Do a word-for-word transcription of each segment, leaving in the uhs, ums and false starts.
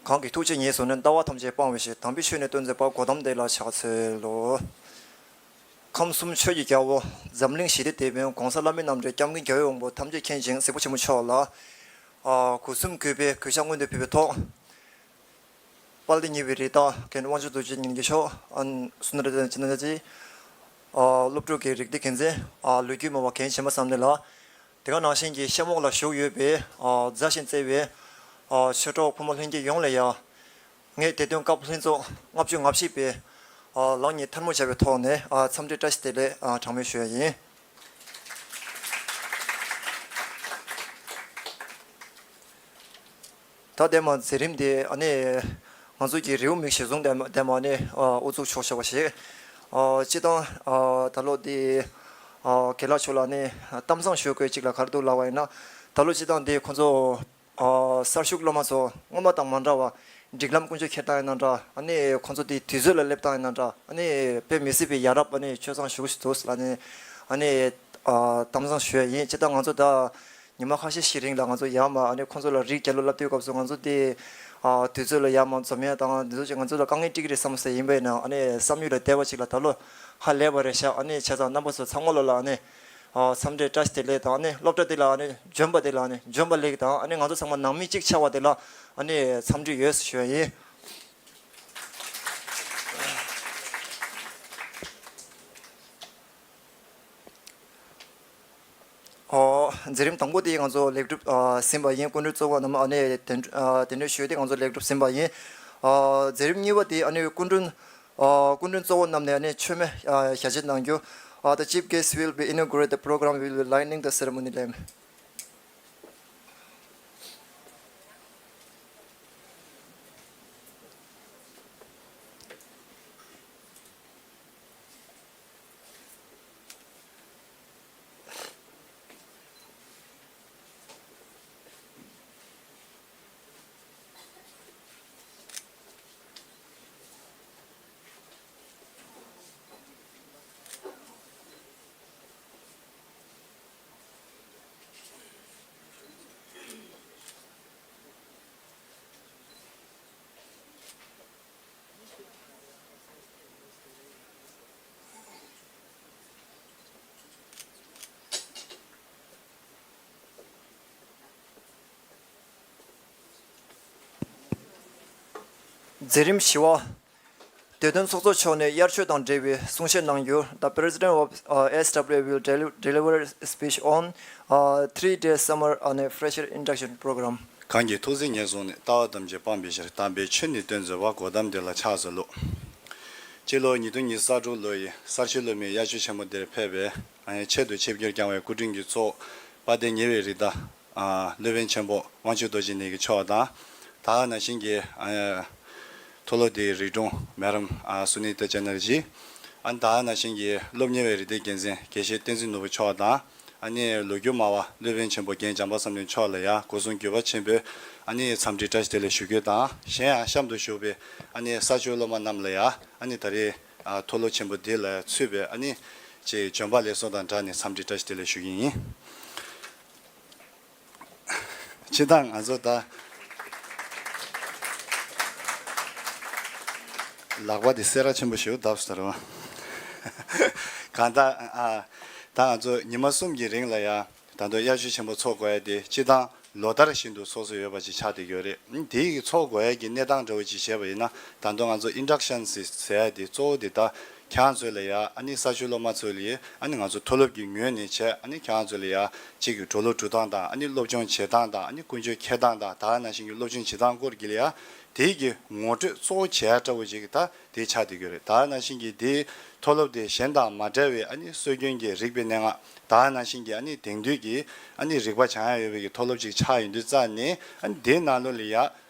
གང་གི་ཐུགས་རྗེ་ཉེར་བཟུང་ནས། ལྟ་བ་ཐམས་ཅད་སྤང་བའི་ཕྱིར། དམ་པའི་ཆོས་ནི་སྟོན་མཛད་པ། གོ་ཏམ་དེ་ལ་ཕྱག་འཚལ་ལོ། ཁམས་གསུམ་ཆོས་ཀྱི་རྒྱལ་པོ། འཛམ་གླིང་ཞི་བདེའི་དེད་དཔོན། ༸གོང་ས་བླ་མའི་རྣམ་འདྲེན། སྐྱབས་མགོན་རྒྱལ་བའི་དབང་པོ་ཐམས་ཅད་མཁྱེན་ཅིང་གཟིགས་པ་ཆེན་པོ་མཆོག་ལ། ཨ། སྒོ་གསུམ་གུས་པས་གུས་ཕྱག་སྔོན་དུ་ཕུལ་བའི་ཐོག་དཔལ་ལྡན་ཉེ་བའི་རིགས་བདག་མཁན་དབང་ཕྱུག་རྡོ་རྗེ་ཉིད་ཀྱི་མཆོག་ཨ་ནི་སུ་ན་ར་ཅི་ན་ཅི། ཨ། སློབ་ཕྲུག་གི་རིགས་སྡེ་འགན་འཛིན། ཨ། ལོ་རྒྱུས་སྨྲ་བ་རྒན་གཞན་པ་ཚང་མ་ལ། དེ་ག་ནང་བཞིན་གྱི་གཤམ་འོག་ལ་བཞུགས་ཡོད་པའི། ཨ། མཛའ་ཞིང་བརྩེ་བའི། ཨ། ཆོས་གྲོགས་ཕོ་མོ་ལྷན་རྒྱས་ཡོངས་ལ་ཡང་། ངས་དེ་དོན་སྐབས་ལྷན་ཚོགས་ལྔ་བཅུ་ང་བཞི་པའི། ཨ། ལག་གཉིས་ཐལ་མོ་སྦྱར་བའི་ཐོག་ནས། ཨ། འཚམས་འདྲི་བཀྲ་ཤིས་བདེ་ལེགས། ཨ། གྲངས་མེད་ཞུ་ཡ་ཡིན། ད་ལྟད་མོ་མཛད་རིམ་འདི་ཨ་ནི་ང་ཚོ་གི་རེའུ་མིག་གཞིར་བཟུང་ལྟད་མོ་ལྟད་མོ་ཨ་ནི་ཨ་དབུ་འཛུགས་ཆོག་ཆོག་པ་ཞིག་ཨ། སྤྱིར་བཏང་ཨ་ད་ལོ་འདི་ཨ་རྒན་ལགས་མཆོག་ལ་ཨ་ནི་གཏམ་བཟང་ཞུ་དགོས་གཅིག་ལ་ག་རེ་འདུག་ལབ་པ་ཡིན་ན། ད་ལོ་སྤྱིར་བཏང་འདི་ཁོང་ཚོ་ཨ་གསར་ཞུགས་སློབ་མ་ཚོ་སྔོན་མ་དང་མ་འདྲ་བ་སྒྲིག་ལམ་ཀུན་སྤྱོད་འཁྱེར་སྟངས་ཡིན་ན་འདྲ། ཨ་ནི་ཁོང་ཚོ་འདི་དུས་ཚོད་ལ་སླེབས་སྟངས་ཡིན་ན་འདྲ། ཨ་ནི་དཔེ་མི་སྲིད་པའི་ཡ་རབས་ཨ་ནི་སྤྱོད་བཟང་ཞུ་གི་འདུག་ལབ་ནས་ཨ་ནི་ཨ་གཏམ་བཟང་ཞུ་ཡ་ཡིན། སྤྱིར་བཏང་ང་ཚོ་ད། ཉི་མ་ཁ་ཤས་ཤིག་རིང་ལ་ང་ཚོ་ཡར་མར་ཨ་ནི་ཁོང་ཚོ་ལ་རིགས་རྒྱལ་ལོ་བསླབ་དུས་སྐབས་སུ་ང་ཚོ་དེ་ཨ་དུས་ཚོད་ལ་ཡར་མར་འཛོམས་ཡ་དང་འདི་ཚོ་ཅིག་ང་ཚོ་ལ་དཀའ་ངལ་འཕྲད་ཀྱི་རེད་བསམ་སོང་ཡིན་པ་ཡིན་ན། ཨ་ནི་བསམ་ཡུལ་ལ་བསྡད་པ་ཅིག་ལ་ད་ལོ་ཧ་ལས་པ་རེད་ཤག་ཨ་ནི་བྱས་ཙང་རྣམ་པ་ཚོ་ཚང་མ་ལོ་ལ་ཨ་ནི་ཨ་འཚམས་འདྲི་བཀྲ་ཤིས་བདེ་ལེགས་དང་། ཨ་ནི་སློབ་གྲྭ་དེ་ལ་ཨ་ནི་འཇོན་པ་དེ་ལ་ཨ་ནི་འཇོན་པ་ལེགས་དང་། ཨ་ནི་ང་ཚོ་ཚང་མ་ནང་མི་གཅིག་ཆགས་པ་དེ་ལ་ཨ་ནི་འཚམས་འདྲི་ཡོད་ཞུ་ཡ་ཡིན། ཨོ། མཛད་རིམ་དང་པོ་དེ་ང་ཚོ་ལེགས་གྲུབ་ཨ་ཟིན་པ་ཡིན། སྐུ་མགྲོན་གཙོ་བོ་རྣམས་ཨ་ནི་གདན་ཨ་གདན་འདྲེན་ཞུས་ཏེ་ང་ཚོ་ལེགས་གྲུབ་ཟིན་པ་ཡིན། ཨ་མཛད་རིམ་གཉིས་པ་དེ་ཨ་ནི་སྐུ་མགྲོན་ཨ་སྐུ་མགྲོན་གཙོ་བོ་རྣམས་ནས་ཨ་ནི་མཆོད་མེ་ཨ་ཞལ་འབྱེད་གནང་རྒྱུ། ཨ་the chief guest will be inaugurate the program, will be lighting the ceremony lamp. མཛད་རིམ་བཞི་པ། བདེ་དོན་ཚོགས་གཙོ་མཆོག་ནས་དབྱར་ཆོས་དང་འབྲེལ་བའི་གསུང་བཤད་གནང་རྒྱུ། The president of uh, S W A will deli- deliver a speech on uh, three-day summer and a fresher induction program. གང་གི་ཐུགས་བརྩེ་ཉེར་བཟུང་ནས། ལྟ་བ་ཐམས་ཅད་སྤངས་པའི་ཕྱིར། དམ་པའི་ཆོས་ནི་སྟོན་མཛད་པ། གོ་ཏམ་དེ་ལ་ཕྱག་འཚལ་ལོ། སྤྱི་ལོ་ཉིས་སྟོང་ཉི་ཤུ་རྩ་དྲུག་ལོ་ཡི་གསར་ཞུགས་སློབ་མའི་དབྱར་ཆོས་ཆེན་མོ་འདིར་ཕེབས་པའི་ཆེད་དུ་ཆིབས་བསྒྱུར་བསྐྱངས་པའི་སྐུ་མགྲོན་གྱི་གཙོ་བོ་དཔལ་ལྡན་ཉེ་བའི་རིགས་བདག་ཨ་སློབ་དཔོན་ཆེན་པོ་དབང་ཕྱུག་རྡོ་རྗེ་ཉིད་ཀྱི་མཆོག་དང་། ད་ག་ནང་བཞིན་གྱི་ཨ་མཐོ་སློབ་དེའི་རིགས་དྲུང་མེ་རམ་ཨ་སུ་ནི་ཏ་ཅ་ན་རི་ཇི། ཨ་ནི་ད་ག་ནང་བཞིན་གྱི་སློབ་གཉེར་བའི་རིགས་སྡེའི་འགན་འཛིན་དགེ་བཤེས་བསྟན་འཛིན་ནོར་བུ་མཆོག་དང་། ཨ་ནི་ལོ་རྒྱུས་སྨྲ་བ་སློབ་དཔོན་ཆེན་པོ་རྒན་བྱམས་པ་བསམ་གྲུབ་མཆོག་ལ་ཡང་སྒོ་གསུམ་གུས་པ་ཆེན་པོས་ཨ་ནི་འཚམས་འདྲི་བཀྲ་ཤིས་བདེ་ལེགས་ཞུ་རྒྱུ་དང་། གཞན་ཡང་གཤམ་དུ་བཞུགས་པའི་ཨ་ནི་གསར་ཞུགས་སློབ་མ་རྣམས་ལ་ཡང་ཨ་ནི་ད་རེས་ཨ་མཐོ་སློབ་ཆེན་པོ་འདི་ལ་ཚུད་པའི་ཨ་ནི་ཅིག་འབྱོན་པ་ལེགས་སོ་དང་སྦྲགས་ནས་འཚམས་འདྲི་བཀྲ་ཤིས་བདེ་ལེགས་ཞུ་གི་ཡིན། སྤྱིར་བཏང་ང་ཚོ་ད་ལག་པ་འདི་སེ་ར་ཆེན་པོ་ཞིག་བརྡབས་སོང་རེད་བ། གང་ལྟར་ཨ་ད་ང་ཚོ་ཉི་མ་གསུམ་གྱི་རིང་ལ་ཡང་ད་དུང་དབྱར་ཆོས་ཆེན་པོ་འཚོགས་དགོས་ཡ་དེ་སྤྱིར་བཏང་ལོ་ལྟར་བཞིན་དུ་ཚོགས་སྲོལ་ཡོད་པ་ཅིག་ཆགས་བསྡད་ཡོད་རེད། དེ་ཡི་ཚོགས་དགོས་ཡ་གི་གནས་སྟངས་འདྲ་བོ་ཅིག་བྱས་པ་ཡིན་ན། ད་དུང་ང་ཚོ་ཨིན་ཌག་ཤན་ཟེར་ཟེར་ཡ་དེ་གཙོ་བོ་དེ་ད་ཁྱེད་རང་ཚོ་ལ་ཡ་ཨ་ནི་གསར་ཞུགས་སློབ་མ་ཚོ་ལ་ཡ་ཨ་ནི་ང་ཚོ་མཐོ་སློབ་ཀྱི་ངོས་ནས་བྱས། ཨ་ནི་ཁྱེད་རང་ཚོ་ལ་ཡ་གཅིག་གི་འགྲོ་ལུགས་འགྲོ་སྟངས་དང་། ཨ་ནི་སློབ་སྦྱོང་བྱེད་སྟངས་དང་། ཨ་ནི་ཀུན་སྤྱོད་འཁྱེར་སྟངས་དང་། ད་ག་ནང་བཞིན་གྱི་སློབ་སྦྱོང་བྱེད་སྟངས་སྐོར་གྱི་ལ་ཡ་དེ་གི་ངོ་སྤྲོད་གཙོ་བོ་བྱེད་ཡ་འདྲ་བོ་ཅིག་ད་དེ་ཆགས་བསྡད་ཡོད་རེད། ད་ག་ནང་བཞིན་གྱི་དེ་མཐོ་སློབ་དེ་གཞན་དང་མ་འདྲ་བའི་ཨ་ནི་སྲོལ་རྒྱུན་གྱི་རིག་པའི་གནས་ལྔ། ད་ག་ནང་བཞིན་གྱི་ཨ་ནི་དེང་དུས་ཀྱི་ཨ་ནི་རིག་པ་སྦྱང་ཡ་ཡོད་པའི་གི་མཐོ་སློབ་ཅིག་ཆགས་ཡོང་དུས་ཙ་ནས། ཨ་ནི་དེའི་ནང་ལོགས་ལ་ཡ་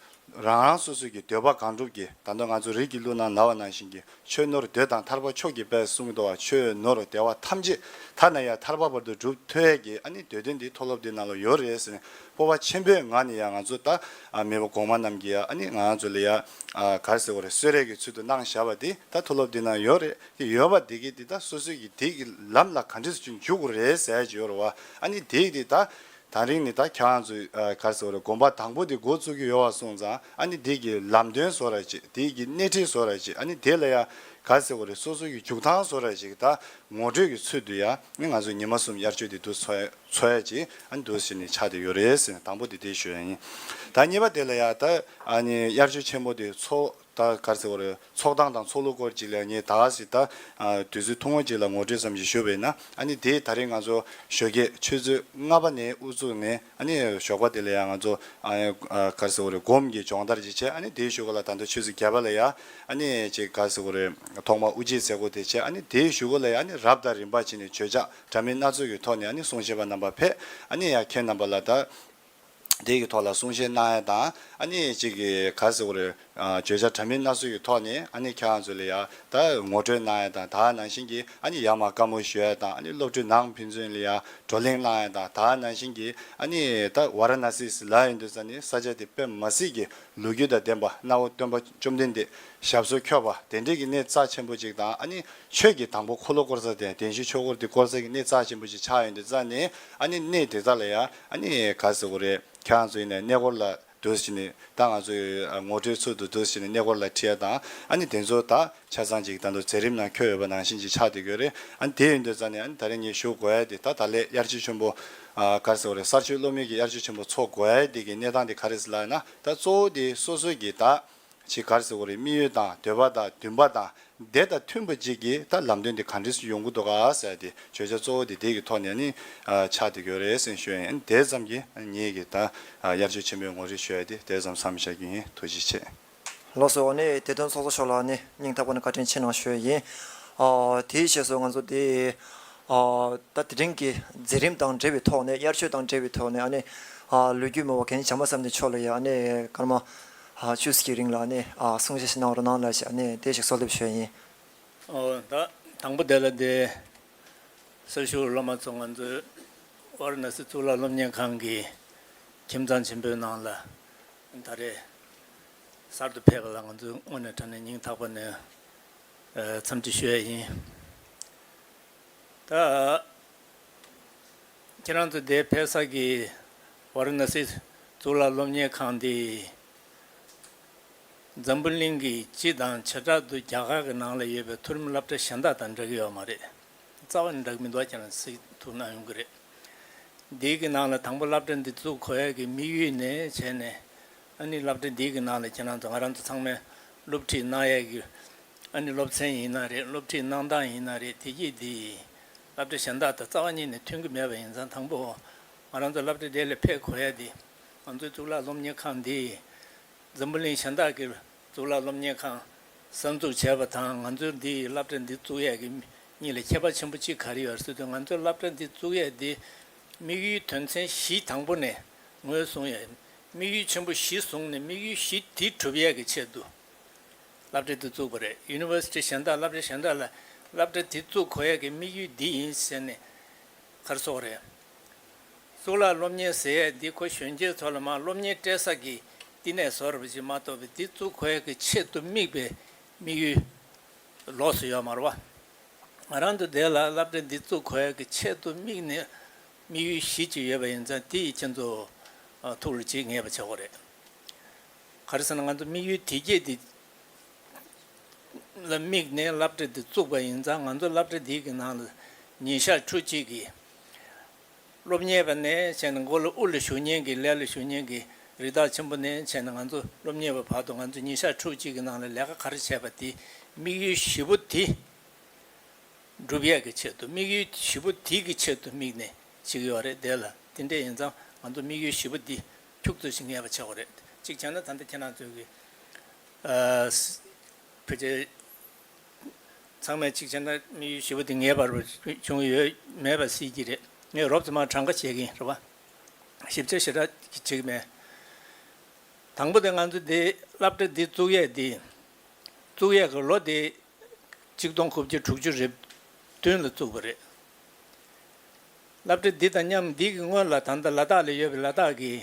རང་རང་སོ་སོ་གི་འདོད་པ་གང་འགྲུབ་ཀྱི། ད་དུང་ང་ཚོ་རིགས་ཀྱི་གླུ་ནང་ལབ་པ་ནང་བཞིན་གྱི་ཆོས་ནོར་འདོད་དང་ཐར་པ་མཆོག་གི་དཔལ་གསུངས་འདུག་བ། ཆོས་ནོར་བདེ་བ་ཐམས་ཅད་ཐ་ན་ཡང་ཐར་པ་བར་དུ་འགྲུབ་ཐུབ་ཡས་ཀྱི་ཨ་ནི་འདོད་དོན་འདི་མཐོ་སློབ་འདི་ནང་ལ་ཡོད་རེད་ཟེར་ནས་སྤོབས་པ་ཆེན་པོའི་ངང་ནས་ཡང་ང་ཚོ་ད་ཨ་མེས་པོ་གོང་མ་རྣམས་ཀྱིས་ཡ་ཨ་ནི་ང་ཚོ་ལ་ཡ་ཨ་ག་རེ་ཟེར་དགོས་རེད། གསོལ་རས་ཀྱི་ཚུལ་དུ་གནང་བཞག་པ་འདི་ད་མཐོ་སློབ་འདི་ནང་ཡོད་རེད། དེ་ཡོད་པ་འདི་གི་འདི་ད་སོ་སོ་གི་འདི་གི་ལམ་ལ་ག་འདྲས་སེ་ཅིག་འཇུག་དགོས་རེད་ཟེར་ཡ་ཅིག་ཡོད་རེད་བ། ཨ་ནི་འདི་གི་འདི་ད། དེ་རིང་ནི་ད་ཁྱེད་རང་ཚོས་ཨ་ག་རེ་ཟེར་དགོས་རེད། དགོན་པ་དང་པོ་དེ་འགོ་བཙུགས་ཀྱི་ཡོད་པ་སོང་ཙང་། ཨ་ནི་དེ་གི་ལམ་སྟོན་བཟོ་འདྲ་ཅིག་དེ་གི་སྣེ་ཁྲིད་བཟོ་འདྲ་ཅིག་ཨ་ནི་དེ་ལ་ཡ་ག་རེ་ཟེར་དགོས་རེད། སོ་སོ་གི་རྒྱུག་ཐང་བཟོ་འདྲ་ཅིག་ད་ངོ་སྤྲོད་ཀྱི་ཚུལ་དུ་ཡ། ཨ་ནི་ང་ཚོས་ཉི་མ་གསུམ་དབྱར་ཆོས་དེ་འདུག་འཚོགས་འཚོགས་ཡ་ཅིག་ཨ་ནི་འདུག་ཟེར་ནས་ཆགས་བསྡད་ཡོད་རེད་ཟེར་ནས་དང་པོ་དེ་དེ་ཞུ་ཡ་ཡིན། ད་གཉིས་པ་དེ་ལ་ཡ་ད་ཨ་ནི་དབྱར་ཆོས་ཆེན་པོ་དེ་འཚོགས། ད་ག་རེ་ཟེར་དགོས་རེད། འཚོགས་སྟངས་དང་འཚོགས་ལུགས་སྐོར་ཅིག་ལ་ངས་ད་ག་ཟེ་ད་ཨ་དུས་ཚོད་ཐུང་ངུ་ཅིག་ལ་ངོ་སྤྲོད་ཙམ་ཞིག་ཞུས་པ་ཡིན་ན། ཨ་ནི་དེ་ད་རེས་ང་ཚོ་ཞོགས་ཀས་ཆུ་ཚོད་ལྔ་པ་ནས་དབུ་བཙུགས་ནས། ཨ་ནི་ཞོགས་པ་དེ་ལ་ཡང་ང་ཚོ་ཨ་ཨ་ག་རེ་ཟེར་དགོས་རེད། སྒོམ་གྱི་སྦྱོང་བརྡར་ཅིག་བྱས། ཨ་ནི་དེའི་གཞུག་གུ་ལ་ད་ལྟ་ཆུ་ཚོད་བརྒྱད་པ་ལ་ཡ། ཨ་ནི་ཅིག་ག་རེ་ཟེར་དགོས་རེད། ཐོག་མར་དབུ་འབྱེད་མཛད་སྒོ་དེ་བྱས། ཨ་ནི་དེའི་གཞུག་གུ་ལ་ཡ། ཨ་ནི་རབ་དང་རིམ་པ་བྱས་ནས་བརྗོད་བྱ་འདྲ་མིན་སྣ་ཚོགས་ཀྱི་ཐོག་ནས། ཨ་ནི་གསུང་བཤད་པ་རྣམ་པ་ཕེབས། ཨ་ནི་ཡ་ཁྱེད་རྣམ་པ་ལ་ད། དེ་གི་ཐོག་ལ་གསུང་བཤད་གནང་ཡ་དང་། ཨ་ནི་གཅིག་གི་ག་རེ་ཟེར་དགོས་རེད། ཨ་བརྗོད་བྱ་འདྲ་མིན་སྣ་ཚོགས་ཀྱི་ཐོག་ནས། ཨ་ནི་ཁྱེད་རང་ཚོ་ལ་ཡ་ད་ངོ་སྤྲོད་གནང་ཡ་དང་། དེ་ནང་བཞིན་གྱི་ཨ་ནི་ཡར་མར་བཀའ་མོལ་ཞུ་ཡ་དང་། ཨ་ནི་སློབ་ཕྲུག་ནང་ཕན་ཚུན་ལ་ཡ་བགྲོ་གླེང་གནང་ཡ་དང་། དེ་ནང་བཞིན་གྱི་ཨ་ནི་ད་ཝཱ་ར་ཎ་སི་ལ་ཡོང་དུས་ཙ་ནས་ས་ཆ་དེ་དཔེ་མི་སྲིད་ཀྱི་ལོ་རྒྱུས་དང་ལྡན་པ། སྣང་བ་སྟོན་པ་བཅོམ་ལྡན་འདས་ཞབས་སོར་འཁོད་པ་དེ་འདྲའི་གི་གནས་རྩ་ཆེན་པོ་ཅིག་དང་། ཨ་ནི་ཆོས་ཀྱི་དང་པོ་འཁོར་ལོ་བསྐོར་ས་དེ། བདེན་བཞིའི་ཆོས་འཁོར་དེ་བསྐོར་ས་གི་གནས་རྩ་ཆེན་པོ་ཅིག་ཆགས་ཡོང་དུས་ཙ་ནས། ཨ་ནི་གནས་དེ་དག་ལ་ཡ། ཨ་ནི་ག་རེ་ཟེར་དགོས་རེད། ཁྱེད་རང་ཚོ་ཡིན་ནའི་གནས་སྐོར་ལ་འདུག་ཟེར་ནས། ད་ང་ཚོའི་ངོ་སྤྲོད་ཚུལ་དུ་འདུག་ཟེར་ནས་གནས་སྐོར་ལ་ཁྲིད་ཡ་དང་། ཨ་ནི་དེ་ཚོ་ད་ཆ་ཚང་ཅིག་ད་དུང་མཛད་རིམ་ནང་འཁོད་ཡོད་པ་ནང་བཞིན་ཅིག་ཆགས་བསྡད་ཀྱི་ཡོད་རེད། ཨ་ནི་དེ་ཡིན་དུས་ཙ་ནས། ཨ་ནི་ད་རེས་ངས་ཞུ་དགོས་ཡ་དེ། ད་ད་ལན་དབྱར་ཆོས་ཆེན་པོ་ཨ་ག་རེ་ཟེར་དགོས་རེད། གསར་ཆོས་སློབ་གཉེར་གྱི་དབྱར་ཆོས་ཆེན་པོ་འཚོགས་དགོས་ཡ་དེ་གི་གནས་སྟངས་དེ་ག་རེ་ཟེར་ལབ་ན། ད་གཙོ་བོ་དེ་སོ་སོ་གི་ད་ཅིག་ག་རེ་ཟེར་དགོས་རེད། དམིགས་ཡུལ་དང་འདོད་པ་དང་འདུན་པ་དང་། དེ་དང་མཐུན་པ་ཅིག་གི་ད་ལམ་སྟོན་དེ་ག་འདྲ་ཞིག་ཡོང་གི་འདུག་ག་ཟེར་ཡ་དེ། བརྗོད་བྱ་གཙོ་བོ་དེ་དེ་གི་ཐོག་ནས་ནི་ཨ་ཆགས་བསྡད་ཀྱི་ཡོད་རེད་ཟེར་ཞུ་ཡ་ཡིན། དེ་ཙམ་གྱིས་ངེད་ཀྱི་ད་ཨ་དབྱར་ཆོས་ཆེན་པོའི་ངོ་སྤྲོད་ཞུ་ཡ་དེ་དེ་ཙམ་མཚམས་བཞག་གི་ཡིན། ཐུགས་རྗེ་ཆེ། ལགས་སོ། ཨ་ནི་བདེ་དོན་ཚོགས་གཙོ་མཆོག་ལ་ནི་སྙིང་ཐག་པ་ནས་བཀའ་དྲིན་ཆེ་གནང་ཞུ་ཡ་ཡིན། ཨ་དེའི་རྗེས་སུ་ང་ཚོ་དེ་ཨ་ད་དེ་རིང་གི་མཛད་རིམ་དང་འབྲེལ་བའི་ཐོག་ནས། དབྱར་ཆོས་དང་འབྲེལ་བའི་ཐོག་ནས། ཨ་ནི་ཨ་ལོ་རྒྱུས་མེད་པ་རྒན་བྱམས་པ་བསམ་གཏན་མཆོག་ལ་ཡ། ཨ་ནི་སྐར་མ་ཨ་བཅུ་ཙམ་གྱི་རིང་ལ་ནི་ཨ་གསུང་བཤད་ཞིག་གནང་རོགས་གནང་ལབ་ཞེས། ཨ་ནི་དེ་ཞིག་གསོལ་འདེབས་ཞུ་ཡ་ཡིན། ཨོ། ད་དང་པོ་དེ་ལ་དེ་གསར་ཞུགས་སློབ་མ་ཚོ། ང་ཚོའི་ཝཱ་ར་ཎ་སི་གཙུག་ལག་སློབ་གཉེར་ཁང་གི་ཁྱིམ་ཚང་ཆེན་པོའི་ནང་ལ་ད་རེས་གསར་དུ་ཕེབས་པ་ལ་ང་ཚོས་དངོས་གནས་དྲང་གནས་སྙིང་ཐག་པ་ནས་ཨ་འཚམས་འདྲི་ཞུ་ཡ་ཡིན། ད་ཁྱེད་རང་ཚོ་འདིར་ཕེབས་ས་གི་ཝཱ་ར་ཎ་སི་གཙུག་ལག་སློབ་གཉེར་ཁང་འདི་འཛམ་བུ་གླིང་གི་སྤྱི་དང་བྱེ་བྲག་ཏུ་རྒྱ་གར་གྱི་ནང་ལ་ཡོད་པའི་མཐོ་རིམ་སློབ་གྲྭ་གཞན་དག་དང་འདྲ་གི་ཡོད་མ་རེད། རྩ་བ་ནས་འདྲ་གི་མི་འདུག། ཁྱེད་རང་གཟིགས་ཐུབ་གནང་ཡོང་གི་རེད། འདི་གི་ནང་ལ་དང་པོ་སློབ་གྲྭ་འདི་བཙུགས་དགོས་ཡ་གི་དམིགས་ཡུལ་ནས་བྱས་ནས། ཨ་ནི་སློབ་གྲྭ་འདི་གི་ནང་ལ་ཁྱེད་རང་ཚོ་ང་རང་ཚོ་ཚང་མས་སློབ་ཁྲིད་གནང་ཡ་གི། ཨ་ནི་སློབ་ཚན་ཡིན་ན་རེད། སློབ་ཁྲིད་གནང་སྟངས་ཡིན་ན་རེད། དེ་གྱིས་འདི་སློབ་གྲྭ་གཞན་དག་དང་རྩ་བ་ཉིད་ནས་མཐུན་གྱི་མེད་པ་ཡིན་ཙང་། དང་པོ་ང་རང་ཚོ་སློབ་གྲྭ་འདི་ལ་ཕེབས་དགོས་ཡ་འདི། ང་ཚོའི་གཙུག་ལག་སློབ་གཉེར་ཁང་འདི་འཛམ་བུ་གླིང་གཞན་དག་གི་གཙུག་ལག་སློབ་གཉེར་ཁང་གསར་འཛུགས་བྱས་པ་དང་། ང་ཚོའི་འདི་སློབ་གྲྭ་འདི་བཙུགས་ཡས་ཀྱི་གཉིས་ལ་ཁྱད་པར་ཆེན་པོ་གཅིག་ག་རེ་ཡོད་ཟེར་དུས། ང་ཚོའི་སློབ་གྲྭ་འདི་བཙུགས་ཡས་འདི་དམིགས་ཡུལ་དོན་ཚན་བཞི། དང་པོ་ནས་ངོས་བཟུང་ཡས་དམིགས་ཡུལ་ཆེན་པོ་བཞི་བཟུང་ནས། དམིགས་ཡུལ་བཞི་དེ་སྒྲུབ་ཡས་ཀྱི་ཆེད་དུ་སློབ་གྲྭ་འདི་བཙུགས་པ་རེད། ཡུ་ནི་ཝར་སི་ཊི་གཞན་དག་སློབ་གྲྭ་གཞན་དག་ལ་སློབ་གྲྭ་འདི་བཙུགས་དགོས་ཡས་ཀྱི་དམིགས་ཡུལ་འདི་ཡིན་ཟེར་ནས། ག་རེ་ཟེར་དགོས་རེད། གཙུག་ལག་སློབ་གཉེར་ཟེར་ཡས་འདི་ཁོ་གཞོན་སྐྱེས་ཚོ་ལ་མར་སློབ་གཉེར་སྤྲད་ས་གི་བསྟི་གནས་བཟོ་འདྲ་པོ་ཅིག་མ་གཏོགས་པའི་འདི་བཙུགས་དགོས་ཡས་ཀྱི་ཆེད་དུ་དམིགས་པའི་དམིགས་ཡུལ་ལོགས་སུ་ཡོད་མ་རེད་པ། ང་རང་ཚོ་འདི་ལ་སློབ་གྲྭ་འདི་བཙུགས་དགོས་ཡས་ཀྱི་ཆེད་དུ་དམིགས་ནས་དམིགས་ཡུལ་བཞི་ཅིག་ཡོད་པ་ཡིན་ཙང་། དེ་ཡིས་ཁྱེད་ཚོ་ཐུགས་ལ་ཅིག་ངེས་པ་བྱེད་དགོས་རེད། ག་རེ་ཟེར་ན། ང་ཚོ་དམིགས་ཡུལ་དེ་གྱད་དེ་ལ་དམིགས་ནས་སློབ་གྲྭ་འདི་བཙུགས་པ་ཡིན་ཙང་། ང་ཚོ་སློབ་གྲྭ་འདི་གི་ནང་ལ་ཉིན་ཞག་ཕྲུགས་གཅིག་གི་སློབ་གཉེར་བ་ནས་བྱས་ནས། མགོ་ལ་དབུ་ལ་ཞུགས་མཁན་གྱི་ལས་ལ་ཞུགས་མཁན་གྱི་རི་དྭགས་ཆེན་པོ་ནས་བྱས་ནས། ང་ཚོ་སློབ་གཉེར་བ་བར་དུ་ང་ཚོ་ཉིན་ཞག་ཕྲུགས་གཅིག་གི་ནང་ལ་ལས་ཀ་ག་རེ་བྱས་པ་དེ། དམིགས་ཡུལ་བཞི་པོ་དེ་སྒྲུབ་ཡས་ཀྱི་ཆེད་དུ། དམིགས་ཡུལ་བཞི་པོ་དེ་གི་ཆེད་དུ་དམིགས་ནས་བྱེད་ཀྱི་ཡོད་རེད། དེ་ལ་དེ་འདྲ་ཡིན་ཙང་། ང་ཚོ་དམིགས་ཡུལ་བཞི་པོ་འདི་ཁྱུག་ཙམ་ཞིག་ངེས་པ་བྱེད་དགོས་རེད། གཅིག་བྱས་ན། ད་ལྟ་ཁྱེད་རང་ཚོའི་གི་ཨ་ཕལ་ཆེར་ཚང་མས་གཅིག་བྱས་ན་དམིགས་ཡུལ་བཞི་པོ་འདི་ངེས་པར་བྱུང་ཡོད་མེད་པ་སྲིད་ཀྱི་རེད། ངས་རོབ་ཙམ་མར་གྲངས་ཀ་བཤད་ཀྱི་ཡིན། རེད་པ། ཞིབ་ཆ་ཞེ་དྲག་བྱེད་ཀྱི་མེད། དང་པོ་དེ་ང་ཚོ་འདི་སློབ་གྲྭ་འདི་བཙུགས་ཡས་འདི། བཙུགས་ཡས་ཀྱི་ལོ་དེ་གཅིག་སྟོང་དགུ་བརྒྱ་དྲུག་ཅུ་རེ་བདུན་ལ་བཙུགས་པ་རེད། སློབ་གྲྭ་འདི་དང་མཉམ། འདི་གི་སྔོན་ལ་ད་ལྟ་ལ་དྭགས་ལ་ཡོད་པའི་ལ་དྭགས་ཀྱི།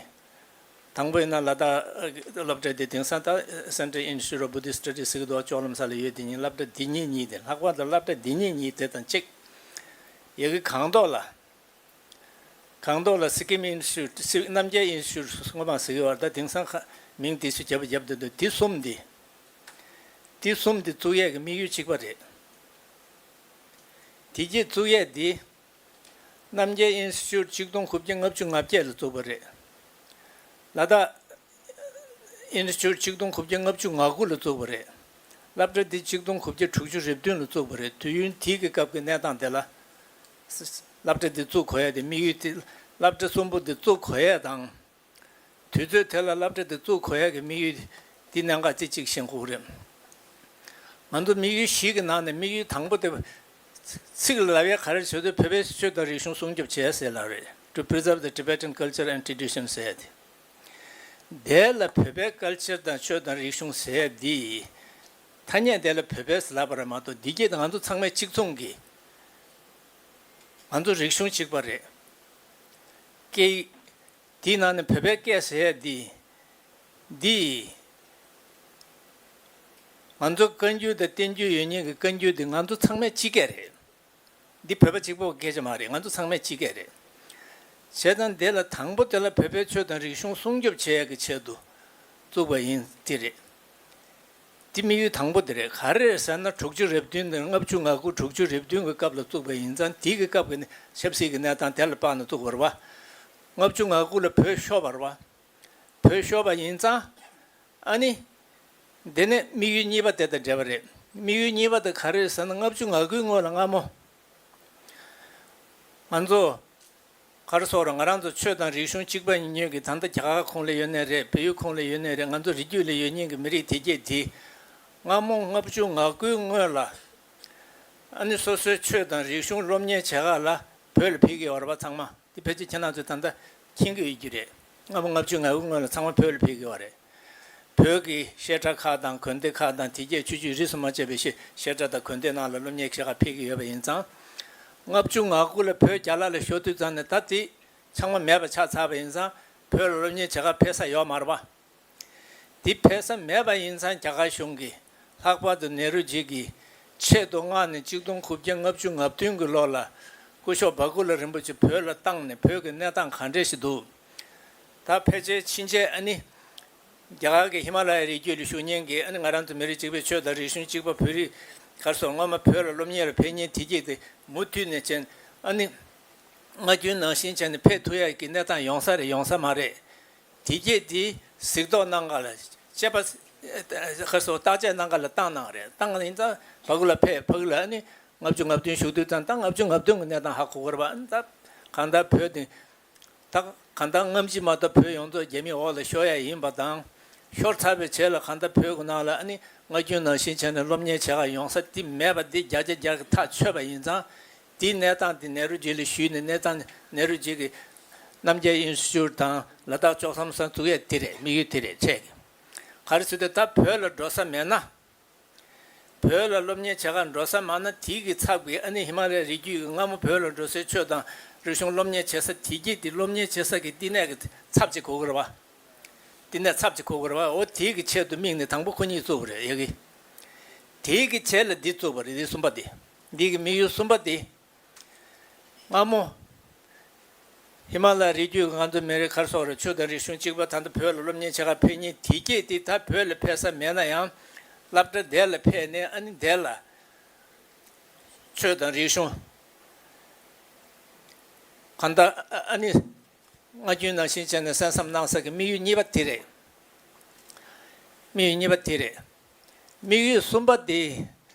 དང་པོ་ཡིན་ན་ལ་དྭགས་སློབ་གྲྭ་དེ། དེང་སང་ད་Central Institute of Buddhist Studies ཟེར་གྱི་འདུག། ལྕོག་ལམ་ས་ལ་ཡོད་དེ་གཉིས། སློབ་གྲྭ་འདི་གཉིས་གཉིས་དེ། ལྷག་པར་དུ་སློབ་གྲྭ་འདི་གཉིས་གཉིས་དེ་དང་གཅིག། ཡ་གི་སྒང་ཏོག་ལ། སྒང་ཏོག་ལ་Sikkim Institute, སི་རྣམ་རྒྱལ་ཨིན་སི་ཊི་ཊུཊ་སྔོན་མ་ཟེར་གྱི་ཡོད་རེད། ད་དེང་སང་ཁ་མིང་དེ་ཚོ་རྒྱབ་རྒྱབ་བསྡད་འདུག་དེ་གསུམ་དེ། དེ་གསུམ་དེ་བཙུགས་ཡས་ཀྱི་དམིགས་ཡུལ་གཅིག་པ་རེད། དེ་རྗེས་བཙུགས་ཡས་དེ། རྣམ་རྒྱལ་ཨིན་སི་ཊི་ཊུཊ་ཆིག་སྟོང་དགུ་བརྒྱ་ལྔ་བཅུ་ང་བརྒྱད་ལ་བཙུགས་པ་རེད། ལ་དྭགས་ཨིན་སི་ཊི་ཊུཊ་ཆིག་སྟོང་དགུ་བརྒྱ་ལྔ་བཅུ་ང་དགུ་ལ་བཙུགས་པ་རེད། སློབ་གྲྭ་འདི་ཆིག་སྟོང་དགུ་བརྒྱ་དྲུག་ཅུ་རེ་བདུན་ལ་བཙུགས་པ་རེད། དུས་ཡུན་དེའི་གི་སྐབས་ཀྱི་གནས་སྟངས་དེ་ལ། སློབ་གྲྭ་འདི་བཙུགས་དགོས་ཡ་དེ་དམིགས་ཡུལ་དེ། སློབ་གྲྭ་གསུམ་པོ་འདི་བཙུགས་དགོས་ཡ་དང་། དུས་ཚོད་དེ་ལ་སློབ་གྲྭ་འདི་བཙུགས་དགོས་ཡ་གི་དམིགས་ཡུལ་འདི་གནད་འགག་ཅིག་ཅིག་ཤེས་དགོས་རེད། ང་ཚོ་དམིགས་ཡུལ་བཞི་གི་ནང་ནས་དམིགས་ཡུལ་དང་པོ་དེ། ཚིག་ལ་ལབ་ཡ་ག་རེ་བྱེད་དུས་བོད་པའི་ཆོས་དང་རིག་གཞུང་སྲུང་སྐྱོབ་བྱས་ཟེར་ལབ་རེད། To preserve the Tibetan culture and tradition ཟེར་ཡ་དེ། དེ་ལ་བོད་པའི་ཀལ་ཅར་དང་ཆོས་དང་རིག་གཞུང་ཟེར་ཡ་འདི། ཐ་སྙད་དེ་ལ་བོད་པའི་ཟེར་ལབ་པ་རེད་མ་གཏོགས་འདི་སྐད་དུ་ང་ཚོ་ཚང་མས་གཅིག་མཚུངས་ཀྱི། ང་ཚོ་རིག་གཞུང་གཅིག་པ་རེད། སྐད་ཡིག་དེའི་ནང་ནས་བོད་པའི་སྐད་ཟེར་ཡ་འདི། འདི། ང་ཚོ་བཀའ་འགྱུར་དང་བསྟན་འགྱུར་ཡོད་མཁན་གྱི་བཀའ་འགྱུར་འདི་ང་ཚོ་ཚང་མས་གཅིག་སྐད་རེད། འདི་བོད་པ་གཅིག་པོ་གི་སྐད་ཆ་མ་རེད། ང་ཚོ་ཚང་མས་གཅིག་སྐད་རེད། བྱས་ཙང་དེ་ལ་དང་པོ་དེ་ལ་བོད་པའི་ཆོས་དང་རིག་གཞུང་སྲུང་སྐྱོབ་བྱེད་ཡ་གི་ཆེད་དུ་བཙུགས་པ་ཡིན་དེ་རེད། དེ་དམིགས་ཡུལ་དང་པོ་དེ་རེད། ག་རེ་རེད་ཟེར་ན་དྲུག་ཅུ་རེ་བདུན་དང་ལྔ་བཅུ་ང་དགུ་དྲུག་ཅུ་རེ་བདུན་གྱི་སྐབས་ལ་བཙུགས་པ་ཡིན་ཙང་དེའི་གི་སྐབས་ཀྱི་ཆབ་སྲིད་ཀྱི་གནས་སྟངས་དེ་ལ་དཔག་ནས་བཙུགས་པ་རེད་བ། ལྔ་བཅུ་ང་དགུ་ལ་བོད་ཤོར་བ་རེད་བ། བོད་ཤོར་བ་ཡིན་ཙང་། ཨ་ནི། འདི་ནི་དམིགས་ཡུལ་གཉིས་པ་དེ་དང་འབྲེལ་བ་རེད། དམིགས་ཡུལ་གཉིས་པ་དེ་ག་རེ་རེད་ཟེར་ན་ལྔ་བཅུ་ང་དགུའི་སྔོན་ལ་སྔ་མོ། ང་ཚོ། ག་རེ་ཟེར་དགོས་རེད། ང་རང་ཚོ་ཆོས་དང་རིག་གཞུང་གཅིག་པ་ཡིན་མཁན་གྱི་ད་ལྟ་རྒྱ་གར་ཁོངས་ལ་ཡོད་ནའི་རེད། བལ་ཡུལ་ཁོངས་ལ་ཡོད་ནའི་རེད། ང་ཚོ་རི་རྒྱུད་ལ་ཡོད་མཁན་གྱི་མི་རིགས་དེ་གྱད་དེ། སྔ་མོ་ལྔ་བཅུ་ང་དགུའི་སྔོན་ལ། ཨ་ནི་སོ་སོའི་ཆོས་དང་རིག་གཞུང་སློབ་གཉེར་བྱེད་ག་ལ་བོད་ལ་ཕེབས་ཀྱི་ཡོད་རེད་པ་ཚང་མ། དེ་ཕལ་ཆེར་ཁྱེད་རང་ཚོས་ད་ལྟ་མཁྱེན་གྱི་ཡོད་རྒྱུ་རེད། སྔ་མོ་ལྔ་བཅུ་ང་དགུའི་སྔོན་ལ་ཚང་མ་བོད་ལ་ཕེབས་ཀྱི་ཡོད་རེད། བོད་ཀྱི་བཤད་གྲྭ་ཁག་དང་དགོན་སྡེ་ཁག་དང་དེ་གྱད་ཆོས་བརྒྱུད་རིས་སུ་མ་ཆད་པའི་བཤད་བཤད་གྲྭ་དང་དགོན་སྡེ་ནང་ལ་སློབ་གཉེར་བྱེད་ག་ཕེབས་ཀྱི་ཡོད་པ་ཡིན་ཙང་། ལྔ་བཅུ་ང་དགུ་ལ་བོད་རྒྱ་ལག་ལ་ཤོར་དུས་ཙང་ནས་ད་དེ་ཚང་མ་མེད་པ་ཆགས་ཚར་བ་ཡིན་ཙང་བོད་ལ་སློབ་གཉེར་བྱེད་ག་ཕེབས་ས་ཡོད་མ་རེད་པ། དེ་ཕེབས་ས་མེད་པ་ཡིན་ཙང་རྒྱ་གར་གཞུང་གིས་ལྷག་པར་དུ་ནེ་རུ་ཇི་གིས་ཆེད་དུ་མངགས་ནས་ཆིག་སྟོང་དགུ་བརྒྱ་ལྔ་བཅུ་ང་བདུན་གྱི་ལོ་ལ་སྐུ་ཞབས་བ་ཀུ་ལ་རིན་པོ་ཆེ་བོད་ལ་བཏང་ནས་བོད་ཀྱི་གནས་སྟངས་ག་འདྲ་ཞིག་འདུག་ད་ཕལ་ཆེར་ཕྱིན་ཆད་ཨ་ནི། རྒྱ་གར་གྱི་ཧི་མ་ལ་ཡའི་རི་རྒྱུད་ལ་བཞུགས་མཁན་གྱི་ཨ་ནི་ང་རང་ཚོ་མི་རིགས་གཅིག་པའི་ཆོས་དང་རིག་གཞུང་གཅིག་པ་བོད་རིགས་ག་རེ་ཟེར་སྔོན་མ་བོད་ལ་སློབ་གཉེར་ལ་ཕེབས་མཁན་དེ་གྱད་དེ་མུ་མཐུད་ནས་བྱས་ཨ་ནི། སྔ་རྒྱུན་ནང་བཞིན་བྱས་ནས་ཕེབས་ཐུབ་ཡ་གི་གནས་སྟངས་ཡོང་ས་རེད་ཡོང་ས་མ་རེད། དེ་གྱད་དེ་གཟིགས་རྟོག་གནང་ག་ལ་དཔྱད་པ། ག་རེ་ཟེར་བརྟག་དཔྱད་གནང་ག་ལ་བཏང་གནང་རེད། བཏང་ཡིན་ཙང་ཕ་གི་ལ་ཕེབས། ཕ་གི་ལ་ཨ་ནི་ལྔ་བཅུ་ང་བདུན་བཞུགས་དུས་ཙང་ད་ལྔ་བཅུ་ང་བདུན་གྱི་གནས་སྟངས་ཧ་གོ་གི་རེད་པ། ཨ་ནི་ད་གང་ལྟར་བོད་དེ། ད་གང་ལྟར་སྔ་ཕྱི་མ་གཏོགས་བོད་ཡོངས་རྫོགས་རྒྱ་མིའི་འོག་ལ་ཤོར་ཡ་ཡིན་པ་དང་། ཤོར་ཚར་བའི་རྗེས་ལ་གང་ལྟར་བོད་ཀྱི་ནང་ལ་ཨ་ནི་སྔ་རྒྱུན་ནང་བཞིན་བྱས་ནས་སློབ་གཉེར་བྱེད་ག་ཡོང་ས་དེ་མེད་པ་དེ་བརྒྱ་ཆ་བརྒྱ་གི་ཐག་ཆོད་པ་ཡིན་ཙང་། དེའི་གནས་སྟངས་དེ་ནེ་རུ་ཇི་ལ་ཞུས་ནས་གནས་སྟངས་ནེ་རུ་ཇི་གི་རྣམ་རྒྱལ་ཨིན་སི་ཊི་ཊུཊ་དང་ལ་དྭགས་ལྕོགས་ཟམ་ས་འཛུགས་ཡས་དེ་རེད། དམིགས་ཡུལ་དེ་རེད་བྱས་ཀྱི། ག་རེ་ཟེར་དུས་ད་བོད་ལ་འགྲོ་ས་མེད་ན། བོད་ལ་སློབ་གཉེར་བྱེད་ག་འགྲོ་ས་མང་ན་དེའི་གི་ཚབ་ཀྱིས་ཨ་ནི་ཧི་མ་ལ་ཡའི་རི་རྒྱུད་ཀྱི་སྔ་མོ་བོད་ལ་འགྲོ་སའི་ཆོས་དང་རིག་གཞུང་སློབ་གཉེར་བྱེད་ས་དེ་གྱད་དེ་སློབ་གཉེར་བྱེད་ས་གི་བསྟི་གནས་ཀྱི་ཚབ་ཅིག་དགོས་ཀྱི་རེད་བ། བསྟི་གནས་ཚབ་ཅིག་དགོས་ཀྱི་རེད་བ། འོ་དེའི་གི་ཆེད་དུ་དམིགས་ནས་དང་པོ་ཁོ་གཉིས་བཙུགས་པ་རེད་ཡ་གི། དེའི་གི་རྗེས་ལ་འདི་བཙུགས་པ་རེད། འདི་གསུམ་པ་འདི། འདི་གི་དམིགས་ཡུལ་གསུམ་པ་འདི། སྔ་མོ། ཧི་མ་ལ་ཡའི་རི་རྒྱུད་ཀྱི་ང་ཚོ་མི་རིགས་ག་རེ་ཟེར་དགོས་རེད། ཆོས་དང་རིག་གཞུང་གཅིག་པ་ད་ལྟ་བོད་ལ་སློབ་གཉེར་བྱེད་ག་ཕེབས་མཁན་དེ་གྱད་དེ་ད་བོད་ལ་ཕེབས་ས་མེད་ན་ཡང་། སློབ་གྲྭ་དེ་ལ་ཕེབས་ནས་ཨ་ནི་དེ་ལ་ཆོས་དང་རིག་གཞུང་གང་ལྟར་ཨ་ནི་སྔ་རྒྱུན་ནང་བཞིན་བྱས་ནས་གསན་བསམ་གནང་ས་གི་དམིགས་ཡུལ་གཉིས་པ་དེ་རེད། དམིགས་ཡུལ་གཉིས་པ་དེ་རེད། དམིགས་ཡུལ་གསུམ་པ་དེ།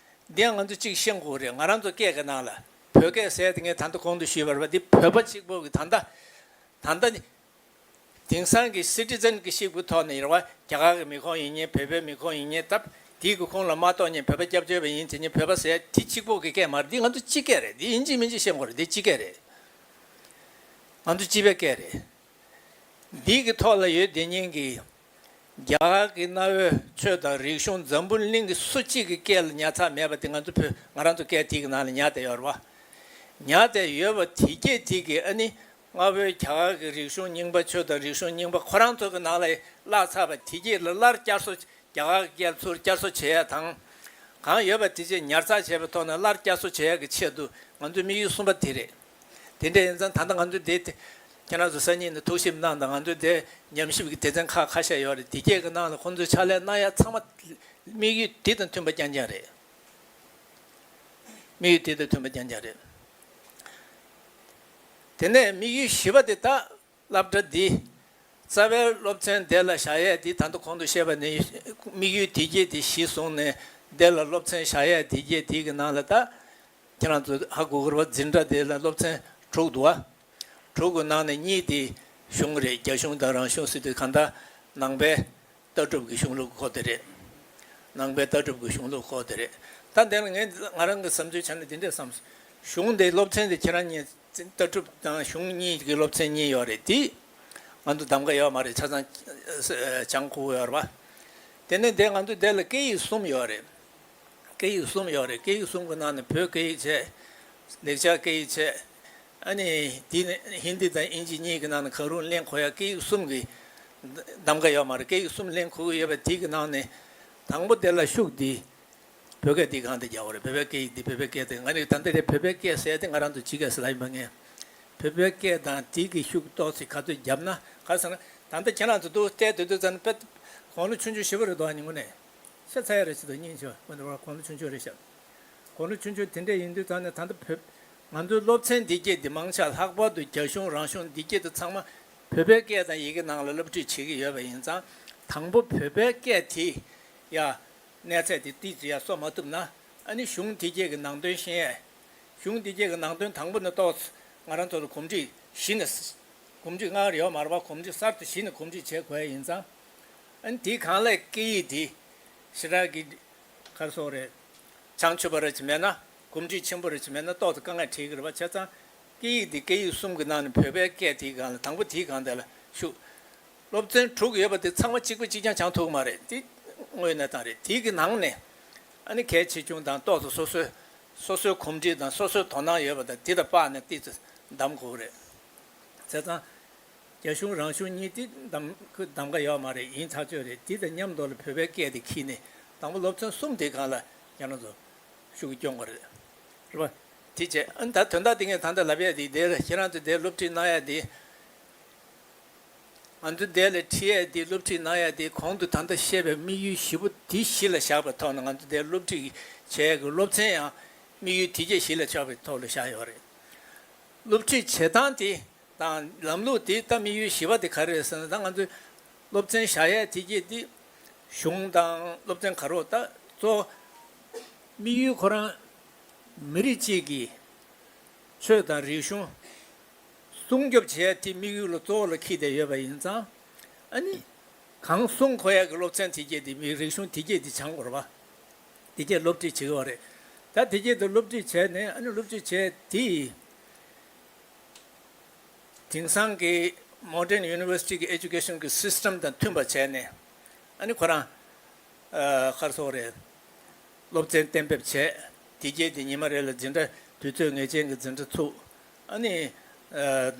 འདི་ཡང་ང་ཚོ་གཅིག་ཤེས་དགོས་རེད། ང་རང་ཚོ་སྐད་ཀྱི་ནང་ལ་བོད་སྐད་ཟེར་དེ་ངས་ད་ལྟ་གོང་དུ་ཞུས་པ་རེད་པ། འདི་བོད་པ་གཅིག་པོ་གི་ད་ལྟ། ད་ལྟ་ནི། དེང་སང་གི་སི་ཊི་ཛན་གྱི་ཤེས་དགོས་ཐོག་ནས་ཡིན་པ་རྒྱ་གར་གྱི་མི་ཁོང་ཡིན་མཁན་བོད་པའི་མི་ཁོང་ཡིན་མཁན་སྟབས་དེའི་གི་ཁོངས་ལ་མ་གཏོགས་མཁན་བོད་པ་སྐྱབས་བཅོལ་བ་ཡིན་དེ་ཉིད་བོད་པ་ཟེར་དེ་གཅིག་པོ་གི་སྐད་མ་རེད། འདི་ང་ཚོ་སྤྱི་སྐད་རེད། འདི་ཡིན་གཅིག་མིན་གཅིག་ཤེས་དགོས་རེད། འདི་སྤྱི་སྐད་རེད། ང་ཚོ་སྤྱི་པའི་སྐད་རེད། འདི་གི་ཐོག་ལ་ཡོད་དེ་ཉིད་ཀྱི། རྒྱ་གར་གྱི་གནའ་བོའི་ཆོས་དང་རིག་གཞུང་འཛམ་བུ་གླིང་གི་སུ་གཅིག་གི་སྐད་ལ་ཉར་ཚགས་མེད་པ་དེ་ང་ཚོ་བོད་ང་རང་ཚོ་སྐད་དེ་གི་ནང་ལ་ཉར་བསྡད་ཡོད་རེད་བ། ཉར་བསྡད་ཡོད་པ་དེ་སྐད་དེ་གི་ཨ་ནི་སྔ་བོའི་རྒྱ་གར་གྱི་རིག་གཞུང་རྙིང་པ་ཆོས་དང་རིག་གཞུང་རྙིང་པ་ཁོ་རང་ཚོ་གི་ནང་ལ་བརླག་ཚར་བ་དེ་སྐད་ལ་སླར་བསྐྱར་གསོ། རྒྱ་གར་གྱི་སྐད་ཚུར་བསྐྱར་གསོ་བྱེད་ཡ་དང་། གང་ཡོད་པ་དེ་ཚོ་ཉར་ཚགས་བྱས་པའི་ཐོག་ནས་སླར་བསྐྱར་གསོ་བྱེད་ཡ་གི་ཆེད་དུ་ང་ཚོའི་དམིགས་ཡུལ་གསུམ་པ་དེ་རེད། དེ་འདྲ་ཡིན་ཙང་ད་ལྟ་ང་ཚོ་དེ་དེ་ ཁྱེད་རང་ཚོ་སང་ཉིན་ནས་ཐུགས་ཞིབ་གནང་དང་། ང་ཚོའི་དེ་ཉམས་ཞིབ་ཀྱི་སྡེ་ཚན་ཁག་ཁ་ཤས་ཡོད་རེད། དེ་གས་ཀྱི་ནང་ལ་ཁོང་ཚོས་ཕྱག་ལས་གནང་ཡ་ཚང་མ་དམིགས་ཡུལ་དེ་དང་མཐུན་པ་རྐྱང་རྐྱང་རེད། དམིགས་ཡུལ་དེ་དང་མཐུན་པ་རྐྱང་རྐྱང་རེད། དེ་ནས་དམིགས་ཡུལ་བཞི་པ་དེ་ད་སློབ་གྲྭ་འདི་རྩ་བའི་སློབ་ཚན་དེ་ལ་བཞག་ཡས་དེ། ད་ལྟ་གོང་དུ་བཤད་པ་ནི་དམིགས་ཡུལ་དེ་གས་དེ་གཞི་བཟུང་ནས་དེ་ལ་སློབ་ཚན་བཞག་ཡས་དེ་གས་དེ་གི་ནང་ལ་ད། ཁྱེད་རང་ཚོ་ཧ་གོ་གི་རེད་པ། འཛིན་གྲྭ་དེ་ལ་སློབ་ཚན་དྲུག་འདུག་པ། དྲུག་གི་ནང་ནས་གཉིས་དེ་གཞུང་རེད། རྒྱ་གཞུང་དང་རང་གཞུང་ཟེར་དུས་གང་ལྟར་ནང་པའི་ལྟ་གྲུབ་ཀྱི་གཞུང་ལུགས་ཁོ་དེ་རེད། ནང་པའི་ལྟ་གྲུབ་ཀྱི་གཞུང་ལུགས་ཁོ་དེ་རེད། ད་འདི་ལ་ངས་ང་རང་གི་བསམ་ཚུལ་བྱས་ན་འདི་འདྲས་བསམ། གཞུང་དེ་སློབ་ཚན་དེ་ཁྱེད་རང་གཉིས་ལྟ་གྲུབ་དང་གཞུང་གཉིས་ཀྱི་སློབ་ཚན་གཉིས་ཡོད་རེད། དེ་ང་ཚོ་གདམ་ག་ཡོད་མ་རེད། ཆ་ཚང་སྦྱང་དགོས་ཡོད་རེད་པ། དེ་ནས་དེ་ང་ཚོ་དེ་ལ་སྐད་ཡིག་གསུམ་ཡོད་རེད། སྐད་ཡིག་གསུམ་ཡོད་རེད། སྐད་ཡིག་གསུམ་གྱི་ནང་ནས་བོད་སྐད་ཡིག་བྱས། ལེགས་སྦྱར་སྐད་ཡིག་བྱས། ཨ་ནི་དེ་ནས་ཧིན་དི་དང་དབྱིན་ཇི་གཉིས་ཀྱི་ནང་ནས་གང་རུང་ལེན་དགོས་ཡ་སྐད་ཡིག་གསུམ་གྱི་གདམ་ག་ཡོད་མ་རེད། སྐད་ཡིག་གསུམ་ལེན་དགོས་ཀྱི་ཡོད་པ་དེ་གི་ནང་ནས་དང་པོ་དེ་ལ་ཤུགས་དེ་བོད་སྐད་དེ་གང་དེ་རྒྱག་དགོས་རེད། བོད་པའི་སྐད་ཡིག་དེ་བོད་པའི་སྐད་དེ། ང་ནི་ད་ལྟ་དེ་བོད་པའི་སྐད་ཟེར་ཡ་དེ་ང་རང་ཚོ་ཕྱི་སྐད་ཟེར་ལབ་ཡིན་པ། ངས་བོད་པའི་སྐད་དང་དེ་གི་ཤུགས་ཏོག་ཙམ་ག་ཚོད་བརྒྱབ་ན། ག་རེ་ཟེར་ན་ད་ལྟ་ཁྱེད་རང་ཚོ་འདུག་བལྟས་དུས་དུས་ཙམ་ནས་དཔེ་དགུང་ལོ་ཆུང་ཆུང་ཞེ་པོ་རེད་འདུག་ཨ་ནི་དངོས་གནས། ཤ་ཚ་ཡ་རེ་ཞིག་འདུག་སྙིང་རྗེ་པོ་འདུག་དགུང་ལོ་ཆུང་ཆུང་རེད་ཤག་དགུང་ལོ་ཆུང་ཆུང་དེ་འདྲ་ཡིན་དུས་ཙང་ནས་ད་ལྟ་བོད་ང་ཚོའི་སློབ་ཚན་འདི་སྐད་འདི་མང་ཆེ་ལྷག་པར་དུ་རྒྱ་གཞུང་རང་གཞུང་འདི་སྐད་དེ་ཚང་མ་བོད་པའི་སྐད་དང་ཡི་གེ་ནང་ལ་སློབ་ཁྲིད་བྱེད་ཀྱི་ཡོད་པ་ཡིན་ཙང་། དང་པོ་བོད་པའི་སྐད་དེ་ཡ་གནས་ཚད་དེ་ཏོག་ཙམ་ཡར་གསོ་མ་ཐུབ་ན། ཨ་ནི་གཞུང་དེ་སྐད་ཀྱི་ནང་དོན་ཤེས་ཡས། གཞུང་འདི་སྐད་ཀྱི་ནང་དོན་དང་པོ་ནས་ཏོག་ཙམ་ང་རང་ཚོ་ལ་གོམས་འདྲིས་གཞི་ནས། གོམས་འདྲིས་སྔར་ཡོད་མ་རེད་པ། གོམས་འདྲིས་གསར་དུ་གཞི་ནས་གོམས་འདྲིས་བྱེད་དགོས་ཡ་ཡིན་ཙང་། ཨ་ནི་དེའི་སྒང་ལ་སྐད་ཡིག་འདི་ཞེ་དྲག་གི་ག་རེ་ཟེར་དགོས་རེད། བྱང་ཆུབ་པ་རེ་ཅིག་མེད་ན། གོམས་འདྲིས་ཆེན་པོ་རེ་ཅིག་མེད་ན་ཏོག་ཙམ་དཀའ་ངལ་འཕྲད་ཀྱི་རེད་པ། བྱས་ཙང་སྐད་ཡིག་འདི་སྐད་ཡིག་གསུམ་གྱི་ནང་ནས་བོད་པའི་སྐད་དེའི་སྒང་ལ་དང་པོ་དེའི་སྒང་དེ་ལ་ཤུགས། སློབ་ཚན་དྲུག་ཡོད་པ་དེ་ཚང་མ་གཅིག་པ་གཅིག་རྐྱང་སྦྱང་ཐུབ་ཀྱི་མ་རེད། དེ་དངོས་གནས་དང་རེད། དེའི་གི་ནང་ནས་ཨ་ནི་གལ་ཆེ་ཆུང་དང་ཏོག་ཙམ་སོ་སོའི་སོ་སོའི་གོམས་འདྲིས་དང་སོ་སོའི་དོ་སྣང་ཡོད་པ་དང་དེ་དང་དཔག་ནས་ཏོག་ཙམ་གདམ་དགོས་རེད། བྱས་ཙང་རྒྱ་གཞུང་རང་གཞུང་གཉིས་དེ་གདམ་གདམ་ག་ཡོད་མ་རེད། ཡིན་ཚར་ཆོད་རེད། དེ་དང་མཉམ་དུ་ལ་བོད་པའི་སྐད་དེ་ཁྱེར་ནས་དང་པོ་སློབ་ཚན་གསུམ་དེའི་སྒང་ལ་ཁྱེད་རང་ཚོ་ཤུགས་སྐྱོན་དགོས་རེད། རེད་པ། དེ་བྱས་ཨ་ནི་ད་དོན་དག་དེ་ངས་ད་ལྟ་ལབ་ཡ་དེ་དེ་རེད། ཁྱེད་རང་ཚོ་དེ་སློབ་ཁྲིད་གནང་ཡ་དེ། ང་ཚོ་འདི་ལ་ཁྲིད་ཡས་དེ། སློབ་ཁྲིད་གནང་ཡས་དེ། གོང་དུ་ད་ལྟ་བཤད་པའི་དམིགས་ཡུལ་བཞི་པོ་དེ་གཞི་ལ་བཞག་པའི་ཐོག་ནས་ང་ཚོ་འདིར་སློབ་ཁྲིད་བྱེད་ཡས་ཀྱི་སློབ་ཚན་ཡང་དམིགས་ཡུལ་དེ་གས་གཞི་ལ་ཆགས་པའི་ཐོག་ལ་བཞག་ཡོད་རེད། སློབ་ཁྲིད་བྱེད་སྟངས་དེ་དང་ལམ་ལུགས་དེ། ད་དམིགས་ཡུལ་བཞི་པ་དེ་ག་རེ་རེད་ཟེར་ན། ད་ང་ཚོས་སློབ་ཚན་བཞག་ཡས་དེ་གས་དེ་གཞུང་དང་སློབ་ཚན་ག་རེ་ད་གཙོ་བོ་དམིགས་ཡུལ་ཁོ་རང་མི་རིགས་གཅིག་གི་ཆོས་དང་རིག་གཞུང་སྲུང་སྐྱོབ་བྱེད་ཡ་དེ་དམིགས་ཡུལ་ལ་གཙོ་བོ་ལ་འཁྱེར་བསྡད་ཡོད་པ་ཡིན་ཙང་། ཨ་ནི་གང་སྲུང་དགོས་ཡ་གི་སློབ་ཚན་དེ་གས་དེ། མི་རིག་གཞུང་དེ་གས་དེ་སྦྱང་དགོས་རེད་པ། དེ་གས་སློབ་ཁྲིད་བྱེད་ཀྱི་ཡོད་རེད། ད་དེ་གས་དེ་སློབ་ཁྲིད་བྱས་ནས། ཨ་ནི་སློབ་ཁྲིད་བྱས་དེ་དེང་སང་གི་modern university གི་education གི་system དང་མཐུན་པ་བྱས་ནས། ཨ་ནི་ཁོ་རང་ཨ་ག་རེ་ཟེར་དགོས་རེད། སློབ་ཚན་གཏན་འབེབས་བྱས། དེ་རྗེས་དེ་ཉི་མ་རེ་ལ་འཛིན་གྲྭ་དུས་ཚོད་ངེས་ཅན་གྱི་འཛིན་གྲྭ་ཚུགས། ཨ་ནི་ཨ་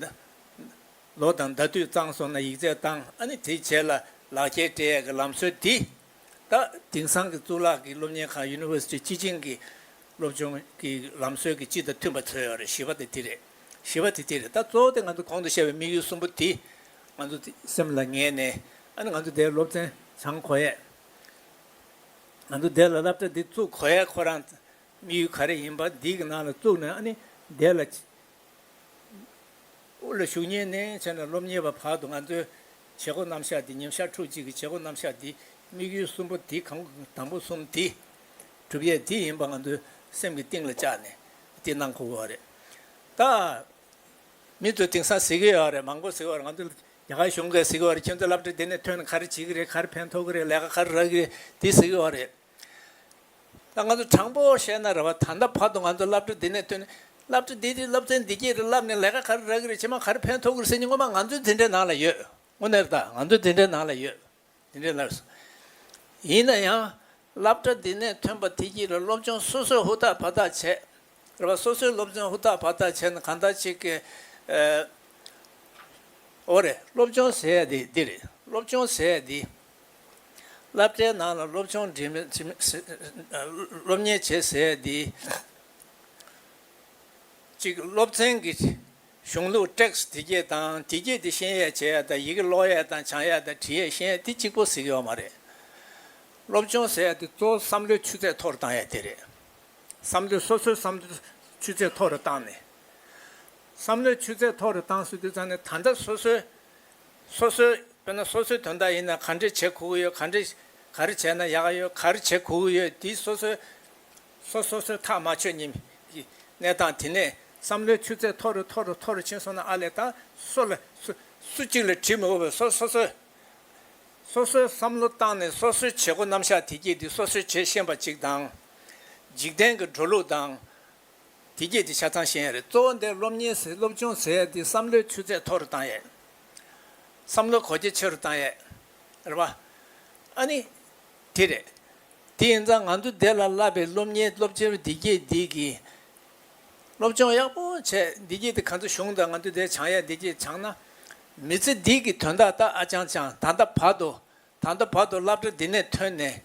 ལོ་དང་ཟླ་དུས་གཙང་སོང་ན་ཡིག་ཚད་བཏང་། ཨ་ནི་དེའི་རྗེས་ལ་ལག་འཁྱེར་སྤྲད་ཡས་ཀྱི་ལམ་སྲོལ་དེ། ད་དེང་སང་གི་གཙུག་ལག་གི་སློབ་གཉེར་ཁང་university སྤྱི་བྱིངས་ཀྱི་སློབ་སྦྱོང་གི་ལམ་སྲོལ་གྱི་སྤྱི་དང་མཐུན་པ་བཟོས་ཡོད་རེད། བཞི་པ་དེ་དེ་རེད། བཞི་པ་དེ་དེ་རེད། ད་གཙོ་བོ་དེ་ང་ཚོ་གོང་དུ་བཤད་པའི་དམིགས་ཡུལ་གསུམ་པོ་དེ་ང་ཚོ་སེམས་ལ་ངེས་ནས། ཨ་ནི་ང་ཚོ་དེར་སློབ་ཚན་སྦྱང་དགོས་ཡས། ང་ཚོ་དེ་ལ་སློབ་གྲྭ་འདི་བཙུགས་དགོས་ཡས་ཁོ་རང་དམིགས་ཡུལ་ག་རེ་ཡིན་པ། འདི་གི་ནང་ལ་བཙུགས་ནས། ཨ་ནི་དེ་ལ་དབུ་ལ་བཞུགས་མཁན་ནས་བྱས་ནས་སློབ་གཉེར་བ་བར་དུ་ང་ཚོའི་བྱེད་སྒོ་རྣམ་གཞག་འདི། ཉིན་ཞག་ཕྲུགས་གཅིག་གི་བྱེད་སྒོ་རྣམ་གཞག་འདི། དམིགས་ཡུལ་གསུམ་པོ་འདི་གང་། དང་པོ་གསུམ་འདི་སྒྲུབ་ཡས་འདི་ཡིན་པ་ང་ཚོའི་སེམས་ཀྱི་གཏིང་ལ་བཅགས་ནས་འདི་གནང་དགོས་ཀྱི་ཡོད་རེད། ད་མི་ཚོས་དེང་སང་ཟེར་གྱི་ཡོད་རེད། མང་པོ་ཟེར་གྱི་ཡོད་རེད། ང་ཚོ་རྒྱ་གར་གཞུང་གིས་ཟེར་གྱི་ཡོད་རེད། ཁྱེད་ཚོ་སློབ་གྲྭ་འདི་ནས་ཐོན་ནས་ག་རེ་བྱེད་ཀྱི་རེད། ག་རེ་ཕན་ཐོགས་ཀྱི་རེད། ལས་ཀ་ག་རེ་རག་གི་རེད། འདི་ཟེར་གྱི་ཡོད་རེད། ད་ང་ཚོ་དྲང་པོ་བཤད་ན་རེད་པ། ད་ལྟ་བར་དུ་ང་ཚོ་སློབ་གྲྭ་འདི་ནས་ཐོན་ནས། སློབ་གྲྭ་འདི་དེ་སློབ་ཚན་འདི་གས་རེད་བསླབས་ནས་ལས་ཀ་ག་རེ་རག་གི་རེད། རྗེས་མ་ག་རེ་ཕན་ཐོགས་ཀྱི་རེད་ཟེར་མཁན་ངོ་མ་ང་ཚོའི་འཛིན་གྲྭའི་ནང་ལ་ཡོད། དངོས་གནས་རེད། ད་ང་ཚོའི་འཛིན་གྲྭའི་ནང་ལ་ཡོད། དེ་འདྲའི་ལབ་སོང་། ཡིན་ན་ཡང་སློབ་གྲྭ་འདི་ནས་ཐོན་པ་དེ་གྱིས་ལ་སློབ་སྦྱོང་སོ་སོས་ཧུར་ཐག་བར་ཐག་བྱས། རེད་པ། སོ་སོའི་སློབ་སྦྱོང་ཧུར་ཐག་བར་ཐག་བྱས་ན་གང་ལྟར་ཅིག་གི། ཨ། འོ་རེད། སློབ་སྦྱོང་ཟེར་ཡ་དེ་འདི་རེད། སློབ་སྦྱོང་ཟེར་ཡ་དེ། སློབ་གྲྭའི་ནང་ལ་སློབ་སྦྱོང་འབྲི་མི་བྱེད་མི་སློབ་གཉེར་བྱེད་ཟེར་ཡ་དེ། གཅིག་སློབ་ཚན་གྱི་ གཞུང་ལུགས་ཊེག་སི་དེ་གྱད་དང་དེ་གྱད་དེ་ཤེས་ཡས་བྱེད་ཡས་དང་ཡི་གེ་ཀློག་ཡས་དང་སྦྱང་ཡས་དང་བྲིས་ཡས་ཤེས་ཡས་དེ་གཅིག་པོ་ཟེར་གྱི་ཡོད་མ་རེད། སློབ་སྦྱོང་ཟེར་ཡས་དེ་གཙོ་བོ་བསམ་བློའི་ཆུ་ཚད་མཐོ་རུ་བཏང་ཡས་དེ་རེད། བསམ་བློའི་སོ་སོའི་བསམ་བློའི་ཆུ་ཚད་མཐོ་རུ་བཏང་ནས། བསམ་བློའི་ཆུ་ཚད་མཐོ་རུ་བཏང་ཟེར་དུས་ཙང་ནས་ད་ལྟ་སོ་སོའི་སོ་སོའི་དཔེར་ན་སོ་སོའི་དོན་དག་ཡིན་ན་ག་འདྲས་བྱེད་དགོས་ཀྱི་ཡོད། ག་འདྲས་ག་རེ་བྱས་ན་ཡག་ཡོད། ག་རེ་བྱེད་དགོས་ཀྱི་ཡོད། དེ་སོ་སོའི་སོ་སོ་སོའི་ཐག་མ་ཆོད་ཉིན་གྱི་གནས་སྟངས་དེ་ནས་བསམ་བློའི་ཆུ་ཚད་མཐོ་རུ་མཐོ་རུ་མཐོ་རུ་ཕྱིན་སོང་ན་ཨ་ལས་ད་སོ་ལ་སུ་སུ་གཅིག་ལ་དྲི་མི་དགོས་པའི་སོ་སོ་སོའི་སོ་སོའི་བསམ་བློ་བཏང་ནས་སོ་སོའི་བྱེད་སྒོ་རྣམ་གཞག་དེ་གྱད་དེ་སོ་སོས་བྱེད་ཤེས་པ་གཅིག་དང་། འཇིག་རྟེན་གྱི་འགྲོ་ལུགས་དང་། དེ་གྱད་དེ་ཆ་ཚང་ཤེས་ཡས་རེད། གཙོ་བོ་འདིར་སློབ་གཉེར་ཟེར་སློབ་སྦྱོང་ཟེར་ཡས་དེ་བསམ་བློའི་ཆུ་ཚད་མཐོ་རུ་བཏང་ཡས། བསམ་བློ་གོ་རྒྱ་ཆེ་རུ་བཏང་ཡས། རེད་པ། ཨ་ནི། དེ་རེད། དེ་ཡིན་ཙང་ང་ཚོ་འདི་ལ་བསླབ་པའི་སློབ་གཉེར་སློབ་བྱེད་འདི་གྱད་འདི་གི་སློབ་སྦྱོང་ཡག་པོ་བྱས། འདི་གྱད་དེ་ག་ཚོད་བྱུང་དང་ང་ཚོ་འདི་སྦྱང་ཡས་འདི་གྱད་སྦྱངས་ན། མི་ཚེ་འདི་གི་དོན་དག་ད་ཨ་ཅང་ཅང་ད་ལྟ་བར་དུ། ད་ལྟ་བར་དུ་སློབ་གྲྭ་འདི་ནས་ཐོན་ནས།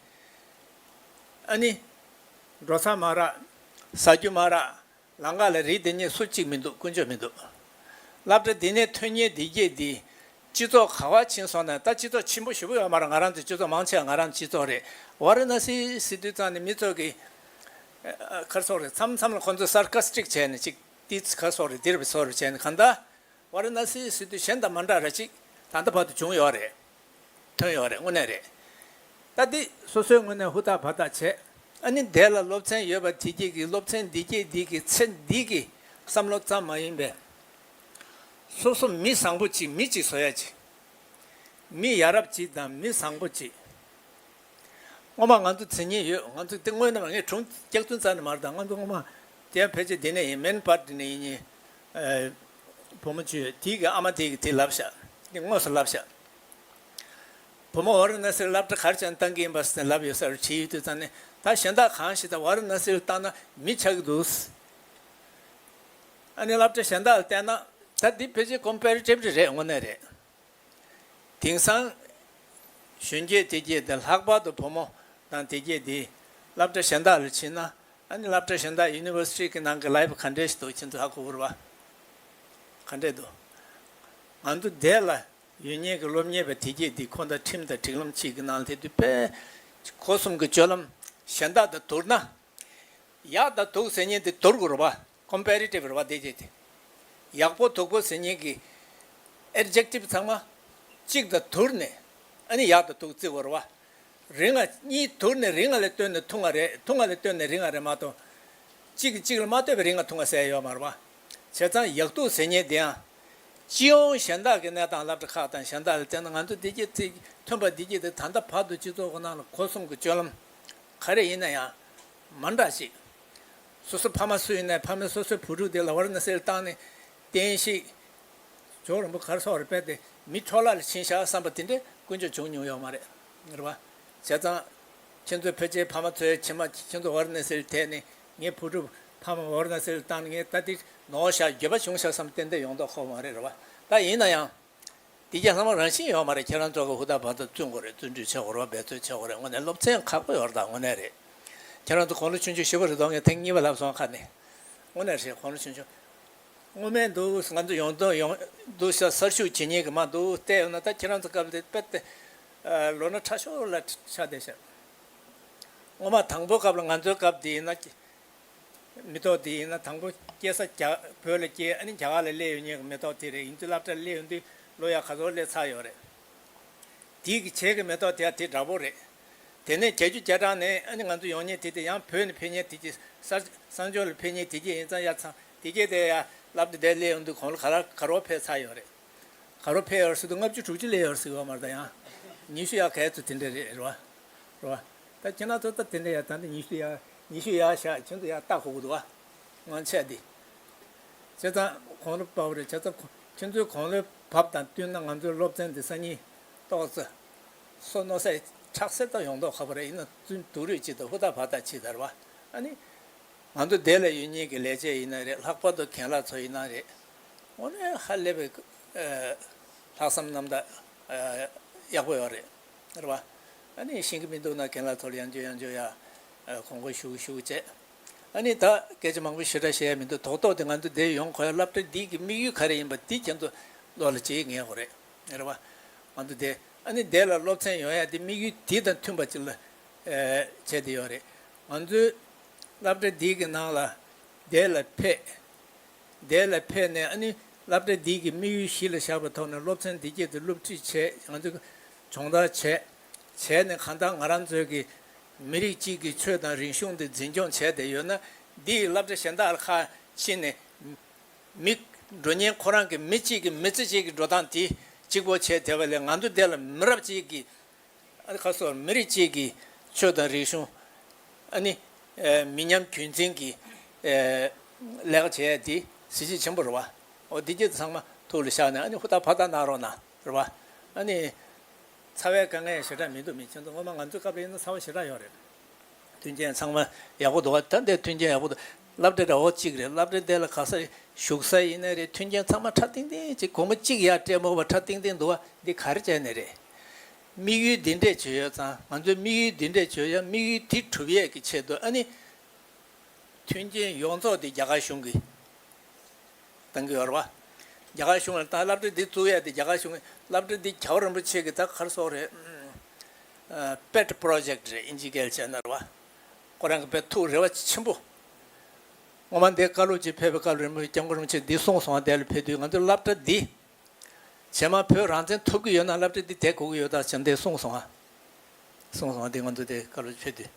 ཨ་ནི། འགྲོ་ས་མ་རག་ཟ་རྒྱུ་མ་རག་ལམ་ཁ་ལ་རིགས་འདི་གཉིས་སུ་གཅིག་མི་འདུག་ཀུན་སྤྱོད་མི་འདུག་སློབ་གྲྭ་འདི་ནས་ཐོན་མཁན་འདི་གྱད་འདི། སྤྱི་ཚོགས་ག་བ་ཕྱིན་སོང་ན་ད་སྤྱི་ཚོགས་ཆེན་པོ་ཞེ་པོ་ཡོད་མ་རེད། ང་རང་ཚོའི་སྤྱི་ཚོགས་མང་ཆེ་བ་ང་རང་ཚོའི་སྤྱི་ཚོགས་རེད། ཝ་ར་ཎ་སི་ཟེར་དུས་ཙང་ནས་མི་ཚོ་གི། ཨ། ག་རེ་ཟེར་དགོས་རེད། མཚམས་མཚམས་ལ་ཁོ་ཚོ་སར་ཀ་སི་ཊིག་བྱས་ནས་ཅིག་ཏིས་ག་རེ་ཟེར་དགོས་རེད། འདིར་བཟོ་རུ་བྱས་ནས་གང་ལྟར། ཝ་ར་ཎ་སི་ཟེར་དུས་གཞན་དང་མ་འདྲ་ར་ཅིག་ད་ལྟ་བར་དུ་བྱུང་ཡོད་རེད། ཐོན་ཡོད་རེད། དངོས་གནས་རེད། ད་འདི་སོ་སོའི་ངོས་ནས་ཧུར་ཐག་བར་ཐག་བྱས། ཨ་ནི་དེ་ལ་སློབ་ཚན་ཡོད་པ་དེ་གྱད་ཀྱི་སློབ་ཚན་འདི་གྱད་འདི་གི་ཚེ་འདི་གི་བསམ་བློ་ཙམ་མ་ཡིན་པའི། སོ་སོ་མི་བཟང་པོ་ཅིག་མི་གཅིག་བཟོ་ཡ་ཅིག་མི་ཡ་རབས་ཅིག་དང་མི་བཟང་པོ་ཅིག་སྔོན་མ་ང་ཚོ་མཚན་སྙན་ཡོད། ང་ཚོ་དེ་སྔོན་ནས་ངས་དྲུང་སྐྱག་རྫུན་རྩ་ནས་མ་རེད། ད་ང་ཚོ་སྔོན་མ་དེ་ཕལ་ཆེར་འདི་ནས་ཡིན། མེན་པར་འདི་ནས་ཡིན་ཉིན། ཨ། བུ་མོ་ཅིག་ཡོད། དེ་གི་ཨ་མ་དེ་གིས་དེ་ལབ་ཤག་དེ་དངོས་སུ་ལབ་ཤག་བུ་མོ་ཝ་ར་ཎ་སིར་སློབ་གྲྭ་ག་རེ་བྱས་ནས་བཏང་གི་ཡིན་པ་ཟེར་ནས་ལབ་ཡོད་ས་རེད། དྲིས་ཡོད་དུས་ཙང་ནས་ད་གཞན་དག་གང་ཞིག་ད་ཝ་ར་ཎ་སིར་བཏང་ན་མི་ཆགས་ཀྱི་འདུག་ཨ་ནི་སློབ་གྲྭ་གཞན་དག་ལ་བལྟས་ན་ད་འདི་ཕལ་ཆེར་ཀོམ་པེ་རི་ཊིབ་རེད། དངོས་གནས་རེད། དེང་སང་གཞོན་སྐྱེས་དེ་གྱད་དེ་ལྷག་པར་དུ་བུ་མོ་དང་དེ་གྱད་དེ་སློབ་གྲྭ་གཞན་དག་ལ་ཕྱིན་ན། ཨ་ནི་སློབ་གྲྭ་གཞན་དག་ཡུ་ནི་ཝར་སི་ཊི་གི་ནང་གི་ལའིབ་ག་འདྲས་ཞིག་འདུག་ཁྱེད་ཚོ་ཧ་གོ་གི་རེད་པ། ག་འདྲས་འདུག་ང་ཚོ་འདི་ལ་ཡོད་མཁན་གྱི་སློབ་གཉེར་བ་དེ་གྱད་དེ་ཁོང་དང་ཁྲིམས་དང་སྒྲིག་ལམ་གཅིག་གི་ནང་ལ་སླེབས་དུས་དཔེ་སྒོ་གསུམ་གྱི་སྤྱོད་ལམ་གཞན་དག་དང་བསྡུར་ན། ཡག་དང་སྡུག་ཟེར་མཁན་དེ་བསྡུར་དགོས་རེད་པ། ཀོམ་པེ་རི་ཊིབ་རེད་པ། དེ་བྱས་ཏེ། ཡག་པོ་སྡུག་པོ་ཟེར་མཁན་གྱི་ཨེ་ཌི་ཇེག་ཊིབ་ཚང་མ་གཅིག་དང་བསྡུར་ནས། ཨ་ནི་ཡག་དང་སྡུག་བརྩི་དགོས་རེད་པ། རིང་ང་གཉིས་བསྡུར་ནས་རིང་ང་ལ་ལྟོས་ནས་ཐུང་ང་རེད། ཐུང་ང་ལ་ལྟོས་ནས་རིང་ང་རེད་མ་གཏོགས། གཅིག་གིས་གཅིག་ལ་མ་ལྟོས་པའི་རིང་ང་ཐུང་ང་ཟེར་ཡ་ཡོད་མ་རེད་པ། བྱས་ཙང་ཡག་སྡུག་ཟེར་མཁན་དེ་ཡང་། སྤྱི་ཡོངས་གཞན་དག་གི་གནས་སྟངས་སློབ་གྲྭ་ཁག་དང་གཞན་དག་ལ་བལྟས་ན་ང་ཚོ་འདི་གྱད་ཚིག་ཐོན་པ་འདི་གྱད་དེ་ད་ལྟ་བར་དུ་སྤྱི་ཚོགས་ཀྱི་ནང་ལ་སྒོ་གསུམ་གྱི་སྤྱོད་ལམ་ག་རེ་ཡིན་ན་ཡང་མ་འདྲ་ཞིག་སོ་སོ་ཕ་མ་སུ་ཡིན་ནའི་ཕ་མས་སོ་སོའི་བུ་ཕྲུག་དེ་ལ་ཝ་ར་ཎ་སིར་བཏང་ནས་བསྟན་ཞིག་ཇོ་རིན་པོ་ག་རེ་ཟེར་དགོས་རེད། དཔེ་དེ་མི་འཕྲོ་བརླག་ལ་ཕྱིན་ཤག་བསམ་པ་དེ་འདྲའི་དཀོན་མཆོག་བྱུང་མྱོང་ཡོད་མ་རེད། རེད་པ། བྱས་ཙང་ཁྱེད་ཚོའི་ཕལ་ཆེར་ཕ་མ་ཚོའི་ཕྱི་མ་ཁྱེད་ཚོ་ཝ་ར་ཎ་སིར་ཐད་ནས་ངའི་བུ་ཕྲུག་ཕ་མ་ཝ་ར་ཎ་སིར་བཏང་ནས་ངས་ད་དེ་ནོར་ཤག་འགྱོད་པ་བྱུང་ཤག་བསམ་ཏན་ཏན་ཡོང་མདོག་ཁ་པོ་མ་རེད། རེད་པ། ད་ཡིན་ན་ཡང་། དེ་གྱད་ཚང་མ་རང་བཞིན་ཡོད་མ་རེད། ཁྱེད་རང་ཚོ་གི་ཧུར་ཐག་བར་དུ་བརྩོན་དགོས་རེད། བརྩོན་འགྲུས་བྱེད་དགོས་རེད། འབད་རྩོལ་བྱེད་དགོས་རེད། དངོས་གནས་སློབ་ཚན་ཁག་པོ་ཡོད་རེད། ད་དངོས་གནས་རེད། ཁྱེད་རང་ཚོ་དགུང་ལོ་ཆུང་ཆུང་ཞེ་པོ་རེད་དོ། ངས་ཐེངས་གཉིས་པ་ལབ་སོང་ཁ་ནས། དངོས་གནས་རེད། དགུང་ལོ་ཆུང་ཆུང་། སྔོན་མའི་འདུག་ང་ཚོ་ཡོང་དོན་ཡོང་འདུག་ཤག་གསར་ཞུགས་བྱེད་མཁན་གྱི་མ་འདུག་བལྟས་ཡོང་ན། ད་ཁྱེད་རང་ཚོ་སྐབས་དེ་དཔེ་དེ། ཨ། ལོ་ན་ཕྲ་ཤོས་ལ་ཆགས་བསྡད་ཤག་སྔོན་མ་དང་པོ་སྐབས་ལ་ང་ཚོའི་སྐབས་དེ་ཡིན་ན། མི་ཐོག་དེ་ཡིན་ན་དང་པོ་སྐྱེས་ས་རྒྱ་བོད་ལ་སྐྱེས། ཨ་ནི་རྒྱ་གར་ལ་སླེབས་ཡོང་མཁན་གྱི་མི་ཐོག་དེ་རེད། ཡིན་དུས་སློབ་གྲྭར་སླེབས་ཡོང་དུས་ལོ་ཡ་ག་ཚོད་སླེབས་ཚར་ཡོད་རེད། དེའི་གི་བྱེས་ཀྱི་མི་ཐོག་དེ་ཡང་དེ་འདྲ་པོ་རེད། དེ་ནས་བརྒྱད་ཅུ་གྱ་གྲངས་ནས་ཨ་ནི་ང་ཚོ་ཡོང་མཁན་དེ་དེ་ཡང་བོད་ནས་ཕེབས་མཁན་དེ་གྱད། གསར་གསར་འབྱོར་ལ་ཕེབས་མཁན་དེ་གྱད་ཡིན་ཙང་ཡ་ཚང་དེ་གྱད་དེ་ཡ་སློབ་གྲྭ་དེར་སླེབས་ཡོང་དུས་དགུང་ལོ་ག་ལ་ག་རོ་ཕེབས་ཚར་ཡོད་རེད། ག་རོ་ཕེབས་ཡོད་རེད་ཟེར་དུས་ལྔ་བཅུ་དྲུག་ཅུ་སླེབས་ཡོད་རེད་ཟེར་གྱི་ཡོད་མ་རེད། ད་ཡང་ཉི་ཤུ་ཡ་ག་ཚོད་དེ་འདྲ་རེད། རེད་པ། རེད་པ། ད་ཁྱེད་རང་ཚོ་ད་དེ་འདྲ་ཡ། ད་འདི་ཉི་ཤུ་ཡ། ཉི་ཤུ་ཡ་ཤག་ཁྱེད་ཚོ་ཡ་ལྟ་དགོས་ཀྱི་འདུག་པ། སྔོན་ཆད་འདི། བྱས་ཙང་དགུང་ལོ་བབས་རེད། བྱས་ཙང་ཁོ་ཁྱེད་ཚོའི་དགུང་ལོའི་བབས་དང་བསྟུན་ན་ང་ཚོའི་སློབ་ཚན་འདི་སང་ཉིན་ཏོག་ཙམ་སོ་མནོ་ས་ཁྲག་སེར་ཏོག་ཡོང་མདོག་ཁ་པོ་རེད། ཡིན་ན་བརྩོན་སྡུག་རུས་གཅིག་དང་ཧུར་ཐག་བར་ཐག་བྱེད་དར་བ། ཨ་ནི། ང་ཚོ་འདི་ལ་ཡོད་མཁན་གྱི་ལས་བྱེད་ཡིན་ན་རེད། ལྷག་པར་དུ་རྒན་ལགས་ཚོ་ཡིན་ན་རེད། དངོས་གནས་ཧ་ལས་པའི་ཨ་ལྷག་བསམ་རྣམ་དག་ཨ་ཡག་པོ་ཡོད་རེད། རེད་པ། ཨ་ནི་ཤེས་ཀྱི་མི་འདུག་ན་རྒན་ལགས་ཚོར་ཡང་བསྐྱར་ཡང་བསྐྱར་ཡ་ཨ་གོང་བཀུར་ཞུ་ཞུ་བྱས། ཨ་ནི་ད་སྐད་ཆ་མང་པོ་ཞེ་དྲག་བཤད་ཡ་མི་འདུག་རྡོག་རྡོག་དེ་ང་ཚོ་འདིར་ཡོང་དགོས་ཡ་སློབ་གྲྭ་འདི་གི་དམིགས་ཡུལ་ག་རེ་ཡིན་པ་འདི་ཁྱེད་ཚོ་བློ་ལ་བྱེད་ངེས་དགོས་རེད། རེད་བ། ང་ཚོ་འདི་ཨ་ནི་འདི་ལ་སློབ་ཚན་ཡོང་ཡ་འདི་དམིགས་ཡུལ་འདི་དང་མཐུན་པ་ཅིག་ལ་ཨེ་བྱས་ཏེ་ཡོད་རེད། ང་ཚོའི་སློབ་གྲྭ་འདི་གི་ནང་ལ་འདི་ལ་ཕེབས། དེ་ལ་ཕེབས་ནས་ཨ་ནི་སློབ་གྲྭ་འདི་གི་དམིགས་ཡུལ་གཞི་ལ་བཞག་པའི་ཐོག་ནས་སློབ་ཚན་འདི་སྐད་དུ་སློབ་ཁྲིད་བྱས། ང་ཚོས་སྦྱོང་བརྡར་བྱས། བྱས་ནས་གང་ལྟར་ང་རང་ཚོའི་གི་མི་རིགས་གཅིག་གི་ཆོས་དང་རིག་གཞུང་དེ་འཛིན་སྐྱོང་བྱས་བསྡད་ཡོད་ན། འདི་ཡི་སློབ་གྲྭ་གཞན་དག་ལ་ཁ་ཕྱེ་ནས་མི་འགྲོ་མཁན་ཁོ་རང་གི་མི་གཅིག་གི་མི་ཚེ་གཅིག་གི་འགྲོ་སྟངས་དེ་གཅིག་པོ་བྱས་བསྡད་པ་ལས། ང་ཚོ་འདི་ལ་མི་རབས་གཅིག་གི་ཨ་ནི་ཁ་སོ་མི་རིགས་གཅིག་གི་ཆོས་དང་རིག་གཞུང་། ཨ་ནི་ཨེ་མི་ཉམས་རྒྱུན་འཛིན་གྱི་ཨེ་ལས་ཀ་བྱས་ཏེ་གཟི་བརྗིད་ཆེན་པོ་རེད་བ། འོ་འདི་གྱད་ཚང་མ་ཐུགས་ལ་བཞག་ནས་ཨ་ནི་ཧུར་ཐག་ཕར་ཐག་གནང་རོགས་གནང་རེད་བ། ཨ་ནི་ཚ་བའི་དཀའ་ངལ་ཞེ་དྲག་མི་འདུག་མི་ཁྱེད་ཚོ་སྔོན་མ་ང་ཚོའི་སྐབས་ལ་ཡིན་ན་ཚ་བ་ཞེ་དྲག་ཡོད་རེད། མཐུན་རྐྱེན་ཚང་མ་ཡག་པོ་འདུག་བ། ད་འདི་མཐུན་རྐྱེན་ཡག་པོ་འདུག་སློབ་གྲྭ་འདྲ་བོ་གཅིག་རེད། སློབ་གྲྭ་འདི་ལ་ག་ས་བཞུགས་ས་ཡིན་ན་རེད། མཐུན་རྐྱེན་ཚང་མ་ཁྲ་ཏིང་ཏིང་ཅིག་སྒོར་མོ་གཅིག་ཡར་སྤྲད་མ་དགོས་པ་ཁྲ་ཏིང་ཏིང་འདུག་བ། འདི་ག་རེ་བྱས་ནས་རེད། དམིགས་ཡུལ་འདི་འདྲས་བྱོས་ཡོད་ཙང་། ང་ཚོའི་དམིགས་ཡུལ་འདི་འདྲས་བྱོས་ཡ། དམིགས་ཡུལ་འདི་གྲུབ་ཡས་ཀྱི་ཆེད་དུ་ཨ་ནི་མཐུན་རྐྱེན་ཡོངས་རྫོགས་འདི་རྒྱ་གར་གཞུང་གིས་གཏང་གི་ཡོད་རེད་བ། རྒྱ་གར་གཞུང་ལ་ད་སློབ་གྲྭ་འདི་བཙུགས་ཡ་དེ་རྒྱ་གར་གཞུང་གི་སློབ་གྲྭ་འདི་རྒྱལ་བ་རིན་པོ་ཆེ་གི་ད་ག་རེ་ཟེར་དགོས་རེད། ཨ་pet project རེད། ཨིན་ཇི་སྐད་བྱས་ན་རེད་བ། ཁོ་རང་གི་དཔེ་ཐུགས་རེ་བ་ཆེན་པོ། སྔོན་མ་འདིར་བཀའ་སློབ་ཅིག་ཕེབས་པའི་སྐབས་ལ་རིན་པོ་ཆེ་སྐྱབས་མགོན་རིན་པོ་ཆེ་འདི་གསུངས་སོང་བ། དེ་ལ་ཕེབས་དུས་ང་ཚོའི་སློབ་གྲྭ་འདི་རྗེས་མ་བོད་རང་བཙན་ཐོབ་ཀྱི་ཡོད་ན་སློབ་གྲྭ་འདི་བསྡད་དགོས་ཀྱི་ཡོད་ད་ཟེར་འདི་གསུངས་སོང་ཨ། གསུངས་སོང་ཨ། འདི་ང་ཚོ་དེ་བཀའ་སློབ་ཕེབས་དུས།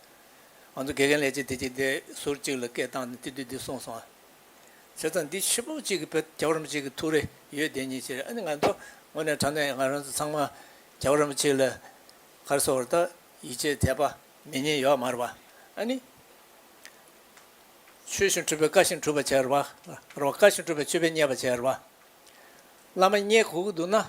ང་ཚོ་དགེ་རྒན་ལས་བྱེད་དེ་གཅིག་དེ་ཟུར་གཅིག་ལ་སྐད་བཏང་ནས་དེ་དུས་འདི་གསུངས་སོང་ཨ། བྱས་ཙང་འདི་ཕྱི་པོ་གཅིག་གི་བོད་རྒྱལ་བ་རིན་པོ་ཆེ་གི་ཐུགས་རེ་ཡོད་དེ་ཉིད་ཕྱིར། ཨ་ནི་ང་ཚོ་དངོས་གནས་དྲང་གནས་ང་རང་ཚོ་ཚང་མ་རྒྱལ་བ་རིན་པོ་ཆེ་ལ་ག་རེ་ཟེར་དགོས་རེད། ད་ཡིད་ཆེས་དད་པ་མེད་མཁན་ཡོད་མ་རེད་བ། ཨ་ནི་ཆོས་བཞིན་སྒྲུབ་པའི་བཀའ་བཞིན་སྒྲུབ་པ་བྱས་རེད་བ། རེད་བ། བཀའ་བཞིན་སྒྲུབ་པའི་ཆོས་དཔེ་རྙེད་པ་བྱས་རེད་བ། བླ་མ་རྙེད་དགོས་ཀྱི་འདུག་ན།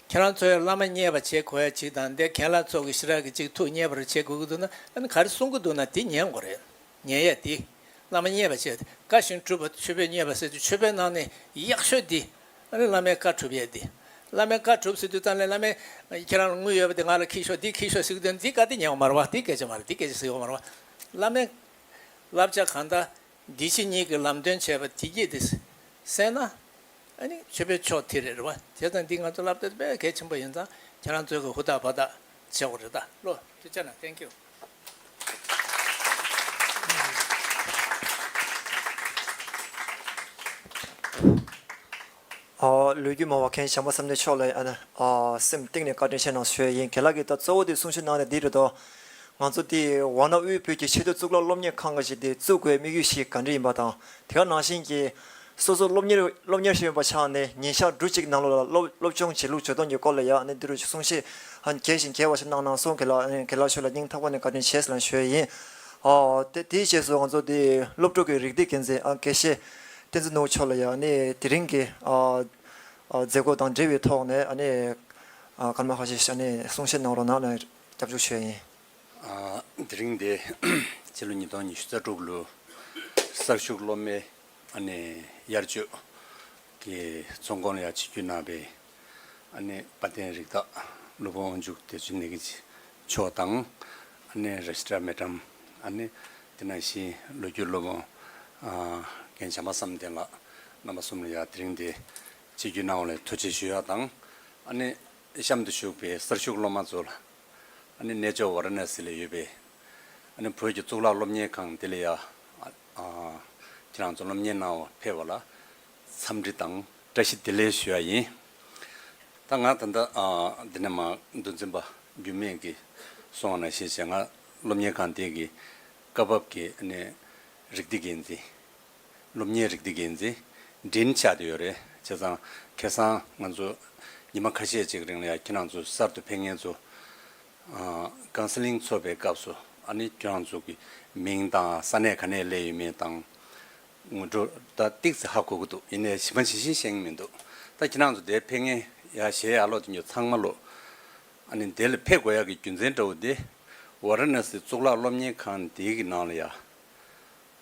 ཁྱེད་རང་ཚོས་བླ་མ་རྙེད་པ་བྱེད་དགོས་ཡ་ཅིག་དང་། འདི་རྒན་ལགས་ཚོ་གི་ཞེ་དྲག་གི་ཅིག་ཐུགས་མཉེས་པར་བྱེད་དགོས་ཀྱི་འདུག་ན། ཨ་ནི་ག་རེ་གསུང་གི་འདུག་ན་དེ་ཉན་དགོས་རེད། ཉན་ཡ་དེ། བླ་མ་རྙེད་པ་བྱེད། བཀའ་བཞིན་སྒྲུབ་པ་ཆོས་དཔེ་རྙེད་པ་ཟེར་དུས་ཆོས་དཔེ་ནང་ནས་ཡག་ཤོས་དེ། ཨ་ནི་བླ་མའི་བཀའ་སྒྲུབ་ཡ་དེ། བླ་མའི་བཀའ་སྒྲུབ་ཟེར་དུས་ཙམ་ལ་བླ་མས་ཁྱེད་རང་ལ་དངུལ་ཡོད་པ་དེ་ང་ལ་ཁྱེར་ཤོག་འདི་ཁྱེར་ཤོག་ཟེར་གི་འདུག་འདི་བཀའ་དེ་ཉན་བ་མ་རེད་བ། དེ་སྐད་ཆ་མ་རེད། དེ་སྐད་ཆ་ཟེར་བ་མ་རེད་བ། བླ་མའི་བསླབ་བྱ་གང་ལྟར། འདི་ཕྱི་གཉིས་ཀྱི་ལམ་སྟོན་བྱས་པ་དེ་གྱིས་དེ་གསན་ན། ཨ་ནི་ཆོས་པའི་ཕྱོགས་དེ་རེད་བ། བྱས་ཙང་འདི་ང་ཚོ་སློབ་གྲྭ་དཔེ་གལ་ཆེན་པོ་ཡིན་ཙང་། ཁྱེད་རང་ཚོས་ཀྱི་ཧུར་ཐག་ཕར་ཐག་བྱེད་དགོས་རེད་ད། བློ་ཐུགས་རྗེ་གནང་། Thank you། ཨ། ལོ་རྒྱུས་མང་བ་མཁན་བྱམས་པ་བསམ་གཏན་མཆོག་ལ་ཡང་ཨ་ནི་ཨ་སེམས་གཏིང་ནས་བཀའ་དྲིན་ཆེ་གནང་ཞུ་ཡ་ཡིན། རྒན་ལགས་ཀྱིས་ད་གཙོ་བོ་དེ་གསུང་བཤད་གནང་ནས་འདི་རེད་དོ། ང་ཚོ་དེ་ཝཱ་ཎ་དབུས་བོད་ཀྱི་ཆེས་མཐོའི་གཙུག་ལག་སློབ་གཉེར་ཁང་གི་ཞིག་དེ་བཙུགས་དགོས་དམིགས་ཡུལ་ཞིག་ག་འདྲ་ཡིན་པ་དང་། དེ་ག་ནང་བཞིན་གྱི་སོ་སོ་སློབ་གཉེར་སློབ་གཉེར་ཞིག་ཡིན་པ་ཆགས་ནས་ཉིན་ཞག་འབྲུ་གཅིག་ནང་ལོགས་ལ་སློབ་སློབ་སྦྱོང་བྱེད་ལུགས་བྱེད་སྟངས་ཀྱི་སྐོར་ལ་ཡང་ཨ་ནི་འདི་རུ་གསུང་བཤད་ཧ་གལ་ཞིང་གལ་བ་ཞིག་གནང་གནང་སོང་། རྒན་ལགས་ཨ་ནི་རྒན་ལགས་ཁྱོད་ལ་སྙིང་ཐག་པ་ནས་བཀའ་དྲིན་ཆེ་ཟེར་ལ་ཞུ་ཡ་ཡིན། ཨ་དེ་དེའི་རྗེས་སུ་ང་ཚོ་དེ་སློབ་ཕྲུག་གི་རིགས་སྡེ་འགན་འཛིན་ཨ་དགེ་བཤེས་བསྟན་འཛིན་ནོར་བུ་མཆོག་ལ་ཡང་ཨ་ནི་དེ་རིང་གི་ཨ་ཨ་མཛད་སྒོ་དང་འབྲེལ་བའི་ཐོག་ནས་ཨ་ནི་ཨ་སྐར་མ་ཁ་ཤས་ཤིག་ཨ་ནི་གསུང་བཤད་གནང་རོགས་གནང་ལ་སྐྱབས་འཇུག་ཞུ་ཡ་ཡིན། ཨ་དེ་རིང་འདི་ཕྱི་ལོ་ཉིས་སྟོང་ཉི་ཤུ་རྩ་དྲུག་ལོའི་གསར་ཞུགས་སློབ་མའི་ཨ་ནི་དབྱར་གཅོད་ཀྱི་ཚོགས་འཁོར་ལ་ཡང་ཆིབས་བསྒྱུར་གནང་བའི་ཨ་ནི་དཔལ་ལྡན་རིགས་བདག་སློབ་དཔོན་དབང་ཕྱུག་བདེ་ཆེན་ནེ་གི་མཆོག་དང་། ཨ་ནི་ར་ཤི་ཏྲ་མེ་ཏམ། ཨ་ནི་དེ་ནང་བཞིན་ལོ་རྒྱུས་སློབ་དཔོན་ཨ་རྒན་བྱམས་པ་བསམ་གཏན་ལགས། རྣམ་པ་གསུམ་ལ་ཡང་དེ་རིང་འདི་ཆིབས་བསྒྱུར་གནང་བ་ལ་ཐུགས་རྗེ་ཞུ་ཡ་དང་། ཨ་ནི་གཤམ་དུ་བཞུགས་པའི་གསར་ཞུགས་སློབ་མ་ཚོ་ལ། ཨ་ནི་གནས་མཆོག་ཝཱ་ར་ཎ་སི་ལ་ཡོད་པའི་ཨ་ནི་བོད་ཀྱི་གཙུག་ལག་སློབ་གཉེར་ཁང་འདི་ལ་ཡང་ཨ་ཨ་ཁྱེད་རང་ཚོ་སློབ་གཉེར་གནང་བར་ཕེབས་པ་ལ་འཚམས་འདྲི་དང་བཀྲ་ཤིས་བདེ་ལེགས་ཞུ་ཡ་ཡིན། ད་ང་ད་ལྟ་ཨ་འདི་ནས་མར་མདོ་འཛིན་པ་འགྱུར་མེད་ཀྱིས་གསུངས་པ་ནང་བཞིན་བྱས། ང་སློབ་གཉེར་ཁང་འདི་གི་སྐབས་བབ་ཀྱི་ཨ་ནི་རིགས་སྡེ་འགན་འཛིན། སློབ་གཉེར་རིགས་སྡེ་འགན་འཛིན་མགྲིན་ཆགས་བསྡད་ཡོད་རེད། བྱས་ཙང་ཁ་སང་ང་ཚོ་ཉི་མ་ཁ་ཤས་ཅིག་རིང་ལ་ཡང་ཁྱེད་རང་ཚོ་གསར་དུ་ཕེབས་མཁན་ཚོ་ཨ་ཀའུན་སེ་ལིང་ཚོགས་པའི་སྐབས་སུ་ཨ་ནི་ཁྱེད་རང་ཚོ་གི་མིང་དང་ས་གནས་ག་ནས་སླེབས་ཡོད་མེད་དང་ངོ་སྤྲོད་ད་ཏིག་ཙམ་ཧ་གོ་གི་འདུག་ཡིན་ནའི་ཞིབ་མ་ཇི་བཞིན་ཤེས་ཀྱི་མི་འདུག་ད་ཁྱེད་རང་ཚོ་འདིར་ཕེབས་མཁན་ཡ་གཞས་ཡག་ལོག་དེ་ཚོ་ཚང་མ་ལོ་ཨ་ནི་འདི་ལ་ཕེབས་དགོས་ཡག་གི་རྒྱུ་མཚན་འདྲ་བོ་དེ་ཝཱ་ར་ཎ་སི་གཙུག་ལག་སློབ་གཉེར་ཁང་འདི་གི་ནང་ལ་ཡ།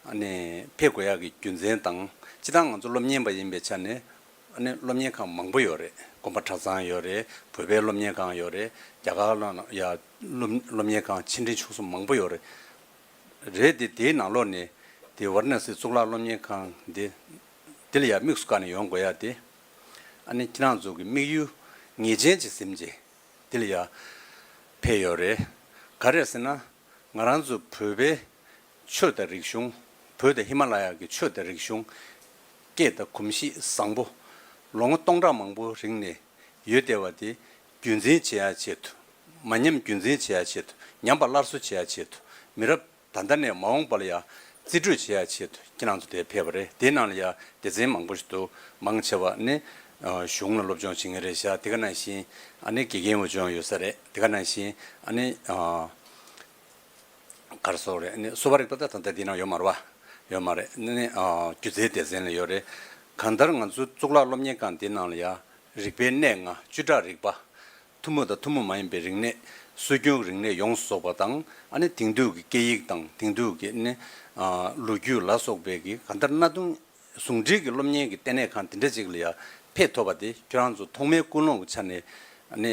ཨ་ནི་ཕེབས་དགོས་ཡག་གི་རྒྱུ་མཚན་དང་། སྤྱིར་བཏང་ང་ཚོ་སློབ་གཉེར་པ་ཡིན་པའི་ཆ་ནས་ཨ་ནི་སློབ་གཉེར་ཁང་མང་པོ་ཡོད་རེད། དགོན་པ་གྲྭ་ཚང་ཡོད་རེད། བོད་པའི་སློབ་གཉེར་ཁང་ཡོད་རེད། རྒྱ་གར་ལ་ཡ་སློབ་སློབ་གཉེར་ཁང་ཆེ་འབྲིང་ཆུང་གསུམ་མང་པོ་ཡོད་རེད། རེད་དེ། དེའི་ནང་ལོགས་ནས་དེ་ཝཱ་ར་ཎ་སི་གཙུག་ལག་སློབ་གཉེར་ཁང་དེ་དེ་ལ་ཡ་དམིགས་སུ་བཀར་ནས་ཡོང་དགོས་ཡ་དེ། ཨ་ནི་ཁྱེད་རང་ཚོ་གི་དམིགས་ཡུལ་ངེས་ཅན་ཅིག་ཟིན་རྗེས་དེ་ལ་ཡ་ཕེབས་ཡོད་རེད། ག་རེ་ཟེར་ན། ང་རང་ཚོ་བོད་པའི་ཆོས་དང་རིག་གཞུང་། བོད་དང་ཧི་མ་ལ་ཡ་གི་ཆོས་དང་རིག་གཞུང་། སྐད་དང་གོམས་གཤིས་བཟང་པོ་ལོ་ངོ་སྟོང་ཕྲག་མང་པོ་རིང་ནས་ཡོད་བསྡད་པ་དེ་རྒྱུན་འཛིན་བྱེད་ཡ་ཆེད་དུ། མ་ཉམས་རྒྱུན་འཛིན་བྱེད་ཡ་ཆེད་དུ། ཉམས་པ་སླར་གསོ་བྱེད་ཡ་ཆེད་དུ། མི་རབས་ད་ལྟ་ནས་མ་འོངས་པ་ལ་ཡ་རྩིས་སྤྲོད་བྱེད་ཡ་ཆེད་དུ་ཁྱེད་རང་ཚོ་དེར་ཕེབས་པ་རེད། དེའི་ནང་ལ་ཡ་སྡེ་ཚན་མང་པོ་ཞིག་འདུག་མང་ཆེ་བ་ནི་གཞུང་ལ་སློབ་སྦྱོང་བྱེད་མཁན་རེད་ཤག་དེ་ག་ནང་བཞིན་ཨ་ནི་དགེ་རྒན་འོས་སྦྱོང་ཡོད་ས་རེད། དེ་ག་ནང་བཞིན་ཨ་ནི་ག་རེ་ཟེར་དགོས་རེད། ཨ་ནི་གསོ་བ་རིག་པ་ད་ད་ལྟ་འདི་ནང་ཡོད་མ་རེད་པ། ཡོད་མ་རེད། ཨ་ནི་སྒྱུ་རྩལ་སྡེ་ཚན་ལ་ཡོད་རེད། གང་ལྟར་ང་ཚོའི་གཙུག་ལག་སློབ་གཉེར་ཁང་འདི་ནང་ལ་ཡ་རིག་པའི་གནས་ལྔ། བཅུ་ཕྲག་རིག་པ། ཐུན་མོང་དང་ཐུན་མོང་མ་ཡིན་པའི་རིག་གནས། སྲོལ་རྒྱུན་རིག་གནས་ཡོངས་སུ་རྫོགས་པ་དང་། ཨ་ནི་དེང་དུས་ཀྱི་སྐད་ཡིག་དང་དེང་དུས་ཀྱི་ནི་ལོ་རྒྱུས་ལ་སོགས་པའི་གི་གང་ལྟར་གནའ་དེང་ཟུང་འབྲེལ་གྱི་སློབ་གཉེར་གྱི་ལྟེ་གནས་ཁང་དེ་འདྲ་ཅིག་ལ་ཡ་ཕེབས་ཐུབ་པ་དེ་ཁྱོད་རང་ཚོ་ཐོག་མའི་ཀུན་སློང་གི་ཆ་ནས་ནི་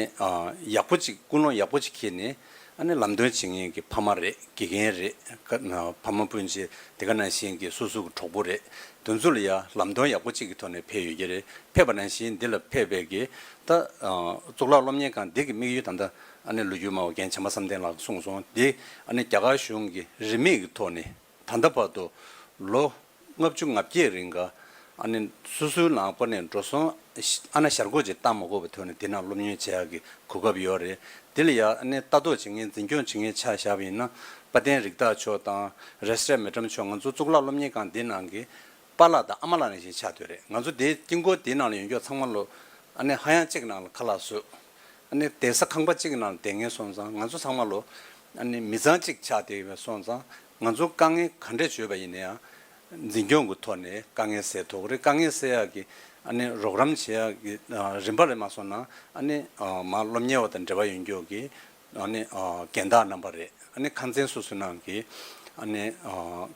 ཡག་པོ་ཅིག་ཀུན་སློང་ཡག་པོ་ཅིག་འཁྱེར་ནས། ཨ་ནི་ལམ་སྟོན་བྱེད་མཁན་གྱི་ཕ་མ་རེད། དགེ་རྒན་རེད། ཕ་མ་སྤུན་མཆེད་དེ་ག་ནང་བཞིན་གྱི་སོ་སོ་གི་གྲོགས་པོ་རེད། དེ་ཚོ་ལ་ཡ་ལམ་སྟོན་ཡག་པོ་ཅིག་གི་ཐོག་ནས་ཕེབས་ཡོད་ཀྱི་རེད། ཕེབས་པ་ནང་བཞིན་འདི་ལ་ཕེབས་པའི་གི་ད་གཙུག་ལག་སློབ་གཉེར་ཁང་འདི་གི་དམིགས་ཡུལ་ད་ལྟ་ཨ་ནི་ལོ་རྒྱུས་སྨྲ་བ་རྒན་བྱམས་པ་བསམ་གཏན་ལགས་གསུངས་སོང་། འདི་ཨ་ནི་རྒྱ་གར་གཞུང་གི་རིན་མེད་ཀྱི་ཐོག་ནས་ད་ལྟ་བར་དུ་ལོ་ལྔ་བཅུ་ང་བརྒྱད་རིང་ག་ཨ་ནི་སོ་སོའི་ནང་པ་ནས་འགྲོ་སོང་ཨ་ན་ཞར་སྒོ་ཅིག་བཏང་མ་དགོས་པའི་ཐོག་ནས་དེ་ནང་སློབ་གཉེར་བྱེད་ཡག་གི་གོ་སྐབས་ཡོད་རེད། དེ་ལ་ཡ་ཨ་ནི་ལྟ་རྟོག་བྱེད་མཁན་འཛིན་སྐྱོང་བྱེད་མཁན་ཆ་བཞག་པ་ཡིན་ན། དཔལ་ལྡན་རིགས་བདག་མཆོག་དང་རེས་གཟའ་མེ་ཊམ་མཆོག་ང་ཚོ་གཙུག་ལག་སློབ་གཉེར་ཁང་འདི་ནང་གི་པཱ་ལགས་དང་ཨ་མ་ལགས་ནང་བཞིན་ཆགས་བསྡད་རེད། ང་ཚོ་དེའི་དཀྱིལ་འཁོར་དེའི་ནང་ལ་ཡོད་མཁན་ཚང་མ་ལོ་ཨ་ནི་ཧ་ཡང་གཅིག་ནང་ལ་ཁ་ལག་བཟོས། ཨ་ནི་བསྡད་ས་ཁང་པ་གཅིག་གི་ནང་ལ་བསྡད་མཁན་སོང་ཙང་། ང་ཚོ་ཚང་མ་ལོ་ཨ་ནི་མི་ཚང་གཅིག་ཆགས་བསྡད་ཡོད་པ་སོང་ཙང་། ང་ཚོ་དཀའ་ངལ་ག་འདྲས་བྱུང་བ་ཡིན་ན་ཡང་འཛིན་སྐྱོང་གི་ཐོག་ནས་དཀའ་ངལ་སེལ་ཐུབ་ཀྱི་རེད། དཀའ་ངལ་སེལ་ཡག་གི་ཨ་ནི་རོགས་རམ་བྱེད་ཡག་གི་རིམ་པ་ལ་མ་སོང་ན། ཨ་ནི་མར་སློབ་གཉེར་བ་དང་འབྲེལ་བ་ཡོད་མཁན་གྱི་ཨ་ནི་རྒན་བདག་རྣམ་པ་རེད། ཨ་ནི་ཁང་ཚན་སོ་སོའི་ནང་གི་ཨ་ནི་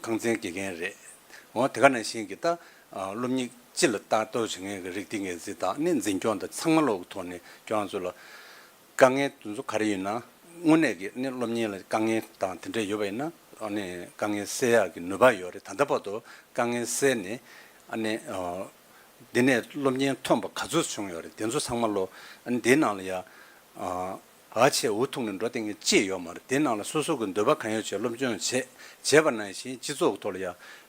ཁང་ཚན་དགེ་རྒན་རེད། འོ་དེ་ག་ནང་བཞིན་གྱི་ད་སློབ་གཉེར་སྤྱི་ལ་ལྟ་རྟོག་བྱེད་མཁན་གྱི་རིགས་དེ་འགན་འཛིན་དང་ནི་འཛིན་སྐྱོང་དང་ཚང་མ་ལོག་གི་ཐོག་ནས་ཁྱོད་རང་ཚོ་ལ་དཀའ་ངལ་དེ་ཚོ་ག་རེ་ཡོད་ན། དངོས་གནས་ཀྱི་ནི་སློབ་གཉེར་ལ་དཀའ་ངལ་དང་དེ་འདྲ་ཡོད་པ་ཡིན་ན། ཨ་ནི་དཀའ་ངལ་སེལ་ཡག་གི་ནུས་པ་ཡོད་རེད། ད་ལྟ་བར་དུ་དཀའ་ངལ་སེལ་ནས་ཨ་ནི་འདི་ནས་སློབ་གཉེར་ཐོན་པ་ག་ཚོད་བྱུང་ཡོད་རེད། དེ་ཚོ་ཚང་མ་ལོ་ཨ་ནི་འདིའི་ནང་ལ་ཡ་ཨ་ཆེ་འུ་ཐུག་ནས་འགྲོ་བསྡད་མཁན་ཅིག་ཡོད་མ་རེད། དེའི་ནང་ལ་སོ་སོ་གི་འདོད་པ་གང་ཡོད་བྱས་སློབ་སྦྱོང་བྱས། བྱས་པ་ནང་བཞིན་སྤྱི་ཚོགས་ཀྱི་ཐོག་ལ་ཡ་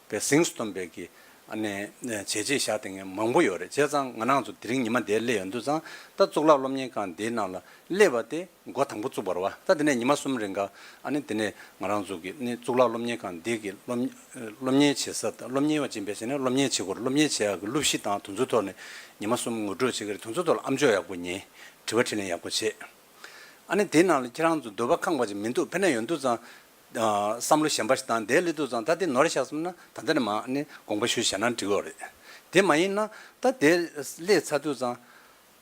པའི་གཟེངས་སུ་ཐོན་པའི་གི་ཨ་ནི་བྱས་རྗེས་བཞག་བསྡད་མཁན་མང་པོ་ཡོད་རེད། བྱས་ཙང་ང་རང་ཚོ་དེ་རིང་ཉི་མ་འདིར་སླེབས་ཡོང་དུས་ཙང་། ད་གཙུག་ལག་སློབ་གཉེར་ཁང་འདིའི་ནང་ལ་སླེབས་པ་དེ་འགོ་དང་པོ་བཙུགས་པ་རེད་པ། ད་དེ་ནས་ཉི་མ་གསུམ་རིང་ག་ཨ་ནི་དེ་ནས་ང་རང་ཚོ་གི་ནི་གཙུག་ལག་སློབ་གཉེར་ཁང་འདི་གི་སློབ་སློབ་གཉེར་བྱེད་ས་དང་། སློབ་གཉེར་བ་ཅིག་ཡིན་པའི་ཆ་ནས་སློབ་གཉེར་བྱེད་དགོས་རེད། སློབ་གཉེར་བྱེད་ཡག་གི་སློབ་གཞི་དང་དེ་ཚོའི་ཐོག་ནས་ཉི་མ་གསུམ་ངོ་སྤྲོད་བྱེད་ཀྱི་རེད། དེ་ཚོའི་ཐོག་ལ་ཨ་མཆོག་ཡག་པོ་ཉན། དྲི་བ་དྲིས་ལན་ཡག་པོ་བྱེད། ཨ་ནི་དེའི་ནང་ལ་ཁྱེད་རང་ཚོ་འདོད་པ་ཁེངས་པ་ཅིག་མི་འདུག་ཕེབས་ནས་ཡོང་དུས་ཙང་། ཨ་བསམ་བློ་གཞན་པ་ཞིག་བཏང་དེར་སླེབས་དུས་ཙང་། ད་དེ་ནོར་བཞག་སོང་ན་ད་ལྟ་ནས་མར་ཨ་ནི་དགོངས་པ་ཞུས་བཞག་ན་འགྲིག་གི་རེད། དེ་མ་ཡིན་ན་ད་དེར་སླེབས་ཚར་དུས་ཙང་།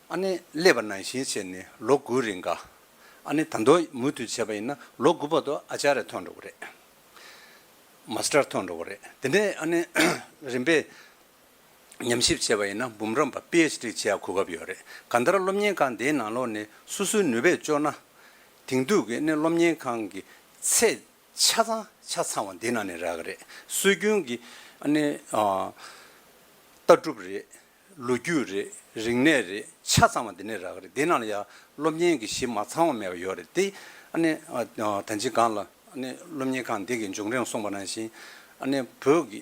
ཨ་ནི་སླེབས་པ་ནང་བཞིན་བྱས་ནས་ལོ་དགུ་རིང་ག་ཨ་ནི་ད་དུང་མུ་མཐུད་བྱས་པ་ཡིན་ན་ལོ་དགུ་བར་དུ་ཨ་ཅཱརྱ་ཐོན་འགྲོ་གི་རེད། མཱ་སི་ཊར་ཐོན་འགྲོ་གི་རེད། དེ་ནས་ཨ་ནི་རིམ་པས་ཉམས་ཞིབ་བྱས་པ་ཡིན་ན་འབུམ་རམས་པ་པི་ཨེཆ་ཌི་བྱེད་ཡག་གོ་སྐབས་ཡོད་རེད། གང་ལྟར་སློབ་གཉེར་ཁང་འདིའི་ནང་ལོགས་ནས་སོ་སོའི་ནུས་པས་ལྕོགས་ན། དེང་དུས་ཀྱི་ནི་སློབ་གཉེར་ཁང་གི་ཚད་ཆ་ཚང་ཆ་ཚང་བ་འདི་ནང་ནས་རག་གི་རེད། སྲོལ་རྒྱུན་གྱི་ཨ་ནི་ཨ་ལྟ་གྲུབ་རེད། ལོ་རྒྱུས་རེད། རིག་གནས་རེད། ཆ་ཚང་བ་འདི་ནས་རག་གི་རེད། འདི་ནང་ལ་ཡ་སློབ་གཉེར་གྱི་གཞི་མ་ཚང་བ་མེད་པ་ཡོད་རེད། དེ་ཨ་ནི་ཨ་ཨ་ད་ཅི་སྒང་ལ་ཨ་ནི་སློབ་གཉེར་ཁང་འདི་གི་བྱུང་རིམ་གསུངས་པ་ནང་བཞིན། ཨ་ནི་བོད་ཀྱི་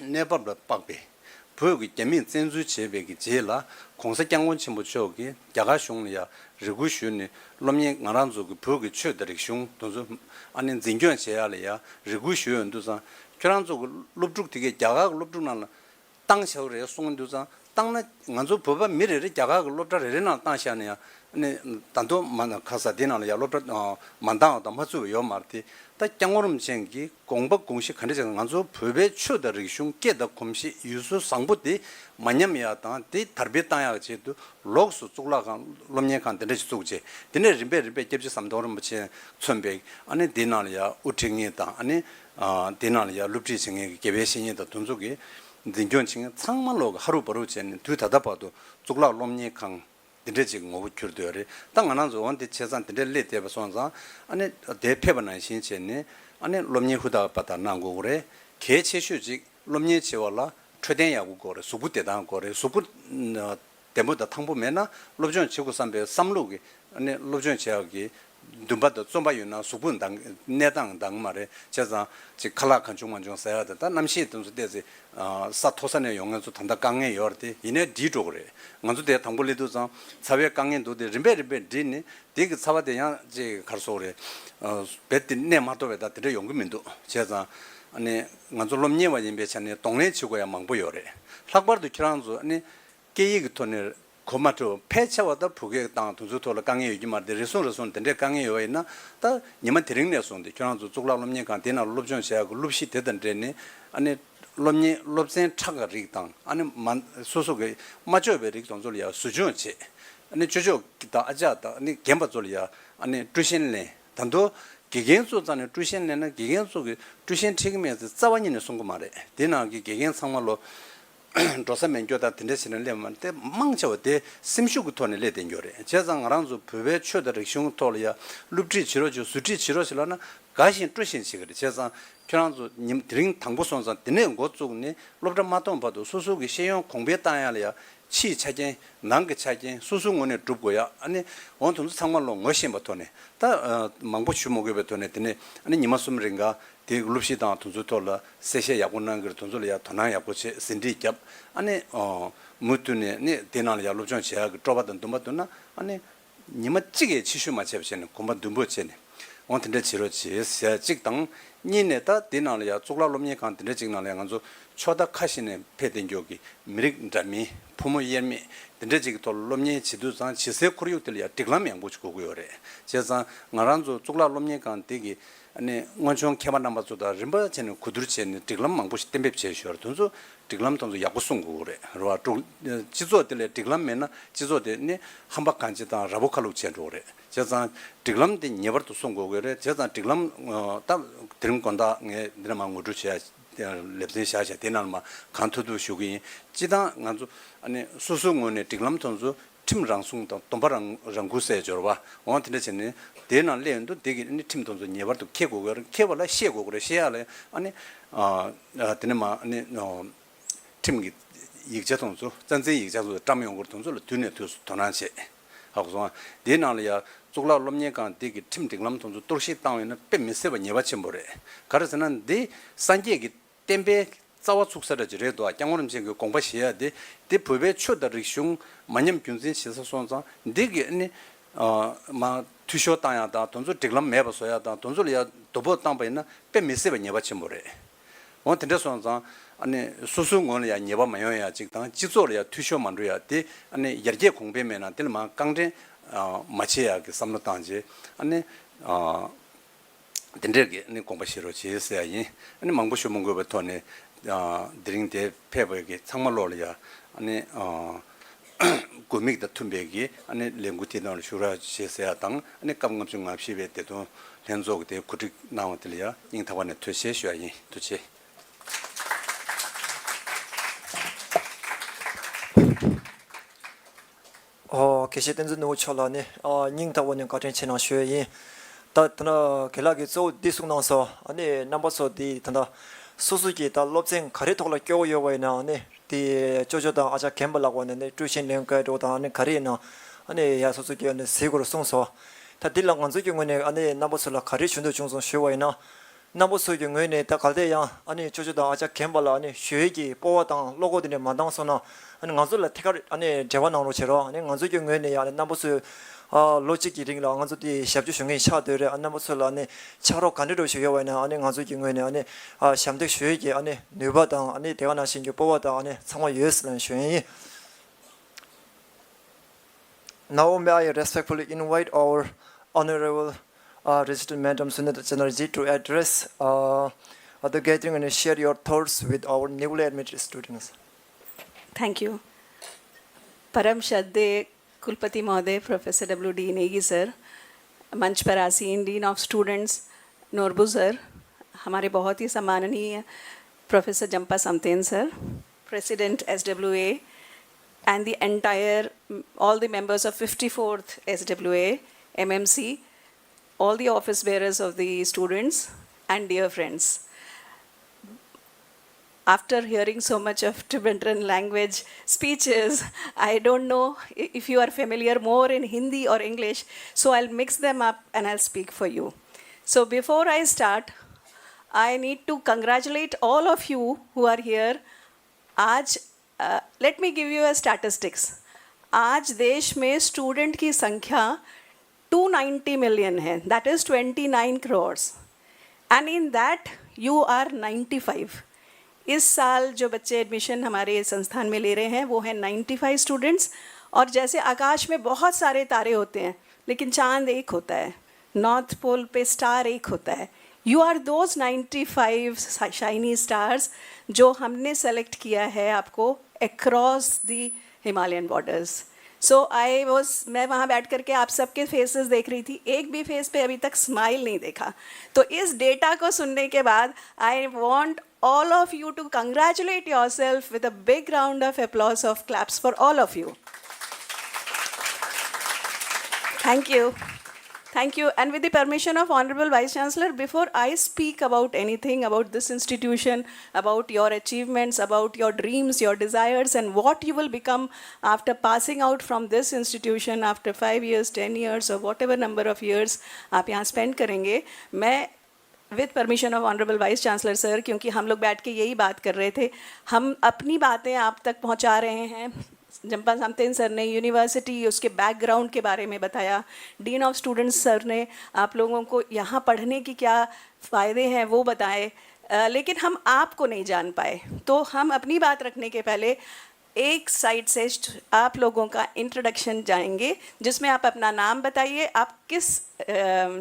གནས་བབ་ལ་དཔག་པའི་བོད་ཀྱི་རྒྱ་མིས་བཙན་འཛུལ་བྱས་པའི་གི་རྗེས་ལ། ྋགོང་ས་ྋསྐྱབས་མགོན་ཆེན་པོ་མཆོག་གིས་རྒྱ་གར་གཞུང་ལ་ཡ་རེ་སྐུལ་ཞུས་ནས། སློབ་གཉེར་ང་རང་ཚོ་གི་བོད་ཀྱི་ཆོས་དང་རིག་གཞུང་དེ་ཚོ་ཨ་ནི་འཛིན་སྐྱོང་བྱེད་ཡ་ལ་ཡ་རེ་སྐུལ་ཞུས་ཡོང་དུས་ཙང་། ཁྱོད་རང་ཚོ་གི་སློབ་ཕྲུག་དེ་གས་རྒྱ་གར་གྱི་སློབ་ཕྲུག་ནང་ལ་བཏང་བྱ་བ་རེད་གསུངས་དུས་ཙང་། བཏང་ན་ང་ཚོ་བོད་པ་མི་རེ་རེ་རྒྱ་གར་གྱི་སློབ་གྲྭ་རེ་རེ་ནང་བཏང་བཞག་ན་ཡང་། ཨ་ནི་ད་དུང་མ་ན་ཁ་ས་དེ་ནང་ལ་ཡ་སློབ་གྲྭ་ཨ་མ་འདང་བ་དང་མ་ཚུད་པ་ཡོད་མ་རེད་དེ། ད་སྐྱབས་མགོན་རིན་པོ་ཆེ་གིས་དགོངས་པ་དགོངས་གཞི་ག་འདྲ་བྱས་ན། ང་ཚོ་བོད་པའི་ཆོས་དང་རིག་གཞུང་། སྐད་དང་གོམས་གཤིས། ཡུལ་སྲོལ་བཟང་པོ་དེ་མ་ཉམས་ཡག་དང་དེ་དར་སྤེལ་བཏང་ཡག་ཆེད་དུ། ལོགས་སུ་གཙུག་ལག་ཁང་སློབ་གཉེར་ཁང་དེ་འདྲ་ཞིག་བཙུགས་རྗེས། དེ་ནས་རིམ་པས་རིམ་པས་སྐྱབས་རྗེ་ཟམ་གདོང་རིན་པོ་ཆེ་མཚོན་པའི་ཨ་ནི་དེ་ནང་ལ་ཡ་དབུ་ཁྲིད་མཁན་དང་། ཨ་ནི་ཨ་དེ་ནང་ལ་ཡ་སློབ་ཁྲིད་བྱེད་མཁན་གྱི་དགེ་བའི་བཤེས་གཉེན་དང་། དེ་ཚོ་གི་འཛིན་སྐྱོང་བྱེད་མཁན་ཚང་མ་ལོག་གི་ཧ་རུ་བ་རུ་བྱས་ནས། དུས་ད་ལྟ་བར་དུ་གཙུག་ལག་སློབ་གཉེར་ཁང་། དེ་འདྲས་ཅིག་ངོ་བོ་གྱུར་སྡོད་རེད། ད་ང་རང་ཚོ་འོན་ཏེ་བྱས་ཙང་དེ་འདྲས་སླེབས་བསྡད་པ་སོང་ཙང་ཨ་ནི་དེ་ཕེབས་པ་ནང་བཞིན་བྱས་ནས་ཨ་ནི་སློབ་གཉེར་ཧུར་ཐག་པ་དང་གནང་དགོས་རེད། གལ་ཆེ་ཤོས་ཅིག་སློབ་གཉེར་བྱེད་པ་ལ་འཕྲོད་བསྟེན་ཡག་པོ་དགོས་རེད། གཟུགས་པོ་བདེ་ཐང་དགོས་རེད། གཟུགས་པོ་བདེ་པོ་དང་ཐང་པོ་མེད་ན་སློབ་སྦྱོང་བྱེད་དགོས་བསམ་པའི་བསམ་བློ་གི་ཨ་ནི་སློབ་སྦྱོང་བྱེད་ཡག་གི་འདུན་པ་དང་བརྩོན་པ་ཡོད་ན་གཟུགས་པོ་འདང་གནས་སྟངས་འདང་མ་རེད། བྱས་ཙང་ཅིག་ཁ་ལག་གང་བྱུང་མང་བྱུང་ཟ་ཡག་དེ་ད་གནམ་གཤིས་དེ་ཚོ་བལྟས་ཚེ་ས་མཐོ་ས་ནས་ཡོང་མཁན་ཚོ་ད་ལྟ་དཀའ་ངལ་ཡོད་རེད། དེ་ཡིན་ནའི་འགྲིག་འགྲོ་གི་རེད། ང་ཚོ་དེ་དང་པོ་སླེབས་དུས་ཙང་ཚ་བའི་དཀའ་ངལ་འདུག་དེ་རིམ་པས་རིམ་པས་འགྲིག་ནས་དེ་གི་ཚ་བ་དེ་ཡང་ཅིག་ག་རེ་ཟེར་དགོས་རེད། རྦད་དེ་གནས་མ་ཐུབ་པའི་ད་དེ་འདྲ་ཡོང་གི་མི་འདུག་བྱས་ཙང་ཨ་ནི་ང་ཚོ་སློབ་གཉེར་བ་ཡིན་པའི་ཆ་ནས་གདོང་ལེན་བྱེད་དགོས་ཡ་མང་པོ་ཡོད་རེད། ལྷག་པར་དུ་ཁྱེད་རང་ཚོ་ཨ་ནི་སྐད་ཡིག་གི་ཐོག་ནས་གོ་མ་ཐུབ། ཕལ་ཆེ་བ་ད་བོད་སྐད་དང་དེ་ཚོའི་ཐོག་ལ་དཀའ་ངལ་ཡོད་ཀྱི་མ་རེད། དེ་རེ་ཟུང་རེ་ཟུང་དེ་འདྲའི་དཀའ་ངལ་ཡོད་པ་ཡིན་ན་ད་ཉི་མ་དེ་རིང་ནས་བཟུང་སྟེ་ཁྱོད་རང་ཚོ་གཙུག་ལག་སློབ་གཉེར་ཁང་དེ་ནང་སློབ་སྦྱོང་བྱེད་ཡག་གི་སློབ་གཞི་དེ་དང་འབྲེལ་ནས་ཨ་ནི་སློབ་གཉེར་སློབ་ཚན་ཕྲ་མཁན་རིགས་དང་ཨ་ནི་མ་སོ་སོ་གི་མ་ལྕོགས་པའི་རིགས་དེ་ཚོ་ལ་ཡང་གཟུགས་སྦྱོང་བྱེད། ཨ་ནི་ཅོ་ཅོ་དང་ཨ་ཅག་དང་ཨ་ནི་རྒན་པ་ཚོ་ལ་ཡང་ཨ་ནི་ཀྲུའུ་ཤན་ལེན། ད་དུང་དགེ་རྒན་ཚོ་རྩ་ནས་ཀྲུའུ་ཤན་ལེན་ན་དགེ་རྒན་ཚོ་གི་ཀྲུའུ་ཤན་ཁྲིད་ཀྱི་མེད་ཟེར་རྩ་བ་ཉིད་ནས་གསུང་གི་མ་རེད། དེ་ནང་གི་དགེ་རྒན་ཚང་མ་ལོ་འགྲོ་ས་མེད་འགྱོ་དང་དེ་འདྲ་བྱས་ནས་སླེབས་མ་རེད། དེ་མང་ཆེ་བ་དེ་སེམས་ཤུགས་ཀྱི་ཐོག་ནས་སླེབས་བསྡད་འགྱོ་རེད། བྱས་ཙང་ང་རང་ཚོ་བོད་པའི་ཆོས་དང་རིག་གཞུང་གི་ཐོག་ལ་ཡ་སློབ་ཁྲིད་བྱེད་རོགས་བྱེད། བཟོ་ཁྲིད་བྱེད་རོགས་བྱེད་ལབ་ན་དགའ་བཞིན་སྤྲོ་བཞིན་བྱེད་ཀྱི་རེད། བྱས་ཙང་ཁྱོད་རང་ཚོ་ཉིན་དེ་རིང་དང་པོ་སོང་ཙང་དེ་ནས་འགོ་བཙུགས་ནས་སློབ་གྲྭ་མ་གཏོང་བར་དུ་སོ་སོ་གི་ཤེས་ཡོན་གོང་འཕེལ་བཏང་ཡ་ལ་ཡ་ཕྱིའི་ཆ་རྐྱེན་ནང་གི་ཆ་རྐྱེན་སོ་སོའི་ངོས་ནས་སྒྲུབ་དགོས་ཡ། ཨ་ནི་འོ་དེ་ཚོ་ཚང་མ་ལོ་ངོ་ཤེས་པའི་ཐོག་ནས་ད་མང་པོ་ཞུ་མ་དགོས་པའི་ཐོག་ནས་དེ་ནས་ཨ་ནི་ཉི་མ་གསུམ་རིང་ག་དེའི་སློབ་གཞི་དང་དེ་ཚོའི་ཐོག་ལ་གསལ་བཤད་ཡག་པོ་གནང་གི་རེད། དེ་ཚོ་ལ་ཡ་དོ་སྣང་ཡག་པོ་བྱེད། ཟིན་བྲིས་བརྒྱབ། ཨ་ནི་མུ་མཐུད་ནས་ནི་དེ་ནང་ལ་ཡ་སློབ་སྦྱོང་བྱེད་ཡག་གི་སྤྲོ་བ་དང་འདུན་པ་འདུག་ན་ཨ་ནི་ཉི་མ་གཅིག་ཡས་ཕྱི་བཤོལ་མ་བྱས་པ་བྱས་ནས་གོམ་པ་མདུན་སྤོས་བྱས་ནས་འོང་དེ་འདྲ་བྱེད་རོགས་བྱེད་ཟེར་ཡ་གཅིག་དང་། གཉིས་ནས་ད་དེ་ནང་ལ་ཡ་གཙུག་ལག་སློབ་གཉེར་ཁང་དེ་འདྲ་གཅིག་ནང་ལ་ཡ་ང་ཚོ་ཕྱོགས་མཐའ་ཁ་ཤས་ནས་ཕེབས་བསྡད་མགྱོགས་ཀྱི་མི་རིགས་འདྲ་མིན་ཕོ་མོ་དབྱེར་མེད་དེ་འདྲ་གཅིག་གི་ཐོག་ལ་སློབ་གཉེར་བྱེད་དུས་ཙང་བྱེད་སའི་ཁོར་ཡུག་དེ་ལ་ཡ་སྒྲིག་ལམ་ཡག་པོ་ཞིག་དགོས་ཀྱི་ཡོད་རེད། བྱས་ཙང་ང་རང་ཚོ་གཙུག་ལག་སློབ་གཉེར་ཁང་དེ་གི་ཨ་ནི་དངོས་བྱུང་མཁས་པ་རྣམ་པ་ཚོ་དང་རིམ་པ་བྱས་ནས་གོ་བསྡུར་བྱས་ནས་སྒྲིག་ལམ་མང་པོ་ཞིག་གཏན་འབེབས་བྱས་ཞོར་དེ་ཚོ་སྒྲིག་ལམ་དེ་ཚོ་ཡག་པོ་སྲུང་དགོས་ཀྱི་རེད། རེད་བ། སྤྱི་ཚོགས་དེ་ལ་སྒྲིག་ལམ་མེད་ན་སྤྱི་ཚོགས་དེ་ནི་ཧམ་པ་གང་ཆེ་དང་ར་བོ་ཁ་ལུག་བྱས་འགྲོ་གི་རེད། བྱས་ཙང་སྒྲིག་ལམ་དེ་ངེས་པར་དུ་སྲུང་དགོས་ཀྱི་རེད། བྱས་ཙང་སྒྲིག་ལམ་ད་དེ་རིང་དགོང་དག་ངས་འདི་ནས་མར་ངོ་སྤྲོད་བྱས་ལེ་ཚན་བཞག་བྱས་དེ་ནང་ལ་མར་གང་ཐུབ་ཐུབ་ཞུ་གི་ཡིན། སྤྱིར་བཏང་ང་ཚོ་ཨ་ནི་སོ་སོའི་ངོས་ནས་སྒྲིག་ལམ་དེ་ཚོ་ཁྲིམས་རང་སྲུང་དང་སྡོམ་པ་རང་རང་འགུལ་ཟེར་སྦྱོར་བ་འོང་དེ་འདྲ་བྱས་ནས་དེའི་ནང་སླེབས་ཡོང་དུས་དེ་གི་ཨ་ནི་ཁྲིམས་དེ་ཚོ་ངེས་པར་དུ་འཁྱེར་དགོས་ཀྱི་རེད། འཁྱེར་བ་ལ་ཤེས་དགོས་ཀྱི་རེད། ཤེས་ཡག་ལ་ཨ་ནི་དེ་ནས་མར་ཨ་ནི་ཁྲིམས་ཀྱི་ཡིག་ཆ་དེ་ཚོ་རྩ་འཛིན་ཡིག་ཆ་དེ་ཚོ་བཀྲམ་ཡོང་གི་རེད། དེ་ཚོ་ལ་དུས་ནས་དུས་སུ་དོ་སྣང་བྱེད། ཧ་གོ་སོང་ཨ། དེའི་ནང་ལ་ཡ་གཙུག་ལག་སློབ་གཉེར་ཁང་དེ་གི་ཁྲིམས་སྒྲིག་ལམ་དེ་ཚོ་གཏོར་བཤིག་བཏང་བ་ཡིན་ན་དཔེ་མི་སྲིད་པ་ཉེས་པ་ཆེན་པོ་རེད། ག་རེ་ཟེར་ན་འདི་སངས་རྒྱས་ཀྱི་བསྟན་པའི་རྩ་བ་ཚུགས་ས་འདྲ་ཅིག་རེད་འདུག་ཨ། སྐྱབས་མགོན་རིན་པོ་ཆེ་གི་དགོངས་པ་བཞེས་ཡ་དེ་དེ་བོད་པའི་ཆོས་དང་རིག་གཞུང་མ་ཉམས་རྒྱུན་འཛིན་བྱེད་ས་སོང་ཙང་འདི་གི་ཨ་ནི་མ་འཐུས་ཤོར་བཏང་ཡ་དང་དེ་ཚོ་སྒྲིག་ལམ་མེད་པ་བཟོ་ཡ་དང་དེ་ཚོ་ལ་ཡ་དོ་ཕོག་བཏང་པ་ཡིན་ན་དཔེ་མི་སྲིད་པ་ཉེས་པ་ཆེན་པོ་རེད། འོ་དེ་འདྲ་སོང་ཙང་ཨ་ནི་སོ་སོའི་ངོས་ལ་ཡང་ཉེས་པ་མ་ཡོང་ཡ་གཅིག་དང་སྤྱི་ཚོགས་ལ་ཡང་འཐུས་ཤོར་མ་འགྲོ་ཡ་དེ་ཨ་ནི་ཡར་རྒྱས་གོང་འཕེལ་མེད་ན་དེ་ལ་མར་རྐང་འདྲེན་མ་བྱེད་ཡ་གི་བསམ་བློ་བཏང་རྗེས་ཨ་ནི་དེ་འདྲས་ཀྱི་ཨ་ནི་དགོངས་པ་བཞེས་རོགས་བྱེད་ཟེར་ཡ་ཡིན། ཨ་ནི་མང་པོ་ཞུ་མི་དགོས་པའི་ཐོག་ནས་དེ་རིང་དེ་ཕེབས་པའི་གི་ཚང་མ་ལོག་ལ་ཡ་ཨ་ནི། དགོས་དམིགས་དང་མཐུན་པའི་གི་ཨ་ནི་ལས་འགུལ་དེ་ནང་ལ་ཞུགས་རོགས་བྱེད་ཟེར་ཡ་དང་ཨ་ནི་སྐབས་ལྔ་བཅུ་ང་བཞི་པའི་བདེ་དོན་ལྷན་ཚོགས་ཀྱི་དེ་གོ་སྒྲིག་གནང་བ་དེ་ལ་ཡ་སྙིང་ཐག་པ་ནས་ཐུགས་རྗེ་ཆེ་ཞུ་ཡ་ཡིན། ཐུགས་རྗེ་ཆེ། ཨོ་དགེ་བཤེས་བསྟན་འཛིན་ནོར་བུ་མཆོག་ལ་ནི་ཨ་སྙིང་ཐག་པ་ནས་བཀའ་དྲིན་ཆེ་གནང་ཞུ་ཡ་ཡིན། ད་ད་ནི་རྒན་ལགས་ཀྱིས་གཙོ་བོ་འདི་གསུངས་གནང་སོང་། ཨ་ནི་རྣམ་པ་ཚོ་འདི་ད་ལྟ་སོ་སོ་གིས་ད་སློབ་ཚན་ག་རེ་ཐོག་ལ་སྐྱོར་གྱི་ཡོད་པ་ཡིན་ན་ཨ་ནི། དེ་ཅོ་ཅོ་དང་ཨ་ཅག་རྒན་པ་ལགས་ཀྱིས་ནི་ཀྲུའུ་ཞིན་ལེན་དགོས་འགྲོ་དང་ཨ་ནི་ག་རེ་ཡིན་ན་ཨ་ནི་ཡ་སོ་སོ་གིས་ཨ་ནི་གཟིགས་དགོས་རེད་གསུངས་སོང་། ད་འདི་ལ་ང་ཚོ་གི་ངོས་ནས་ཨ་ནི་རྣམ་པ་ཚོ་ལ་ག་རེ་ཞུ་འདོད་བྱུང་སོང་ཞུས་པ་ཡིན་ན། རྣམ་པ་ཚོ་གི་ངོས་ནས་ད་གལ་ཏེ་ཡང་ཨ་ནི་ཅོ་ཅོ་དང་ཨ་ཅག་རྒན་པ་ལ་ཨ་ནི་ཞུ་ཡས་ཀྱི་སྤོབས་པ་དང་བློ་ཁོག་དེ་འདྲ་མ་འདང་སོང་ན་ཨ་ནི་ང་ཚོ་ལ་ཐད་ཀར་ཨ་ནི་འབྲེལ་བ་གནང་རོགས་བྱེད་རོགས། ཨ་ནི་ང་ཚོ་གི་ངོས་ནས་ཡང་ཨ་ནི་རྣམ་པ་ཚོས་ཨ་ལོ་གཅིག་གི་རིང་ལ་ང་ཚོ་དེ་ཞབས་ཞུ་ཞུ་མཁན་ཆགས་སྡོད་རེད། ཨ་རྣམ་པ་ཚོ་ལ་ཨ་ནི་ཕྱག་རོགས་ག་འདྲ་འདྲ་ཞིག་ཡོད་པ་ཡིན་ན་ཨ་ནི་ང་ཚོ་གི་ངོས་ནས་ཨ་ནི་ཨ་ཞབས་འདེགས་ཞུ་ཡས་ཀྱི་ཨ་ནི་ནུས་པ་དང་ཨ་ནི་དེ་ག་ནང་བཞིན་གྱི་སྤོབས་པ་དང་ཨ་ནི་ཚང་མ་ཡོད་ཟེར་ལབ་ཞུ་ཡས་ཡིན། Now may I respectfully invite our Honorable uh, Resident Madam Sunita Chatterjee to address uh, the gathering and share your thoughts with our newly admitted students. Thank you. परम श्रद्धेय कुलपति महोदय professor W D Negi सर, मंच पर आसीन dean of students Norbu सर, हमारे बहुत ही सम्माननीय प्रोफेसर जंपा समतेन sir, president S W A, and the entire, all the members of fifty-fourth S W A, M M C, all the office bearers of the students, and dear friends. After hearing so much of Tibetan language speeches, I don't know if you are familiar more in Hindi or English, so I'll mix them up and I'll speak for you. So before I start, I need to congratulate all of you who are here. आज, uh, let me give you a statistics. आज देश में स्टूडेंट की संख्या to ninety million है, that is twenty nine crores, and in that you are ninety five. इस साल जो बच्चे एडमिशन हमारे संस्थान में ले रहे हैं, वो हैं नाइन्टी फाइव स्टूडेंट्स। और जैसे आकाश में बहुत सारे तारे होते हैं, लेकिन चांद एक होता है, नॉर्थ पोल पे स्टार एक होता है। You are those ninety five shiny stars जो हमने सेलेक्ट किया है आपको across the Himalayan borders. So I was, मैं वहाँ बैठ करके आप सबके फेसेस देख रही थी, एक भी फेस पे अभी तक स्माइल नहीं देखा। तो इस डेटा को सुनने के बाद I want all of you to congratulate yourself with a big round of applause of claps for all of you. Thank you. Thank you. And with the permission of Honorable Vice Chancellor, before I speak about anything about this institution, about your achievements, about your dreams, your desires, and what you will become after passing out from this institution after five years, ten years, or whatever number of years आप यहाँ स्पेंड करेंगे, मैं with permission of honourable vice chancellor sir, क्योंकि हम लोग बैठ के यही बात कर रहे थे, हम अपनी बातें आप तक पहुंचा रहे हैं। जंपा सामतेन सर ने यूनिवर्सिटी, उसके बैकग्राउंड के बारे में बताया, डीन ऑफ स्टूडेंट्स सर ने आप लोगों को यहाँ पढ़ने की क्या फ़ायदे हैं वो बताए, अ, लेकिन हम आपको नहीं जान पाए। तो हम अपनी बात रखने के पहले एक साइड से स्ट- आप लोगों का इंट्रोडक्शन जाएंगे, जिसमें आप अपना नाम बताइए, आप किस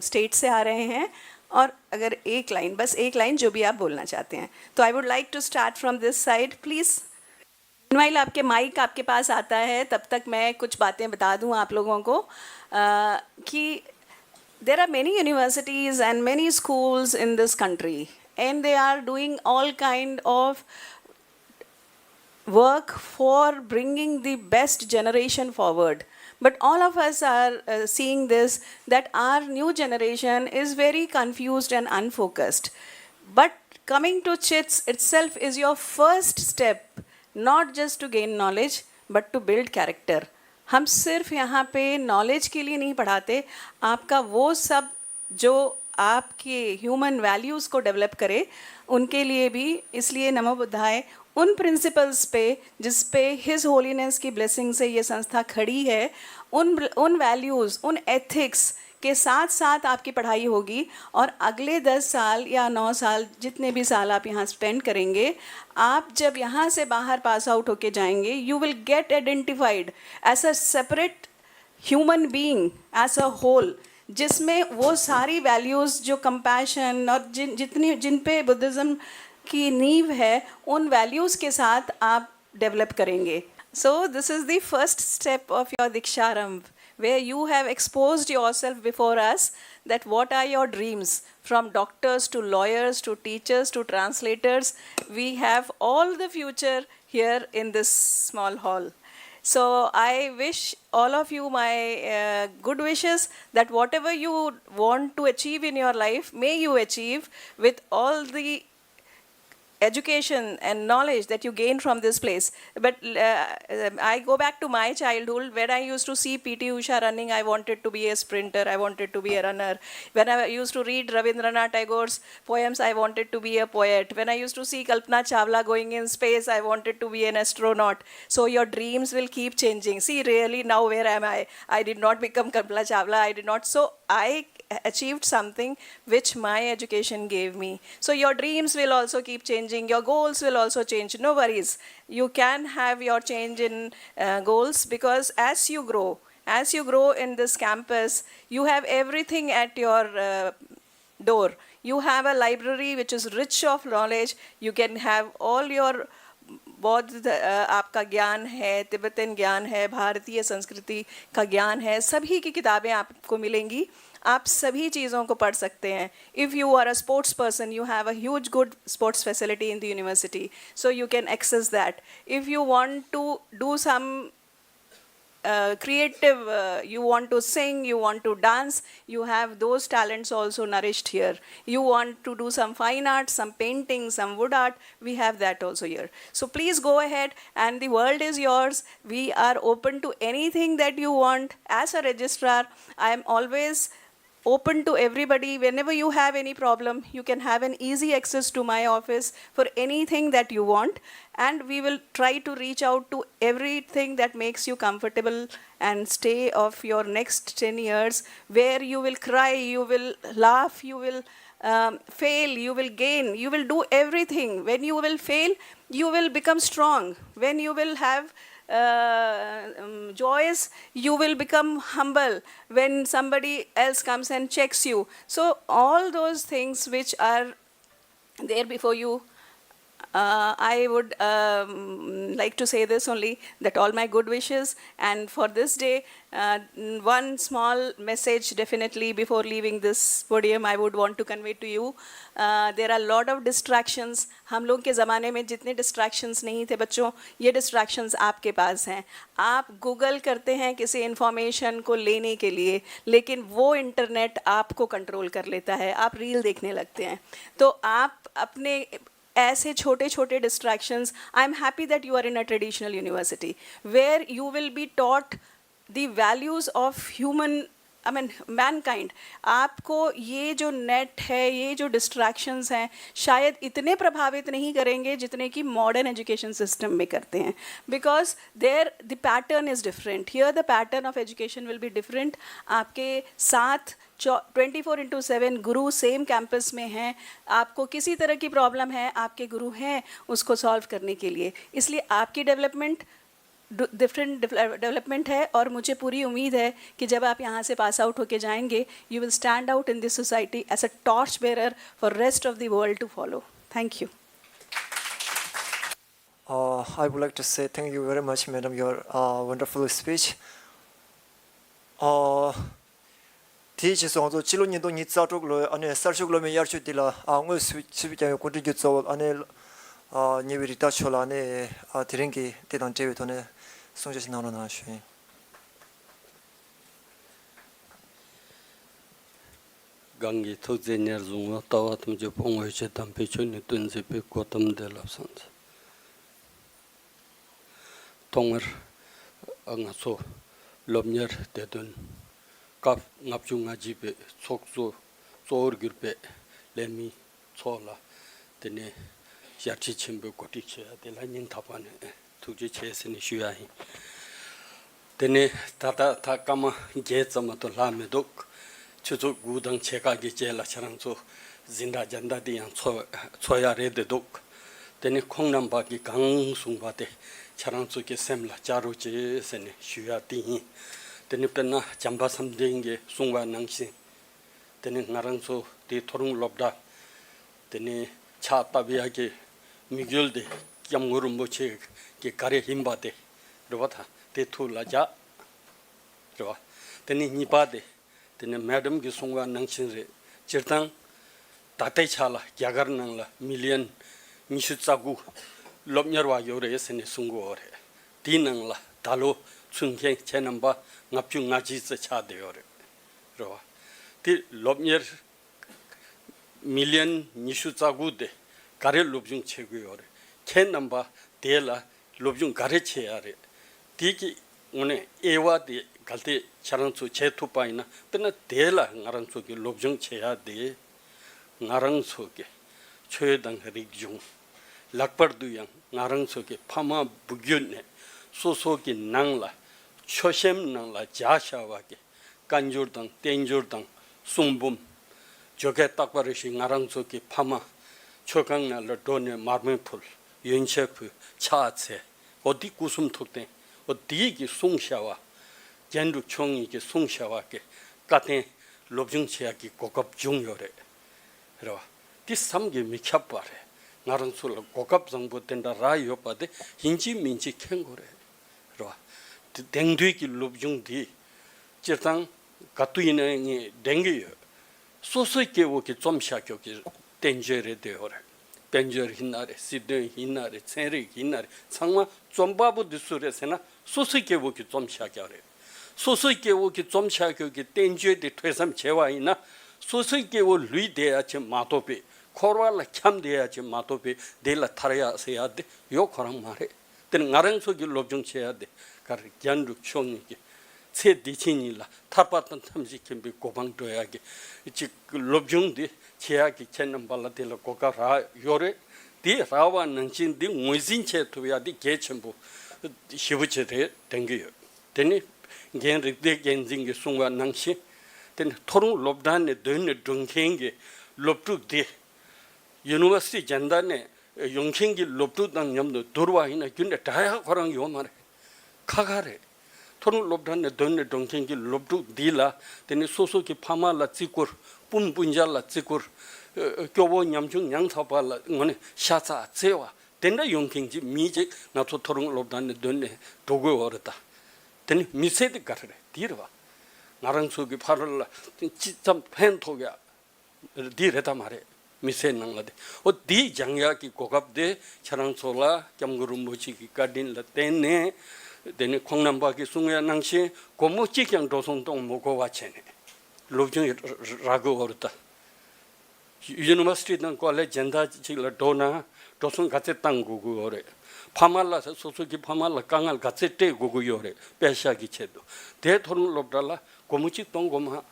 स्टेट से आ रहे हैं, और अगर एक लाइन, बस एक लाइन जो भी आप बोलना चाहते हैं। तो I would like to start from this side, please. Meanwhile आपके माइक आपके पास आता है, तब तक मैं कुछ बातें बता दूं आप लोगों को, अ, कि there are many universities and many schools in this country, and they are doing all kind of work for bringing the best generation forward. But all of us are, uh, seeing this, that our new generation is very confused and unfocused. But coming to CHITS itself is your first step, not just to gain knowledge, but to build character. हम सिर्फ यहाँ पे नॉलेज के लिए नहीं पढ़ाते, आपका वो सब जो आपके ह्यूमन वैल्यूज़ को डेवलप करे, उनके लिए भी। इसलिए नमो बुद्धाय उन प्रिंसिपल्स पे, जिस पे हिज होलीनेस की ब्लेसिंग से ये संस्था खड़ी है, उन उन वैल्यूज़, उन एथिक्स के साथ साथ आपकी पढ़ाई होगी। और अगले दस साल या नौ साल, जितने भी साल आप यहाँ स्पेंड करेंगे, आप जब यहाँ से बाहर पास आउट होके जाएंगे, you will get identified as a separate human being as a whole, जिसमें वो सारी वैल्यूज़ जो कंपैशन और जिन जितनी जिन पे बुद्धिज़्म की नींव है, उन वैल्यूज़ के साथ आप डेवलप करेंगे। So this is the first step of your Diksharambh, where you have exposed yourself before us, that what are your dreams, from doctors to lawyers to teachers to translators, we have all the future here in this small hall. So I wish all of you my, uh, good wishes, that whatever you want to achieve in your life, may you achieve with all the education and knowledge that you gain from this place. But, uh, um, I go back to my childhood, when I used to see P T Usha running, I wanted to be a sprinter, I wanted to be a runner. When I used to read Rabindranath Tagore's poems, I wanted to be a poet. When I used to see Kalpana Chawla going in space, I wanted to be an astronaut. So your dreams will keep changing. See, really, now where am I? I did not become Kalpana Chawla. I did not. So I achieved something which my education gave me. So your dreams will also keep changing. Your goals will also change. No worries. You can have your change in, uh, goals, because as you grow, as you grow in this campus, you have everything at your, uh, door. You have a library which is rich of knowledge. You can have all your बौद्ध, अ, आपका ज्ञान है, तिब्बतन ज्ञान है, भारतीय संस्कृति का ज्ञान है, सभी की किताबें आपको मिलेंगी, आप सभी चीज़ों को पढ़ सकते हैं। If you are a sports person, you have a huge good sports facility in the university, so you can access that. If you want to do some uh, creative, uh, you want to sing, you want to dance, you have those talents also nourished here. You want to do some fine art, some painting, some wood art, we have that also here. So please go ahead, and the world is yours. We are open to anything that you want. As a registrar, I am always open to everybody. Whenever you have any problem, you can have an easy access to my office for anything that you want, and we will try to reach out to everything that makes you comfortable and stay of your next ten years, where you will cry, you will laugh, you will um, fail, you will gain, you will do everything. When you will fail, you will become strong. When you will have uh, um, joyous, you will become humble when somebody else comes and checks you. So all those things which are there before you, uh, I would um, like to say this only, that all my good wishes, and for this day, uh, one small message definitely before leaving this podium I would want to convey to you. Uh, there are a lot of distractions. हम लोग के ज़माने में जितने डिस्ट्रैक्शंस नहीं थे बच्चों, ये डिस्ट्रैक्शंस आपके पास हैं. आप गूगल करते हैं किसी इंफॉर्मेशन को लेने के लिए, लेकिन वो इंटरनेट आपको कंट्रोल कर लेता है. आप रील देखने लगते हैं. तो आप अपने ऐसे छोटे छोटे distractions, I am happy that you are in a traditional university where you will be taught the values of human, I mean, mankind. आपको ये जो नेट है, ये जो डिस्ट्रैक्शंस हैं, शायद इतने प्रभावित नहीं करेंगे जितने कि मॉडर्न एजुकेशन सिस्टम में करते हैं, because there the pattern is different. Here the pattern of education will be different. आपके साथ ट्वेंटी फोर इंटू सेवन गुरु सेम कैंपस में हैं. आपको किसी तरह की प्रॉब्लम है, आपके गुरु हैं उसको सॉल्व करने के लिए. इसलिए आपकी डेवलपमेंट डिफरेंट डेवलपमेंट है, और मुझे पूरी उम्मीद है कि जब आप यहाँ से पास आउट होके जाएंगे, you will stand out in this society as a torch bearer for rest of the world to follow. Thank you. Uh, I would like to say thank you very much, madam, your uh, wonderful speech. Uh, དེའི་རྗེས་སུ་ང་ཚོ་ཕྱི་ལོ་ཉིས་སྟོང་ཉི་ཤུ་རྩ་དྲུག་ལོའི་ཨ་ནི་གསར་ཞུགས་སློབ་མའི་དབྱར་ཆོས་འདི་ལ་ཨ་དངོས་སུ་ཆིབས་བསྐྱངས་པའི་གོ་སྒྲིག་རྒྱུ་གཙོ་བོ་ཨ་ནི་ཨ་ཉེ་བའི་རིག་བདག་མཆོག་ལ་ཨ་ནི་ཨ་དེ་རིང་གི་དེ་དང་འབྲེལ་བའི་ཐོག་ནས་གསུང་བཤད་ཞིག་གནང་རོགས་གནང་ཞུ་ཡིན། གང་གི་ཐུགས་བརྩེ་ཉེར་བཟུང་བ། ལྟ་བ་ཐམས་ཅད་སྤོང་བའི་ཕྱིར། དམ་པའི་ཆོས་ནི་སྟོན་མཛད་པའི། གོ་ཏམ་བདེ་བླག་སོང་ཟེར། ཐོག་མར་ང་ཚོ་སློབ་གཉེར་སྡེ་དོན་སྐབས་ལྔ་བཅུ་ང་གཅིག་པའི་ཚོགས་གཙོ་གཙོ་བོར་གྱུར་པའི་ལས་མི་ཚོ་ལ་དེ་ནས་ཞལ་ཁྲིད་ཆེན་པོའི་གོ་སྒྲིག་བྱས་ཡ་དེ་ལ་སྙིང་ཐག་པ་ནས་ཐུགས་རྗེ་ཆེ་ཟེར་ནས་ཞུ་ཡ་ཡིན། དེ་ནས་ད་ལྟ་ད་སྐར་མ་བརྒྱད་ཙམ་མ་གཏོགས་ལྷག་མི་འདུག་ཆུ་ཚོད་དགུ་དང་ཕྱེད་ཀ་གི་རྗེས་ལ་ཁྱེད་རང་ཚོ་འཛིན་གྲྭ་རྒྱན་ཟླ་དེ་ཡང་འཚོགས་འཚོགས་ཡ་རེད་བསྡད་འདུག་དེ་ནས་ཁོང་རྣམ་པ་གིས་གང་གསུངས་པ་དེ་ཁྱེད་རང་ཚོ་གི་སེམས་ལ་བཅངས་རོགས་བྱེད་ཟེར་ནས་ཞུ་ཡ་དེ་ཡིན། དེ་ནས་དཔེར་ན་བྱམས་པ་བསམ་གཏན་གྱིས་གསུངས་པ་ནང་བཞིན། དེ་ནས་ང་རང་ཚོ་དེ་མཐོ་རིམ་སློབ་གྲྭ་དེ་ནས་ཕྱག་བཏབ་ཡག་གི་དམིགས་ཡུལ་དེ་སྐྱབས་མགོན་རིན་པོ་ཆེ་གི་ག་རེ་ཡིན་པ་དེ་རེད་བ། ད་དེ་ཐུགས་ལ་འཇགས་རེད་བ། དེ་ནས་གཉིས་པ་དེ་དེ་ནས་མེ་ཌམ་གྱིས་གསུངས་པ་ནང་བཞིན་རེད། སྤྱིར་བཏང་ད་ལྟའི་ཆ་ལ་རྒྱ་གར་ནང་ལ་མི་ལི་ཡན་ཉི་ཤུ་རྩ་དགུ་སློབ་གཉེར་བ་ཡོད་རེད་ཟེར་ནས་གསུང་གི་ཡོད་རེད། དེའི་ནང་ལ་ད་ལོ་ཚུད་མཁན་ཁྱེད་རྣམ་པ་ལྔ་བཅུ་ང་གཅིག་ཙམ་ཆགས་བསྡད་ཡོད་རེད། རེད་བ། དེ་སློབ་གཉེར་མི་ལི་ཡན་ཉི་ཤུ་རྩ་དགུ་དེ་ག་རེ་སློབ་སྦྱོང་བྱེད་དགོས་ཡོད་རེད། ཁྱེད་རྣམ་པ་དེ་ལ་སློབ་སྦྱོང་ག་རེ་བྱེད་ཡ་རེད། དེ་གི་དངོས་གནས་དབྱེ་བ་དེ་གལ་ཏེ་ཁྱེད་རང་ཚོ་བྱེད་ཐུབ་པ་ཡིན་ན། དཔེར་ན་དེ་ལ་ང་རང་ཚོ་གི་སློབ་སྦྱོང་བྱེད་ཡ་དེ་ང་རང་ཚོ་གི་ཆོས་དང་རིག་གཞུང་ལྷག་པར་དུ་ཡང་ང་རང་ཚོ་གི་ཕ་མ་བུ་རྒྱུད་ནས་སོ་སོ་གི་ནང་ལ་ཆོས་སེམས་ནང་ལ་འཇགས་བཞག་པ་གི་བཀའ་འགྱུར་དང་བསྟན་འགྱུར་དང་གསུང་འབུམ། ཇོ་ཁལ་རྟག་པ་རེ་ཞིག་ང་རང་ཚོ་གི་ཕ་མ་མཆོད་ཁང་ནང་ལ་འགྲོ་ནས་མར་མེ་ཕུལ། ཡོན་ཆབ་ཕུལ། ཕྱག་འཚལ། འོ་འདི་སྐུ་གསུང་ཐུགས་རྟེན། འོ་འདི་གི་གསུང་བྱ་བ། རྒྱན་དྲུག་མཆོག་གཉིས་ཀྱི་གསུང་བྱ་བ་གི་བཀའ་བསྟན་སློབ་སྦྱོང་བྱེད་ཡག་གི་གོ་སྐབས་བྱུང་ཡོད་རེད། རེད་བ། འདི་བསམ་གྱིས་མི་ཁྱབ་པ་རེད། ང་རང་ཚོ་ལ་གོ་སྐབས་བཟང་པོ་དེ་འདྲ་རག་ཡོད་པ་དེ་ཡིན་གཅིག་མིན་གཅིག་མཁྱེན་དགོས་རེད། རེད་བ། དེ་དེང་དུས་ཀྱི་སློབ་སྦྱོང་འདི་སྤྱིར་བཏང་ག་དུས་ཡིན་ན་ངས་འགྲན་གྱི་ཡོད། སོ་སོའི་སྐྱེ་བོ་གི་རྩོམ་བྱ་ཁྱོ་གི་བསྟན་བཅོས་རེད་བསྡད་ཡོད་རེད། དཔལ་འབྱོར་ཡིན་ན་རེད། སྲིད་དོན་ཡིན་ན་རེད། ཚན་རིག་ཡིན་ན་རེད། ཚང་མ་རྩོམ་པ་པོ་འདི་སུ་རེད་ཟེར་ན་ སོ་སོའི་སྐྱེ་བོ་གི་རྩོམ་བཞག་རྒྱུ་རེད། སོ་སོའི་སྐྱེ་བོ་གི་རྩོམ་བཞག་རྒྱུ་གི་བསྟན་བཅོས་དེ་ཐོས་བསམ་བྱས་པ་ཡིན་ན། སོ་སོའི་སྐྱེ་བོ་ལུས་བསྡད་ཡ་ཅིག་མ་གཏོགས་པའི། འཁོར་བ་ལ་འཁྱམས་བསྡད་ཡ་ཅིག་མ་གཏོགས་པའི་དེ་ལ་ཐར་ཡ་ཟེར་ཡ་དེ་ཡོད་ཁོ་རང་མ་རེད། དེ་ནི་ང་རང་ཚོ་གི་སློབ་སྦྱོང་བྱེད་ཡ་དེ་ག་རེ། རྒྱན་དྲུག་མཆོག་གཉིས་ཀྱི་ཚེ་འདི་ཕྱི་གཉིས་ལ་ཐར་པ་དང་ཐམས་ཅད་མཁྱེན་པའི་གོ་འཕང་སྒྲོལ་ཡ་གི་ཅིག་སློབ་སྦྱོང་འདི་བྱེད་ཡ་གི་ཁྱེད་རྣམ་པ་ལ་དེ་ལ་གོ་སྐབས་རག་ཡོད་རེད། དེ་རག་པ་ནང་བཞིན་འདི་ངོས་འཛིན་བྱེད་ཐུབ་ཡ་དེ་གལ་ཆེན་པོ་ཞེ་པོ་ཅིག་རེད་དྲན་གྱི་ཡོད། དེ་ནི་རྒན་རིག་ལྡན་རྒྱལ་མཚན་གྱིས་གསུངས་པ་ནང་བཞིན། དེ་ནི་མཐོ་རིམ་སློབ་གྲྭ་ནས་མདུན་ནས་འགྲོ་མཁན་གྱི་སློབ་ཕྲུག་དེ། ཡུ་ནི་ཝར་སི་ཊི་སྦྱིན་བདག་ནས་ཡོང་མཁན་གྱི་སློབ་ཕྲུག་དང་མཉམ་དུ་བསྡུར་བ་ཡིན་ན་རྒྱུན་ནས་འདྲ་ཡག་ཁོ་རང་ཡོད་མ་རེད། ཁ་ཁ་རེད། མཐོ་རིམ་སློབ་གྲྭ་ནས་མདུན་ནས་འགྲོ་མཁན་གྱི་སློབ་ཕྲུག་འདི་ལ། དེ་ནི་སོ་སོ་གི་ཕ་མ་ལ་བརྩི་བཀུར། སྤུན་སྤུན་ཆ་ལ་བརྩི་བཀུར། སྐྱོ་བོ་ཉམ་ཆུང་ཉམ་ཐག་པ་ལ་ངོ་ནས་ཤ་ཚ་བརྩེ་བ་དེ་འདྲ་ཡོང་མཁན་གྱི་མི་ཅིག་ང་ཚོ་མཐོ་རིམ་སློབ་གྲྭ་ནས་མདུན་ནས་འགྲོ་དགོས་བ་རེད་ད། དེ་ནི་མི་ཚེ་དེ་ག་རེ་རེད། དེ་རེད་བ། ང་རང་ཚོ་གི་ཕ་རོལ་ལ་ཅི་ཙམ་ཕན་ཐོགས་ཡ། འདི་རེད་ད་མ་རེད། མི་ཚེ་ནང་ལ་དེ། འོ་འདི་སྦྱང་ཡག་གི་གོ་སྐབས་དེ་ཁྱེད་རང་ཚོ་ལ་སྐྱབས་མགོན་རིན་པོ་ཆེ་གི་བཀའ་དྲིན་ལ་བརྟེན་ནས། དེ་ནི་ཁོང་རྣམ་པ་གིས་གསུང་ཡ་ནང་བཞིན་སྒོར་མོ་གཅིག་ཀྱང་འགྲོ་སོང་གཏོང་མི་དགོས་པ་བྱས་ནས་སློབ་སྦྱོང་རག་གི་ཡོད་རེད་ད། ཡུ་ནི་ཝར་སི་ཊི་དང་ཀོ་ལེཇ་གཞན་དག་ཅིག་ལ་འགྲོ་ན་འགྲོ་སོང་ག་ཚད་བཏང་དགོས་ཀྱི་ཡོད་རེད། ཕ་མ་ལ། སོ་སོ་གི་ཕ་མ་ལ་དཀའ་ངལ་ག་ཚད་སྤྲད་དགོས་ཀྱི་ཡོད་རེད། པེ་ཤག་གི་ཆེད་དུ། དེ་མཐོ་རིམ་སློབ་གྲྭ་ལ་སྒོར་མོ་གཅིག་གཏོང་དགོས་མ།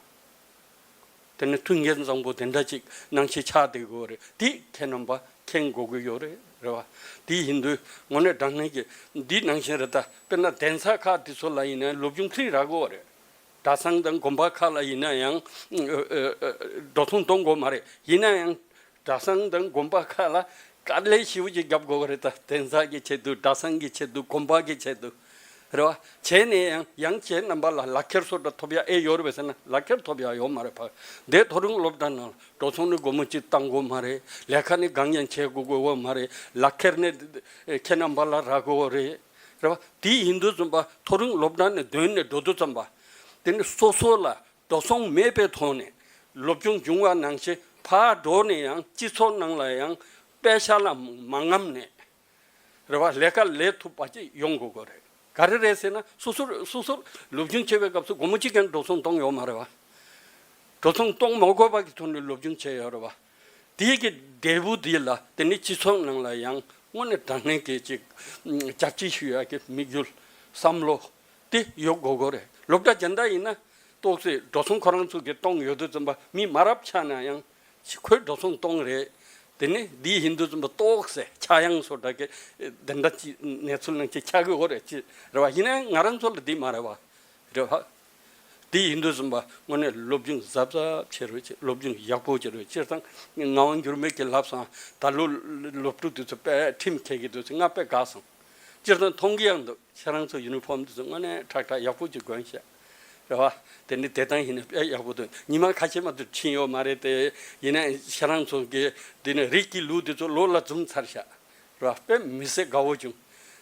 དེ་ནི་མཐུན་རྐྱེན་བཟང་པོ་དེ་འདྲ་ཅིག་གནང་ཤེས་ཆགས་བསྡད་དགོས་རེད། དེ་ཁྱེད་རྣམ་པ་མཁྱེན་དགོས་ཀྱི་ཡོད་རེད། རེད་བ། དེ་ཡིན་དུས་དངོས་གནས་དྲང་གནས་ཀྱི་འདི་ནང་བཞིན་རེད་ད། དཔེར་ན་གདན་ས་ཁག་དེ་ཚོ་ལ་ཡིན་ན་སློབ་སྦྱོང་ཕི་རི་རག་གི་ཡོད་རེད། གྲྭ་ཚང་དང་དགོན་པ་ཁག་ལ་ཡིན་ན་ཡང་འགྲོ་སོང་གཏོང་དགོས་མ་རེད། ཡིན་ན་ཡང་གྲྭ་ཚང་དང་དགོན་པ་ཁག་ལ་དཀའ་ལས་ཞེ་པོ་ཅིག་རྒྱབ་དགོས་ཀྱི་རེད་ད། གདན་ས་གི་ཆེད་དུ། གྲྭ་ཚང་གི་ཆེད་དུ། དགོན་པ་གི་ཆེད་དུ། རེད་བ། བྱས་ནས་ཡང་ཡང་ཁྱེད་རྣམ་པ་ལ་ལག་ཁྱེར་སོགས་འདྲ་ཐོབ་ཡ་ཨེ་ཡོད་རེད་པས་ཟེར་ན། ལག་ཁྱེར་ཐོབ་ཡ་ཡོད་མ་རེད་ཕ། འདས་མཐོ་རིམ་སློབ་གྲྭ་ནང་འགྲོ་སོང་ནི་སྒོར་མོ་གཅིག་བཏང་དགོས་མ་རེད། ལས་ཀ་ནི་གང་ཡང་བྱེད་དགོས་ཀྱི་ཡོད་མ་རེད། ལག་ཁྱེར་ནི་ཁྱེད་རྣམ་པ་ལ་རག་གི་ཡོད་རེད། རེད་བ། དེ་ཡིན་དུས་ཙམ་པ་མཐོ་རིམ་སློབ་གྲྭ་ནས་མདུན་ནས་འགྲོ་དུས་ཙམ་པ། དེ་ནི་སོ་སོ་ལ་འགྲོ་སོང་མེད་པའི་ཐོག་ནས་སློབ་སྦྱོང་བྱུང་བ་ནང་བཞིན་ཕར་འགྲོ་ནས་ཡང་སྤྱི་ཚོགས་ནང་ལ་ཡང་པེ་ཤག་ལ་མ་རྔམ་ནས། རེད་བ། ལས་ཀ་ལས་ཐུབ་པ་ཅིག་ཡོང་དགོས་ཀྱི་རེད། ག་རེ་རེད་ཟེར་ན། སོ་སོར་སོ་སོར་སློབ་སྦྱོང་བྱེད་པའི་སྐབས་སུ་སྒོར་མོ་གཅིག་ཀྱང་འགྲོ་སོང་གཏོང་ཡོད་མ་རེད་བ། འགྲོ་སོང་གཏོང་མ་དགོས་པ་གི་ཐོག་ནས་སློབ་སྦྱོང་བྱས་ཡོད་རེད་བ། དེའི་གི་འབྲས་བུ་དེ་ལ་དེ་ནི་སྤྱི་ཚོགས་ནང་ལ་ཡང་དངོས་གནས་དྲང་གནས་ཀྱི་ཅིག་རྒྱབ་སྐྱེད་ཞུ་ཡག་གི་དམིགས་ཡུལ་བསམ་བློ་དེ་ཡོད་དགོས་ཀྱི་རེད། སློབ་གྲྭ་གཞན་དག་ཡིན་ན་ཏོག་ཙེ་འགྲོ་སོང་ཁོ་རང་ཚོ་གིས་གཏོང་ཡོད་དུས་ཙམ་པ་མི་མ་རབས་ཆགས་ན་ཡང་ཁོས་འགྲོ་སོང་གཏོང་རེད། དེ་ནི་འདི་ཡིན་དུས་ཙམ་པ་ཏོག་ཙེ་ཆག་ཡང་སོ་འདྲ་གི་དེ་འདྲ་ཅིག་གནས་ཚུལ་ནང་ཅིག་ཆགས་ཀྱི་ཡོད་རེད། ཅི་རེད་བ། ཡིན་ནའང་ང་རང་ཚོ་ལ་འདི་མ་རེད་བ། རེད་བ། དེ་ཡིན་དུས་ཙམ་པ་དངོས་གནས་སློབ་སྦྱོང་གཟབ་གཟབ་བྱེད་རོགས་བྱེད། སློབ་སྦྱོང་ཡག་པོ་བྱེད་རོགས། སྤྱིར་བཏང་ངག་དབང་འགྱུར་མེད་ཀྱིས་ལབ་སོང་། ད་ལོ་སློབ་ཕྲུག་དེ་ཚོ་དཔེ་ཁྲིམས་འཁྱེར་གྱི་འདུག་ཟེར། ང་དཔེ་དགའ་སོང་། སྤྱིར་བཏང་མཐོང་གི་ཡང་འདུག་ཁྱེད་རང་ཚོ་ཡུ་ནི་ཕོམ་དེ་ཚོ་དངོས་གནས་ཁྲག་ཁྲག་ཡག་པོ་ཅིག་གོན་ཤག་རེད་བ། དེ་ནི་དེ་དང་ཡིན་ན་དཔེ་ཡག་པོ་འདུག་ཉི་མ་ཁ་ཤས་མ་གཏོགས་ཕྱིན་ཡོད་མ་རེད་དེ། ཡིན་ན་ཁྱེད་རང་ཚོ་གི་དེ་ནི་རིགས་ཀྱི་ལུགས་དེ་ཚོ་ལོ་ལ་འཛོམས་ཚར་ཤག་རེད་བ། དཔེ་མི་སྲིད་དགའ་བོ་བྱུང་།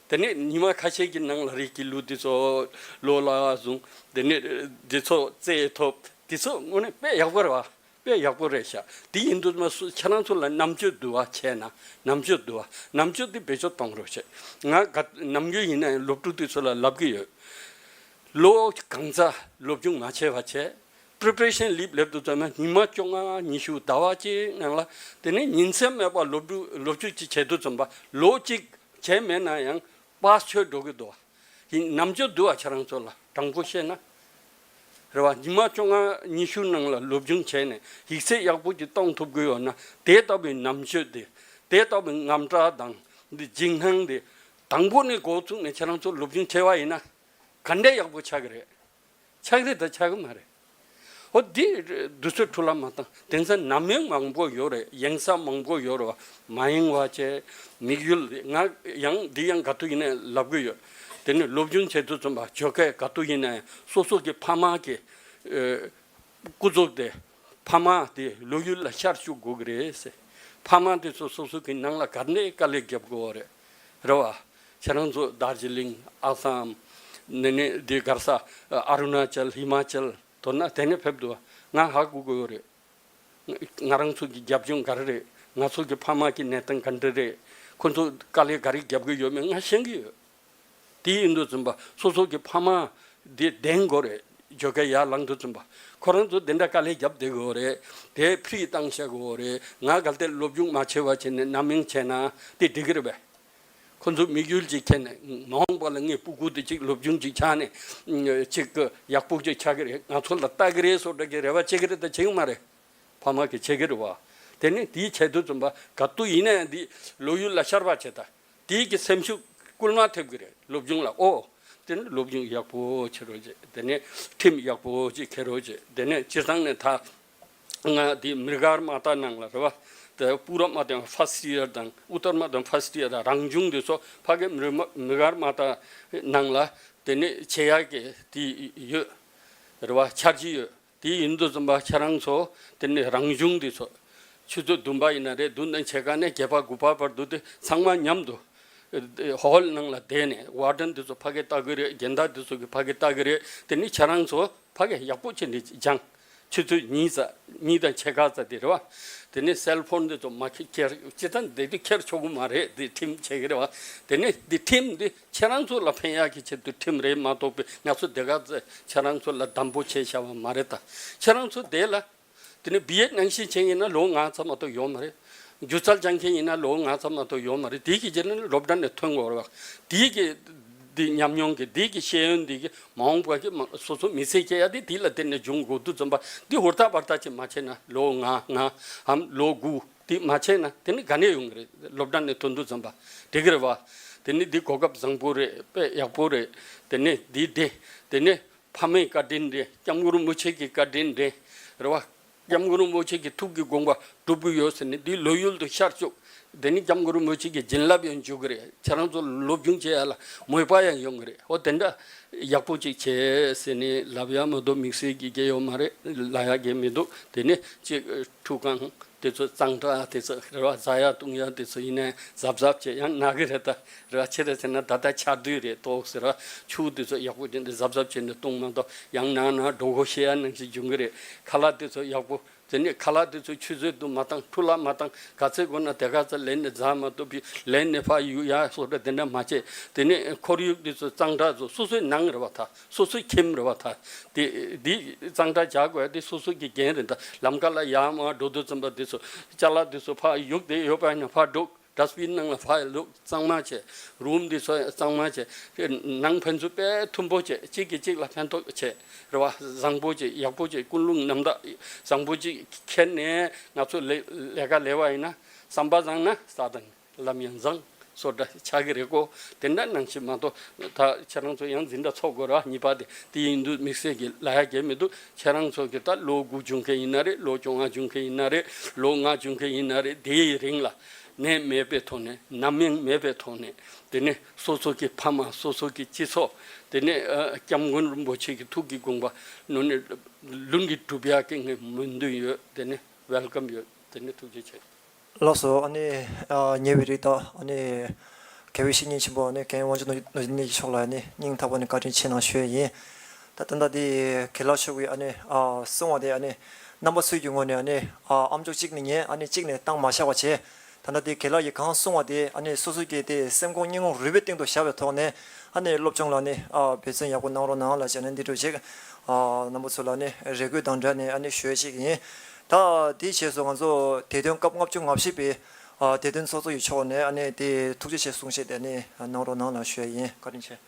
དེ་ནི་ཉི་མ་ཁ་ཤས་ཀྱི་ནང་ལ་རིགས་ཀྱི་ལུགས་དེ་ཚོ་ལོ་ལ་བཟུང་། དེ་ནི་དེ་ཚོ་རྩེ་ཐོབ། དེ་ཚོ་དངོས་གནས་དཔེ་ཡག་པོ་རེད་བ། དཔེ་ཡག་པོ་རེད་ཤག་དེ་ཡིན་དུས་མ་སུ་ཁྱེད་རང་ཚོ་ལ་རྣམ་དཔྱོད་འདུལ་བ་བྱས་ན། རྣམ་དཔྱོད་འདུལ་བ། རྣམ་དཔྱོད་དེ་བེད་སྤྱོད་གཏོང་རོགས་བྱེད། ང་ག་ནམ་རྒྱུན་ཡིན་ན་ཡང་སློབ་ཕྲུག་དེ་ཚོ་ལ་ལབ་གི་ཡོད། ལོ་གང་ཙམ་སློབ་སྦྱོང་མ་བྱས་པ་བྱས། པི་རི་པེ་རེ་ཤན་ལེབ་ལེབ་དུ་ཙམ་ན་ཉི་མ་བཅོ་ལྔ་ཉི་ཤུ་ཟླ་བ་གཅིག་ནང་ལ། དེ་ནས་ཉིན་མཚན་མེད་པར་སློབ་ཕྲུག་སློབ་ཁྲིད་ཅིག་བྱེད་དུས་ཙམ་པ་ལོ་གཅིག་བྱས་མེད་ན་ཡང་པཱ་སི་ཆོད་འགྲོ་གི་འདུག་བ། ཡིན་རྣམ་དཔྱོད་འདུག་བ། ཁྱེད་རང་ཚོ་ལ་དྲང་པོ་བཤད་ན། རེད་བ། ཉི་མ་བཅོ་ལྔ་ཉི་ཤུ་ནང་ལ་སློབ་སྦྱོང་བྱས་ནས་ཡིག་ཚད་ཡག་པོ་ཅིག་གཏོང་ཐུབ་དགོས་ཡོད་ན། དེ་ལྟ་བུའི་རྣམ་དཔྱོད་དེ། དེ་ལྟ་བུའི་རྔམ་སྐྲག་དང་འདི་འཇིགས་སྣང་དེ་དང་པོ་ནས་འགོ་བཙུགས་ནས་ཁྱེད་རང་ཚོ་སློབ་སྦྱོང་བྱས་པ་ཡིན་ན་ག་འདྲས་ཡག་པོ་ཆགས་ཀྱི་རེད། ཆགས་རེད་དང་ཆགས་ཀྱི་མ་རེད། ཨོ་འདི་དུས་ཚོད་འཕྲོ་བརླག་མ་བཏང་། དེང་སང་ནམ་ཡང་མང་པོ་ཡོད་རེད། ཡིན་ས་མང་པོ་ཡོད་རེད་བ། མ་ཡེངས་པ་བྱས། དམིགས་ཡུལ་ང་ཡང་འདི་ཡང་ག་དུས་ཡིན་ནའི་ལབ་གི་ཡོད། དེ་ནི་སློབ་སྦྱོང་བྱེད་དུས་ཙམ་པ་ཇོ་ཁའི་ག་དུས་ཡིན་ནའི་སོ་སོ་གི་ཕ་མ་གི་ཨེ་སྐུ་གཟུགས་དེ། ཕ་མ་དེ་ལོ་ཡུལ་ལ་ཤར་བཅུག་དགོས་ཀྱི་རེད་ཟེར། ཕ་མ་དེ་ཚོ་སོ་སོ་གི་ནང་ལ་ག་འདྲས་དཀའ་ལས་རྒྱབ་དགོས་རེད། རེད་བ། ཁྱེད་རང་ཚོ་དར་ཇི་ལིང་། ཨ་སམ། ནི་ནི་འདི་གར་ས་ཨ་རུ་ན་ཅལ། ཧི་མ་ཅལ། མདོར་ན་དེ་ནས་ཕེབས་འདུག་བ། ང་ཧ་གོ་གི་ཡོད་རེད། ང་རང་ཚོ་གི་རྒྱབ་ལྗོངས་ག་རེ་རེད། ང་ཚོ་གི་ཕ་མ་གི་གནས་སྟངས་ག་འདྲ་རེད། ཁོ་ཚོ་དཀའ་ལས་ག་རེ་རྒྱབ་གི་ཡོད་མེད་ང་ཤེས་གི་ཡོད། དེ་ཡིན་དུས་ཙམ་པ་སོ་སོ་གི་ཕ་མ་དེ་བདེན་དགོས་རེད། བརྗོད་སྐད་ཡར་ལངས་དུས་ཙམ་པ་ཁོ་རང་ཚོ་དེ་འདྲ་དཀའ་ལས་བརྒྱབ་བསྡད་དགོས་རེད། དེ་ཕི་རི་བཏང་བཞག་དགོས་རེད། ང་གལ་ཏེ་སློབ་སྦྱོང་མ་བྱས་པ་བྱས་ནས་རྣམ་གཡེང་བྱས་ན་དེ་འགྲིག་གི་རེད་པས། ཁོ་ཚོ་དམིགས་ཡུལ་ཅིག་འཁྱེར་ནས་མ་འོངས་པ་ལ་ངའི་སྤུ་གུ་དེ་ཅིག་སློབ་སྦྱོང་ཅིག་ཆགས་ནས་ཅིག་ཡག་པོ་ཅིག་ཆགས་ཀྱི་རེད། ང་ཚོ་ལ་ལྟ་གི་རེད་བཟོ་འདྲ་གི་རེ་བ་བྱེད་ཀྱི་རེད་ད་བྱེད་ཀྱི་མ་རེད། ཕ་མ་གི་བྱེད་ཀྱི་རེད་བ། དེ་ནས་དེའི་ཆེད་དུ་ཙམ་པ་ག་དུས་ཡིན་ན་ཡང་འདི་ལོ་ཡུལ་ལ་ཤར་བ་བྱེད་ད། དེའི་གི་སེམས་ཤུགས་སྐུལ་མ་ཐེབས་ཀྱི་རེད་སློབ་སྦྱོང་ལ་ཨོ། དེ་ནས་སློབ་སྦྱོང་ཡག་པོ་བྱེད་རོགས་བྱེད། དེ་ནས་ཁྲིམས་ཡག་པོ་ཅིག་འཁྱེར་རོགས་བྱེད། དེ་ནས་སྤྱིར་བཏང་ནས་ད་ང་འདི་མི་གར་མ་ཏ་ནང་ལ་རེད་བ། དེ་པུ་ར་མ་དང་ཕ་སི་ཡར་དང་ཨུ་ཏར་མ་དང་ཕ་སི་ཡར་དང་རང་བྱུང་དེ་ཚོ་ཕ་གི་མི་མི་གར་མ་ཏ་ནང་ལ་དེ་ནས་བྱེད་ཡག་གི་དེ་ཡོད་རེད་བ། འཆར་གཞི་ཡོད། དེ་ཡིན་དུས་ཙམ་པ་ཁྱེད་རང་ཚོ་དེ་ནས་རང་གཞུང་དེ་ཚོ་ཆུ་ཚོད་བདུན་པ་ཡིན་ན་རེད། བདུན་དང་ཕྱེད་ཀ་ནས་བརྒྱད་པ་དགུ་པ་བར་དུ་དེ་ཚང་མ་མཉམ་དུ་ཧོལ་ནང་ལ་བསྡད་ནས་ཝར་ཌན་དེ་ཚོ་ཕ་གི་ལྟ་གི་རེད། རྒན་བདག་དེ་ཚོ་གི་ཕ་གི་ལྟ་གི་རེད། དེ་ནས་ཁྱེད་རང་ཚོ་ཕ་གི་ཡག་པོ་བྱས་ནས་སྦྱང་། ཆུ་ཚོད་གཉིས་ཙམ་གཉིས་དང་ཕྱེད་ཀ་ཙམ་དེ་རེད་བ། དེ་ནས་སེལ་ཕོན་དེ་ཚོ་མ་ཁྱེར་ཁྱེར་སྤྱིར་བཏང་དེ་དུས་ཁྱེར་ཆོག་གི་མ་རེད། དེ་ཁྲིམས་བྱེད་ཀྱི་རེད་བ། དེ་ནས་དེ་ཁྲིམས་དེ་ཁྱེད་རང་ཚོ་ལ་ཕན་ཡག་གི་ཆེད་དུ་ཁྲིམས་རེད་མ་གཏོགས་པའི་ང་ཚོ་དེ་ག་ཚོད་ཁྱེད་རང་ཚོ་ལ་དམ་པོ་བྱས་བཞག་པ་མ་རེད་ད། ཁྱེད་རང་ཚོ་དེ་ལ་དེ་ནས་བི་ཡེད་ནང་བཞིན་བྱས་ཡིན་ན་ལོ་ལྔ་ཙམ་མ་གཏོགས་ཡོད་མ་རེད། སྒྱུ་རྩལ་སྦྱང་མཁན་ཡིན་ན་ལོ་ལྔ་ཙམ་མ་གཏོགས་ཡོད་མ་རེད། དེའི་གི་རྗེས་ནས་སློབ་གྲྭ་ནས་ཐོན་དགོས་རེད་བ། དེའི་གི་དེ་ཉམས་མྱོང་གི་དེའི་གི་ཤེས་ཡོན་དེ་གི་མ་འོངས་པ་གི་མ་སོ་སོ་མི་ཚེ་སྐྱེལ་ཡ་དེ་དེ་ལ་བརྟེན་ནས་འབྱུང་དགོས་དུས་ཙམ་པ་དེ་ཧུར་ཐག་བར་ཐག་ཅིག་མ་བྱས་ན་ལོ་ལྔ་ལྔའམ་ལོ་དགུ་དེ་མ་བྱས་ན་དེ་ནི་ག་ནས་ཡོང་གི་རེད། སློབ་གྲྭ་ནས་ཐོན་དུས་ཙམ་པ་འགྲིག་གི་རེད་བ། དེ་ནི་འདི་གོ་སྐབས་བཟང་པོ་རེད། དཔེ་ཡག་པོ་རེད། དེ་ནི་འདི་བདེ། དེ་ནི་ཕ་མའི་བཀའ་དྲིན་རེད། སྐྱབས་མགོན་རིན་པོ་ཆེ་གི་བཀའ་དྲིན་རེད། རེད་བ། སྐྱབས་མགོན་རིན་པོ་ཆེ་གི་ཐུགས་ཀྱི་དགོངས་པ་སྒྲུབ་ཀྱི་ཡོད་ཟེར་ནས་འདི་ལོ་ཡུལ་དུ་ཤར་བཅུག་དེ་ནི་སྐྱབས་མགོན་རིན་པོ་ཆེ་གི་བྱིན་རླབས་ཡང་འཇུག་གི་རེད། ཁྱེད་རང་ཚོ་སློབ་སྦྱོང་བྱེད་ཡ་ལ་མོས་པ་ཡང་ཡོང་གི་རེད། ཨོ་དེ་འདྲ་ཡག་པོ་ཅིག་བྱེད་ཟེར་ནས་ལབ་ཡ་མ་གཏོགས་དམིགས་བསལ་གྱི་གལ་ཡོད་མ་རེད། ལབ་ཡ་གལ་མི་འདུག་དེ་ནི་ཅིག་ཁྲུས་ཁང་དེ་ཚོ་གཙང་སྦྲ་དེ་ཚོ་རེད་བ། ཟ་ཡ་བཏུང་ཡ་དེ་ཚོ་ཡིན་ནའི་གཟབ་གཟབ་བྱེད། ཡང་ན་གི་རེད་ད། རེད་བ། ཆེ་རེད་ཟེར་ན་ད་ལྟ་ཆར་དུས་རེད་ཏོག་ཟེར་བ། ཆུ་དེ་ཚོ་ཡག་པོ་བྱས་ནས་གཟབ་གཟབ་བྱས་ནས་བཏུང་མ་གཏོགས་ཡང་ན་ན་གྲོད་ཁོག་བཤལ་ཡ་ནང་བཞིན་འབྱུང་གི་རེད། ཁ་ལག་དེ་ཚོ་ཡག་པོ། དེ་ནས་ཁ་ལག་དེ་ཚོ་ཆུད་ཟོས་དུ་མ་བཏང་། འཁྲུ་ལག་མ་བཏང་། ག་ཚོད་དགོས་ན་དེ་ག་ཚོད་ལེན་ནས་འཛག་མ་གཏོགས་པའི་ལེན་ནས་ཕར་གཡུག་ཡ་སོགས་དེ་འདྲ་མ་བྱེད། དེ་ནས་ཁོར་ཡུག་དེ་ཚོ་གཙང་སྦྲ་བཟོ། སོ་སོའི་ནང་རེད་བ་ད། སོ་སོའི་ཁྱིམ་རེད་བ་ད། དེ་འདི་གཙང་སྦྲ་བྱ་དགོས་དེ་སོ་སོ་གི་འགན་རེད་ད། ལམ་ཁ་ལ་ཡར་མར་འགྲོ་དུས་ཙམ་པ་དེ་ཚོ་ཅ་ལག་དེ་ཚོ་ཕར་གཡུག་དེ་ཡོད་པ་ཡིན་ན་ཕར་འགྲོ། ཌ་སི་བིན་ནང་ལ་ཕར་བླུགས། གཙང་མ་བྱས། རུམ་འདི་ཚོ་གཙང་མ་བྱས། ནང་ཕན་ཚུན་དཔེ་མཐུན་པོ་བྱས། གཅིག་གིས་གཅིག་ལ་ཕན་ཐོགས་བྱས། རེད་བ། བཟང་པོ་བྱས། ཡག་པོ་བྱས། ཀུན་སློང་རྣམ་དག་བཟང་པོ་ཅིག་འཁྱེར་ནས་ང་ཚོ་ལས་ལས་ཀ་ལས་པ་ཡིན་ན་བསམ་པ་བཟང་ན་ས་དང་ལམ་ཡང་བཟང་སོ་འདྲ་ཆགས་ཀྱི་རེད་ཀོ། དེ་འདྲ་ནང་བཞིན་མ་གཏོགས་ད་ཁྱེད་རང་ཚོ་ཡང་འཛིན་གྲྭ་ཚོགས་དགོས་ར་གཉིས་པ་དེ་དེ་ཡིན་དུས་དམིགས་བསལ་གྱི་ལབ་ཡ་གལ་མི་འདུག་ཁྱེད་རང་ཚོ་གི་ད་ལོ་དགུ་བྱུང་མཁན་ཡིན་ན་རེད། ལོ་བཅོ་ལྔ་བྱུང་མཁན་ཡིན་ན་རེད། ལོ་ལྔ་བྱུང་མཁན་ཡིན་ན་རེད། དེའི་རིང་ལ་ནད་མེད་པའི་ཐོག་ནས། ནམ་ཡང་མེད་པའི་ཐོག་ནས། དེ་ནས་སོ་སོ་གི་ཕ་མ། སོ་སོ་གི་སྤྱི་ཚོགས། དེ་ནས་ཨ་སྐྱབས་མགོན་རིན་པོ་ཆེ་གི་ཐུགས་ཀྱི་དགོངས་པ་ནོ་ནས་ལུང་གིས་སྒྲུབ་ཡག་གི་ངས་སྨོན་འདུན་ཡོད། དེ་ནས་ཝེལ་ཀམ་ཡོད། དེ་ནས་ཐུགས་རྗེ་ཆེ། ལགས་སོ། ཨ་ནི་ཨ་ཉེ་བའི་རིགས་དང་ཨ་ནི་དགེ་བའི་བཤེས་གཉེན་ཆེན་པོ་ཨ་ནི་རྒན་དབང་ཕྱུག་ནོར་གླིང་མཆོག་ལ་ཨ་ནི་སྙིང་ཐག་པ་ནས་བཀའ་དྲིན་ཆེ་གནང་ཞུ་ཡས་ཡིན། ད་ད་ལྟ་འདི་དགེ་ལགས་མཆོག་གིས་ཨ་ནི་ཨ་གསུང་བ་དེ་ཨ་ནི་རྣམ་པ་ཚོའི་གི་ངོས་ནས་ཨ་ནི་ཨ་ཨམ་ཅོག་གཅིག་ནས་ཉན། ཨ་ནི་གཅིག་ནས་བཏང་མ་བཞག་པ་བྱས། ད་ལྟ་དེ་དགེ་ལགས་ཀྱིས་གང་གསུང་བ་དེ་ཨ་ནི་སོ་སོ་གི་དེ་སེམས་ཁོང་སྙིང་ཁོང་རུས་པའི་གཏིང་དུ་བཞག་པའི་ཐོག་ནས་ཨ་ནི་སློབ་སྦྱོང་ལ་ནི་ཨ་འབད་བརྩོན་ཡག་པོ་གནང་རོགས་གནང་ལ་བྱས་ནས་འདི་འདྲ་ཅིག་ཨ་རྣམ་པ་ཚོ་ལ་ནི་རེ་སྐུལ་དང་འབྲེལ་ནས་ཨ་ནི་ཞུ་ཡས་ཅིག་ཡིན། ད་དེའི་རྗེས་སུ་ང་ཚོ་དེ་དོན་སྐབས་ལྔ་བཅུ་ང་བཞི་པའི་ཨ་དེ་དོན་ཚོགས་གཙོ་ཡི་ཕྱོགས་ནས་ཨ་ནི་དེ་ཐུགས་རྗེ་ཆེ་གསུང་བཤད་དེ་ཨ་ནི་གནང་རོགས་གནང་ལ་ཞུ་ཡས་ཡིན། བཀའ་དྲིན་ཆེ།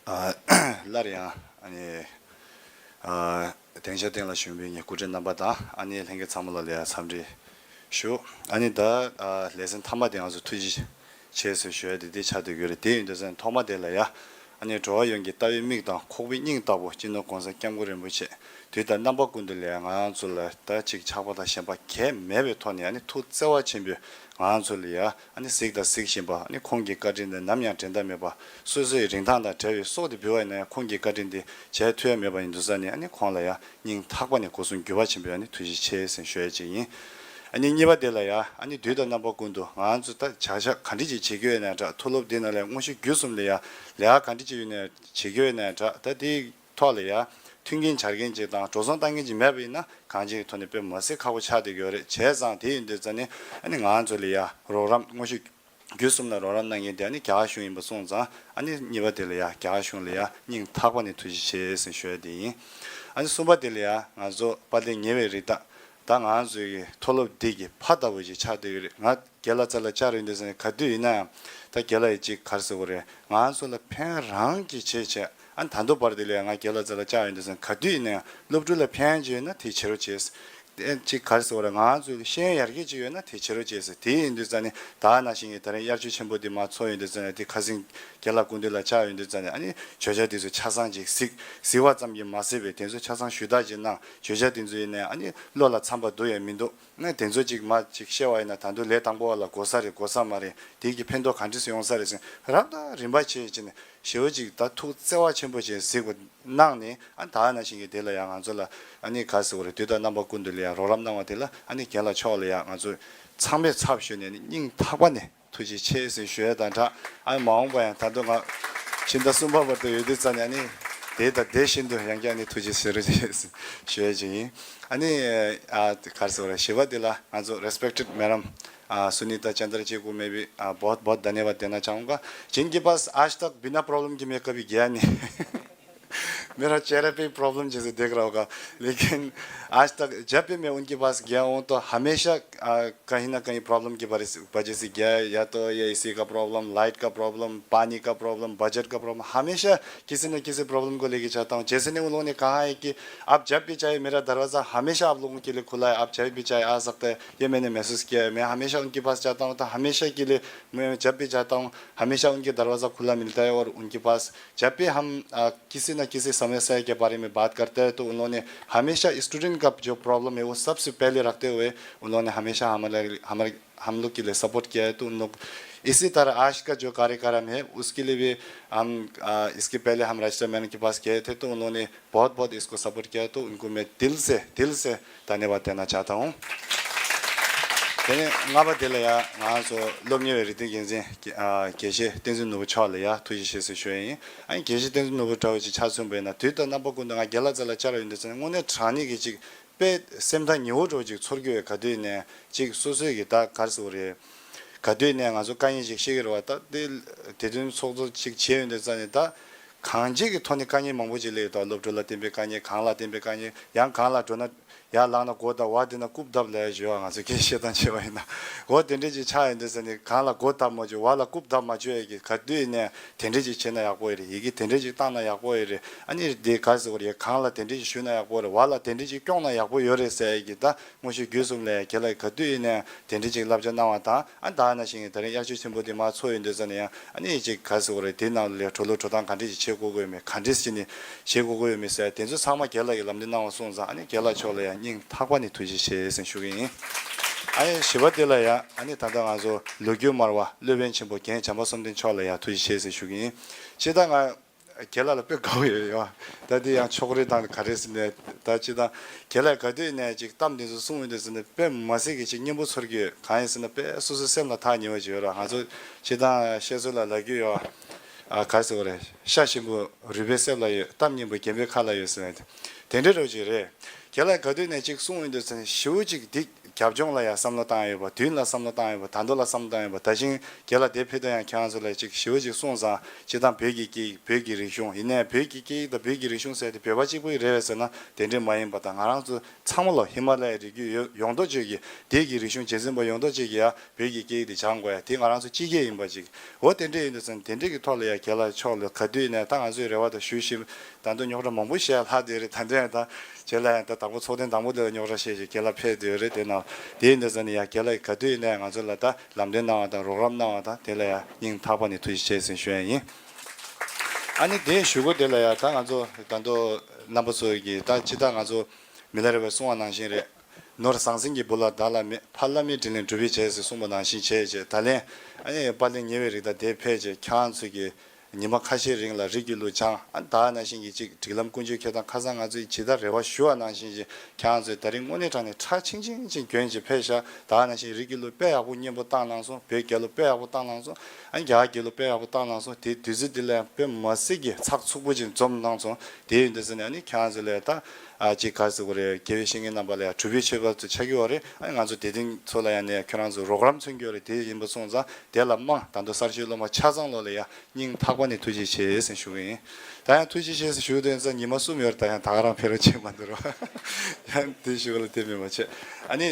ཨ་སླར་ཡང་ཨ་ནི་ཨ་སྡིངས་ཆ་སྟེང་ལ་བཞུགས་པའི་ངའི་སྐུ་མགྲོན་རྣམ་པ་དང་ཨ་ནི་ལྷན་རྒྱས་ཚང་མ་ལ་ལ་ཡ་འཚམས་འདྲི་ཞུ། ཨ་ནི་ད་ཨ་ལེ་ཚན་མཐའ་མ་དེ་ང་ཚོ་ཐུགས་རྗེ་ཆེ་ཟེར་ཞུ་ཡ་དེ་འདི་ཆགས་བསྡད་ཡོད་རེད། དེ་ཡིན་དུས་ཙང་ཐོག་མ་དེ་ལ་ཡ་ཨ་ནི་འགྲོ་བ་ཡོངས་ཀྱི་ལྟ་བའི་མིག་དང་ཁོག་པའི་སྙིང་ལྟ་བུ་སྤྱི་ནོར་༸གོང་ས་༸སྐྱབས་མགོན་རིན་པོ་ཆེ་དུས་དང་རྣམ་པ་ཀུན་ཏུ་ལ་ཡ་ང་ཚོ་ལ་ད་ཅིག་ཆགས་པ་དང་ཞེན་པ་གང་ཡང་མེད་པའི་ཐོག་ནས་ཨ་ནི་ཐུགས་བརྩེ་བ་ཆེན་པོས་ང་ཚོ་ལ་ཡ་ཨ་ནི་གཟིགས་དང་གཟིགས་བཞིན་པ། ཨ་ནི་ཁོང་གི་བཀའ་དྲིན་དེ་ནམ་ཡང་དྲན་ཐབས་མེད་པ། སོ་སོའི་རིན་ཐང་དང་བྲལ་བའི་སྲོག་དེ་འབུལ་བ་ཡིན་ན་ཡང་ཁོང་གི་བཀའ་དྲིན་དེ་བརྗེད་ཐུབ་ཡ་མེད་པ་ཡིན་དུས་ཙང་ནས་ཨ་ནི་ཁོང་ལ་ཡ་སྙིང་ཐག་པ་ནས་སྒོ་གསུམ་འགྱུར་བ་ཆེན་པོས་ཨ་ནི་ཐུགས་རྗེ་ཆེ་ཟེར་ཞུ་ཡ་ཅིག་ཡིན། ཨ་ནི་གཉིས་པ་དེ་ལ་ཡ་ཨ་ནི་དུས་དང་རྣམ་པ་ཀུན་ཏུ་ང་ཚོ་ད་བྱ་བཞག་ག་འདྲ་ཅིག་བྱེད་ཀྱི་ཡོད་ན་འདྲ། མཐོ་སློབ་འདི་ནང་ལ་དངོས་གཞི་བརྒྱུད་གསུམ་ལ་ཡ་ལས་ཀ་ག་འདྲ་ཅིག་ཡོད་ན་བྱེད་ཀྱི་ཡོད་ན་འདྲ། ད་དེའི་ཐོག་ལ་ཡ་མཐུན་རྐྱེན་སྦྱར་མཁན་ཅིག་དང་འགྲོ་སོང་བཏང་མཁན་ཅིག་མེད་པ་ཡིན་ན་གང་ཅིའི་ཐོག་ནས་དཔེ་མ་སྲིད་ཁག་པོ་ཆགས་བསྡད་ཀྱི་ཡོད་རེད། བྱས་ཙང་དེ་ཡིན་དུས་ཙང་ནས་ཨ་ནི་ང་ཚོ་ལ་ཡ་རོགས་རམ་དངོས་གཞི་ རྒྱུད་གསུམ་ལ་རོགས་རམ་གནང་མཁན་དེ་ཨ་ནི་རྒྱ་གར་གཞུང་ཡིན་པ་སོང་ཙང་། ཨ་ནི་གཉིས་པ་དེ་ལ་ཡ་རྒྱ་གར་གཞུང་ལ་ཡ་སྙིང་ཐག་པ་ནས་ཐུགས་རྗེ་ཆེ་ཟེར་ཞུ་ཡ་དེ་ཡིན། ཨ་ནི་གསུམ་པ་དེ་ལ་ཡ་ང་ཚོ་དཔལ་ལྡན་ཉེ་བའི་རིགས་དང་། ད་ང་ཚོའི་མཐོ་སློབ་འདི་གི་ཕ་ལྟ་བུ་ཞིག་ཆགས་བསྡད་ཡོད་རེད། ང་རྒན་ལགས་རྩ་ལ་བཅར་ཡོང་དུས་ཙམ་ནས་ག་དུས་ཡིན་ན་ཡང་། ད་རྒན་ལགས་ཡིས་ཅིག་ག་རེ་ཟེར་དགོས་རེད། ང་ཚོ་ལ་ཕན་རང་གིས་བྱས་བྱས། ཨ་ནི་ད་དུང་བར་དེ་ལ་ཡ་ང་རྒན་ལགས་རྩ་ལ་བཅར་ཡོང་དུས་ཙམ་ནས་ག་དུས་ཡིན་ན་ཡང་སློབ་ཕྲུག་ལ་ཕན་ཅིག་ཡོད་ན་དེ་བྱེད་རོགས་བྱས། ཨེ་ཅིག་ག་རེ་ཟེར་དགོས་རེད། ང་ཚོའི་ཤེས་ཡོན་ཡར་རྒྱས་ཅིག་ཡོད་ན་དེ་བྱེད་རོགས་བྱས་ཟེར། དེ་ཡིན་དུས་ཙམ་ནས་ད་ནང་བཞིན་གྱི་ད་རིང་དབྱར་ཆོས་ཆེན་པོ་འདི་མར་ཚོགས་ཡོང་དུས་ཙམ་ནས། དེ་ཁ་སང་རྒན་ལགས་སྐུ་མདུན་ལ་བཅར་ཡོང་དུས་ཙམ་ནས། ཨ་ནི་བརྗོད་བྱ་དེ་ཚོ་ཆ་ཚང་ཅིག་གཟིགས། གཟིགས་པ་ཙམ་གྱིས་མ་ཟད་པའི་དེ་ཚོ་ཆ་ཚང་ཞུས་དག་ཅིག་གནང་། བརྗོད་བྱ་དེ་ཚོ་ཡིན་ནའི་ཨ་ནི་བློ་ལ་འཚམ་པ་འདུག་ཡང་མི་འདུག་ཨ་ནི་དེ་ཚོ་ཅིག་མར་ཅིག་བཤད་པ་ཡིན་ན། ད་དུང་ལས་དང་པོ་བ་ལ་གོ་ས་རེད་གོ་ས་མ་རེད། དེ་གི་ཕན་ཐོགས་ག་འདྲ་སེ་ཡོང་ས་རེད་ཟེར། རབ་དང་རིམ་པ་བྱས་བྱས་ནས་ཞེ་པོ་ཅིག་ད་ཐུགས་བརྩེ་བ་ཆེན་པོ་བྱས་གཟིགས་པ་གནང་ནས། ཨ་ནི་ད་ནང་བཞིན་གྱི་དེ་ལ་ཡང་ང་ཚོ་ལ་ཨ་ནི་ག་རེ་ཟེར་དགོས་རེད། དུས་དང་རྣམ་པ་ཀུན་ཏུ་ལ་ཡང་རོགས་རམ་གནང་བ་དེ་ལ། ཨ་ནི་རྒན་ལགས་མཆོག་ལ་ཡང་ང་ཚོ་ཚང་མས་ཚབ་ཞུས་ནས་ནི་སྙིང་ཐག་པ་ནས་ཐུགས་རྗེ་ཆེ་ཟེར་ཞུ་ཡ་དང་སྦྲགས། ཨ་ནི་མ་འོངས་པ་ཡང་ད་དུང་ང་ཕྱི་ཟླ་གསུམ་པ་བར་དུ་ཡོད་དུས་ཙམ་ནས། ཨ་ནི་དེ་དང་དེ་བཞིན་དུ་ཡང་བསྐྱར་ནི་ཐུགས་རྗེ་ཆེ་ཟེར་ཞུ་ཡ་ཅིག་ཡིན། ཨ་ནི་ཨ་ག་རེ་ཟེར་དགོས་རེད། བཞི་པ་དེ་ལ་ང་ཚོ་respected madam, आ, सुनीता चंद्रजी को मैं भी, आ, बहुत बहुत धन्यवाद देना चाहूँगा, जिनके पास आज तक बिना प्रॉब्लम के मैं कभी गया नहीं। मेरा चेहरा पे ही प्रॉब्लम जैसे देख रहा होगा, लेकिन आज तक जब भी मैं उनके पास गया हूँ तो हमेशा, आ, कहीं ना कहीं प्रॉब्लम की वजह से, वजह से गया है। या तो ये एसी का प्रॉब्लम, लाइट का प्रॉब्लम, पानी का प्रॉब्लम, बजट का प्रॉब्लम, हमेशा किसी न किसी प्रॉब्लम को लेके जाता हूँ। जैसे ने उन लोगों ने कहा है कि आप जब भी चाहे मेरा दरवाज़ा हमेशा आप लोगों के लिए खुला है, आप जब भी चाहे आ सकते हैं, ये मैंने महसूस किया है। मैं हमेशा उनके पास जाता हूँ तो हमेशा के लिए मैं जब भी जाता हूँ हमेशा उनके दरवाज़ा खुला मिलता है। और उनके पास जब भी हम, आ, किसी न किसी समस्या के बारे में बात करते हैं तो उन्होंने हमेशा स्टूडेंट का जो प्रॉब्लम है वो सबसे पहले रखते हुए उन्होंने हमेशा हमारे हमारे हम लोग के लिए सपोर्ट किया है। तो उन लोग इसी तरह आज का जो कार्यक्रम है उसके लिए भी हम, आ, इसके पहले हम रजिस्टर मैन के पास गए थे तो उन्होंने बहुत बहुत इसको सपोर्ट किया है। तो उनको मैं दिल से दिल से धन्यवाद देना चाहता हूँ। དེ་ནས་ལྔ་པ་དེ་ལ་ཡ་ང་ཚོ་སློབ་གཉེར་བའི་རིག་གནས་འགན་འཛིན་དགེ་ཨ་དགེ་བཤེས་བསྟན་འཛིན་ནོར་བུ་མཆོག་ལ་ཡ་ཐུགས་རྗེ་ཆེ་ཟེར་ཞུ་ཡ་ཡིན། ཨ་ནི་དགེ་བཤེས་བསྟན་འཛིན་ནོར་བུ་འདྲ་བོ་ཅིག་ཆ་མཚོན་པ་ཡིན་ན། དུས་དང་རྣམ་པ་ཀུན་ཏུ་ང་རྒན་ལགས་རྩ་ལ་བཅར་ཡོང་དུས་ཙམ་ནས་དངོས་གནས་དྲང་གནས་ཀྱི་ཅིག་དཔེ་སེམས་ཐག་ཉེ་བོ་འདྲ་བོ་ཅིག་ཚོར་གྱི་ཡོད། ག་དུས་ནས་ཅིག་སོ་སོའི་གི་ད་ག་རེ་ཟེར་དགོས་རེད། ག་དུས་ནས་ང་ཚོ་དཀའ་ངལ་ཞིག་བཤད་ཀྱི་རེད་བ། ད་དེ་དེ་དོན་ཚོགས་གཙོ་ཅིག་བྱས་ཡོང་དུས་ཙམ་ནས་ད་གང་ཅིའི་གི་ཐོག་ནས་དཀའ་ངལ་མང་པོ་ཅིག་སླེབས་ཡོད། ད་སློབ་ཕྲུག་ལ་བརྟེན་པའི་དཀའ་ངལ། གང་ལ་བརྟེན་པའི་དཀའ་ངལ། ཡང་གང་ལ་འགྲོ་ན། ཡར་ལངས་ན་སྒོ་བརྡབ། བ་དེ་ན་རྐུབ་བརྡབ་ལབ་ཡ་ཞུ་བ། ང་ཚོ་སྐད་བཤད་སྟངས་བྱས་པ་ཡིན་ན། འོ་དེ་འདྲས་ཅིག་ཆགས་ཡོང་དུས་ཙམ་ནས་གང་ལ་སྒོ་བརྡབ་མ་བཅུག། བ་ལ་རྐུབ་བརྡབ་མ་བཅུག་ཡ་གི། ག་དུས་ནས་དེ་འདྲས་ཅིག་བྱས་ན་ཡག་པོ་ཡོད་རེད། ཡི་གེ་དེ་འདྲས་ཅིག་བཏང་ན་ཡག་པོ་ཡོད་རེད། ཨ་ནི་དེ་ག་རེ་ཟེར་དགོས་རེད། གང་ལ་དེ་འདྲས་ཅིག་ཞུས་ན་ཡག་པོ་རེད། བ་ལ་དེ་འདྲས་ཅིག་སྐྱོང་ན་ཡག་པོ་ཡོད་རེད་ཟེར་ཡ་གི། ད་དངོས་གཞི་རྒྱུད་གསུམ་ལ་ཡ་རྒན་ལགས་ག་དུས་ཡིན་ནའང་དེ་འདྲས་ཅིག་བསླབ་བྱ་གནང་བ་དང་། ཨ་ད་ནང་བཞིན་གྱི་ད་རིང་དབྱར་ཆོས་ཆེན་པོ་དེ་མར་ཚོགས་ཡོང་དུས་ཙམ་ནས་ཡང་། ཨ་ནི་ཅིག་ག་རེ་ཟེར་དགོས་རེད། དེ་ནང་ལ་འགྲོ་ལུགས་འགྲོ་སྟངས་ག་འདྲས་ཅིག་བྱེད་དགོས་ཀྱི་ཡོད་མེད། ག་འདྲས་ཅིག་ནས་བྱེད་དགོས་ཀྱི་ཡོད་མེད་ཟེར། དེ་ཚོ་ཚང་མ་རྒན་ལགས་ཀྱིས་ལམ་སྟོན་གནང་བ་སོང་ཙང་། ཨ་ནི་རྒན་ལགས་མཆོག་ལ་ཡང་སྙིང་ཐག་པ་ནས་ཐུགས་རྗེ་ཆེ་ཟེར་ཞུ་གི་ཡིན། ཨ་ནི་བཞི་པ་དེ་ལ་ཡང་། ཨ་ནི་ད་ལྟ་ང་ཚོ་ལོ་རྒྱུས་སྨྲ་བ་སློབ་དཔོན་ཆེན་པོ་རྒན་བྱམས་པ་བསམ་གཏན་མཆོག་ལ་ཡང་ཐུགས་རྗེ་ཆེ་ཟེར་ཞུ་གི་ཡིན། སྤྱིར་བཏང་ང་རྒན་ལགས་ལ་དཔེ་དགའ་བོ་ཡོད་ཡོད། ད་དེ་ཡང་ཕྱོགས་རིས་དང་ག་རེ་ཟེར་ནས། ད་སྤྱིར་བཏང་རྒན་ལགས་ག་དུས་ནས་ཅིག་གཏམ་དེ་ཚོ་གསུང་ཡོང་དུས་ཙམ་ནས་དཔེ་མི་སྲིད་ཀྱི་ཅིག་སྙན་པོ་ཚོར་གྱི་ཡོད། གང་ཡིན་ཟེར་ན་དཔེ་སོ་སོའི་སེམས་ལ་ཐག་ཉེ་བོ་ཅིག་ཡོད་ར། ང་ཚོ་སྤྱིར་བཏང་བཤད་སྲོལ་ལ་ལབ་རྒྱུ་ཡོད། ཨ་ག་རེ་ཟེར་དགོས་རེད། ཤ་ཞིམ་པོ་རུས་པའི་གསེབ་ལ་ཡོད། གཏམ་སྙན་པོ་རྒན་པོའི་ཁ་ལ་ཡོད་ཟེར་ནས། དེ་འདྲ་འདྲ་བོ་ཅིག་རེད། རྒན་ལགས་ག་དུས་ནས་ཅིག་གསུང་ཡོང་དུས་ཙམ་ནས་ཞེ་པོ་ཅིག་འདི་རྒྱབ་ལྗོངས་ལ་ཡང་བསམ་བློ་བཏང་ཡོད་པ། མདུན་ལ་བསམ་བློ་བཏང་ཡོད་པ། ད་དུང་ལ་བསམ་བློ་བཏང་ཡོད་པ། ད་གིན་རྒན་ལགས་འདིར་ཕེབས་དུས་ཡང་ཁྱེད་རང་ཚོ་ལ་ཅིག་ཞེ་པོ་ཅིག་གསུངས་ཙང་། སྤྱིར་བཏང་བོད་ཀྱི་སྐད་ཡིག་བོད་ཀྱི་རིག་གཞུང་ཡིན་ནའི། བོད་ཀྱི་སྐད་ཡིག་དང་བོད་ཀྱི་རིག་གཞུང་ཟེར་དེ་བོད་པ་གཅིག་པུ་ཡི་རེད་པས་ཟེར་ན་དེ་འདྲས་མ་ཡིན་པ་དང་། ང་རང་ཚོ་ཚང་མ་ལོ་ཧི་མ་ལ་ཡའི་རི་རྒྱུད་ཡོ་ཡོངས་རྫོགས་གཅིག་གི། འདི་གི་རིག་གཞུང་རྒྱུན་འཛིན་པ་ཡོངས་རྫོགས་གཅིག་གི་ཡ་བོད་ཀྱི་སྐད་ཡིག་དེ་སྦྱང་དགོས་ཡ། དེ་ང་རང་ཚོ་གཅིག་གི་ཡིན་པ་ཅིག་འོ་དེ་འདྲས་ཡིན་དུས་ཙང་དེ་འདྲས་ཀྱི་ཐོག་ལ་ཡ་རྒན་ལགས་མཆོག་ལ་ག་དུས་ནས། ད་ང་ཚོའི་རེ་བ་དང་ཞུ་བཞིན། ད་དུང་རྙོག་དྲ་མང་པོ་བཤད་ལྷག་བསྡད་རེད། ད་དུང་ཡང་ད་རྗེས་ལ་ཡང་ད་དང་པོ་ཚོགས་ཐེངས་དང་པོ་དེ་ལ་རྙོག་དྲ་བཤད་བྱས་རྒན་ལགས་ཕེབས་བསྡད་ཡོད་རེད། དེ་ནང་དེ་ཡིན་དུས་ཙང་ནས་ཡ་རྒན་ལགས་ག་དུས་ནས་ང་ཚོ་ལ་ད་ལམ་སྟོན་གནང་བ་དང་རོགས་རམ་གནང་བ་དང་དེ་ལ་ཡ་སྙིང་ཐག་པ་ནས་ཐུགས་རྗེ་ཆེ་ཟེར་ཞུ་ཡ་ཡིན། ཨ་ནི་དེའི་གཞུག་གུ་དེ་ལ་ཡ་ད་ང་ཚོ་ད་དུང་རྣམ་པ་ཚོ་གིས་ད་ཅི་ད་ང་ཚོ་མི་ལ་རས་པས་གསུངས་པ་ནང་བཞིན་རེད། ནོར་ཟང་ཟིང་གི་སྦུག་ལ་བདག་ལ་མེད། ཕ་བླ་མའི་དྲིན་ལན་སྒྲུབ་པའི་བྱས་ཟེར་གསུངས་པ་ནང་བཞིན་བྱས་བྱས། ད་ལན་ཨ་ནི་དཔལ་ལྡན་ཉེ་བའི་རིགས་དང་དེ་ཕལ་ཆེར་ཁྱེད་རང་ཚོ་གི་ཉི་མ་ཁ་ཤས་རིང་ལ་རིགས་ཀྱི་ལུགས་སྦྱང་། ཨ་ད་ནང་བཞིན་གྱི་ཅིག་སྒྲིག་ལམ་ཀུན་སྤྱོད་འཁྱེར་སྟངས། ཁ་སང་ང་ཚོས་ཇི་ལྟར་རེ་བ་ཞུ་བ་ནང་བཞིན་ཅིག་ཁྱེད་རང་ཚོས་ད་རིང་དངོས་གནས་དྲང་གནས་ཁྲ་ཆིང་ཆིང་ཅིག་གྱོན་ཅིག་ཕེབས་ཤག་ད་ནང་བཞིན་རིགས་ཀྱི་ལུགས་དཔེ་ཡག་པོ་སྙན་པོ་བཏང་གནང་སོང་། བོད་རྒྱལ་ལོ་དཔེ་ཡག་པོ་བཏང་གནང་སོང་། ཨ་རྒྱ་གར་རྒྱལ་ལོ་དཔེ་ཡག་པོ་བཏང་གནང་སོང་། དེ་དུས་ཚོད་འདི་ལ་ཡང་དཔེ་མ་སྲིད་ཀྱི་ཚགས་ཚུད་པོ་ཅིག་འཛོམས་གནང་སོང་། དེ་ཡིན་དུས་ཙང་ནས་ཨ་ནི་ཁྱེད་རང་ཚོ་ལ་ད། ཨ་ཅིག་ག་རེ་ཟེར་དགོས་རེད། དགེ་བའི་བཤེས་གཉེན་རྣམ་པ་ལ་ཡང་གྲུབ་པའི་ཆོས་སྐལ་དུ་ཆགས་ཀྱི་ཡོད་རེད། ཨ་ནི་ང་ཚོ་དད་ལྡན་ཚོ་ལ་ཡང་ནས་ཁྱོད་རང་ཚོ་རོགས་རམ་མཚོན་གྱི་ཡོད་རེད། དེ་ཡིན་པ་སོང་ཙང་དེ་ལ་དམའ། ད་དུང་གསར་ཤོས་སློབ་མ་ཆ་ཚང་ལོ་ལ་ཡང་སྙིང་ཐག་པ་ནས་ཐུགས་རྗེ་ཆེ་ཟེར་ཞུ་གི་ཡིན། ད་ཡང་ཐུགས་རྗེ་ཆེ་ཟེར་ཞུ་དོན་ཙང་ཉི་མ་གསུམ་ཡོད་རེད། ད་ཡང་ད་ག་རང་ཕེབས་རོགས་བྱེད་མ་འདུག་རོགས། ཡང་དེ་ཞུ་གི་ལ་དེ་མེད་མ་བྱེད། ཨ་ནི།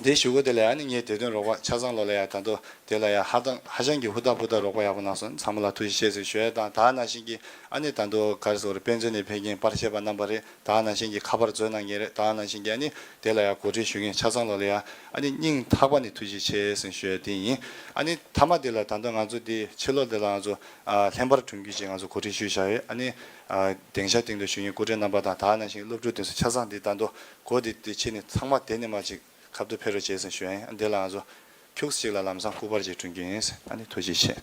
དེ་ཞུ་གི་དེ་ལ་ཡང་ནི་ངའི་དད་འདུན་རོགས་པ་ཆ་ཚང་ལོ་ལ་ཡང་ད་དུང་དེ་ལ་ཡང་ཧ་ཏང་ཧ་ཅང་གི་ཧུར་ཐག་ཧུར་ཐག་རོགས་པ་ཡག་པོ་གནང་སོང་། ཚང་མ་ལ་ཐུགས་རྗེ་ཆེ་ཟེར་ཞུ་ཡ་དང་། ད་ནང་བཞིན་གྱི་ཨ་ནི་ད་དུང་ག་རེ་ཟེར་དགོས་རེད། དཔེ་མཛོད་ནས་ཕེབས་མཁན་པར་ཆས་པ་རྣམ་པ་རེད། ད་ནང་བཞིན་གྱི་ཁ་པར་མཛོད་གནང་མཁན་རེད། ད་ནང་བཞིན་གྱི་ཨ་ནི་དེ་ལ་ཡང་གོ་སྒྲིག་ཞུ་མཁན་ཆ་ཚང་ལོ་ལ་ཡང་ཨ་ནི་སྙིང་ཐག་པ་ནས་ཐུགས་རྗེ་ཆེ་ཟེར་ཞུ་ཡ་དེ་ཡིན། ཨ་ནི་མཐའ་མ་དེ་ལ་ད་དུང་ང་ཚོ་དེ་ཕྱི་ལོགས་དེ་ལ་ང་ཚོ་ཨ་ལྷན་པར་གྲོན་གྱི་ཅིག་ང་ཚོ་གོ་སྒྲིག་ཞུས་བཞག་ཡོད། ཨ་ནི་ཨ་སྡིངས་ཆ་སྟེང་དུ་བཞུགས་མཁན་སྐུ་མགྲོན་རྣམ་པ་དང་། ད་ནང་བཞིན་སློབ་ཕྲུག་དེ་ཚོ་ཆ་ཚང་དེ་ད་དུང་གོ་དེ་དེ་ཕྱི་ནས་ཚང་མ་དེ་ནས་མར་ཅིག་ཁ་ཐུག་ཕེབས་རོགས་བྱས་ཟེར་ཞུ་ཡ་ཡིན། འདི་ལ་ང་ཚོ་ཁྱུག་ཅིག་ལ་ལམ་སང་སྐུ་པར་ཅིག་སྐྲུན་རྒྱུ་ཡིན། ཨ་ནི་ཐུགས་རྗེ་ཆེ།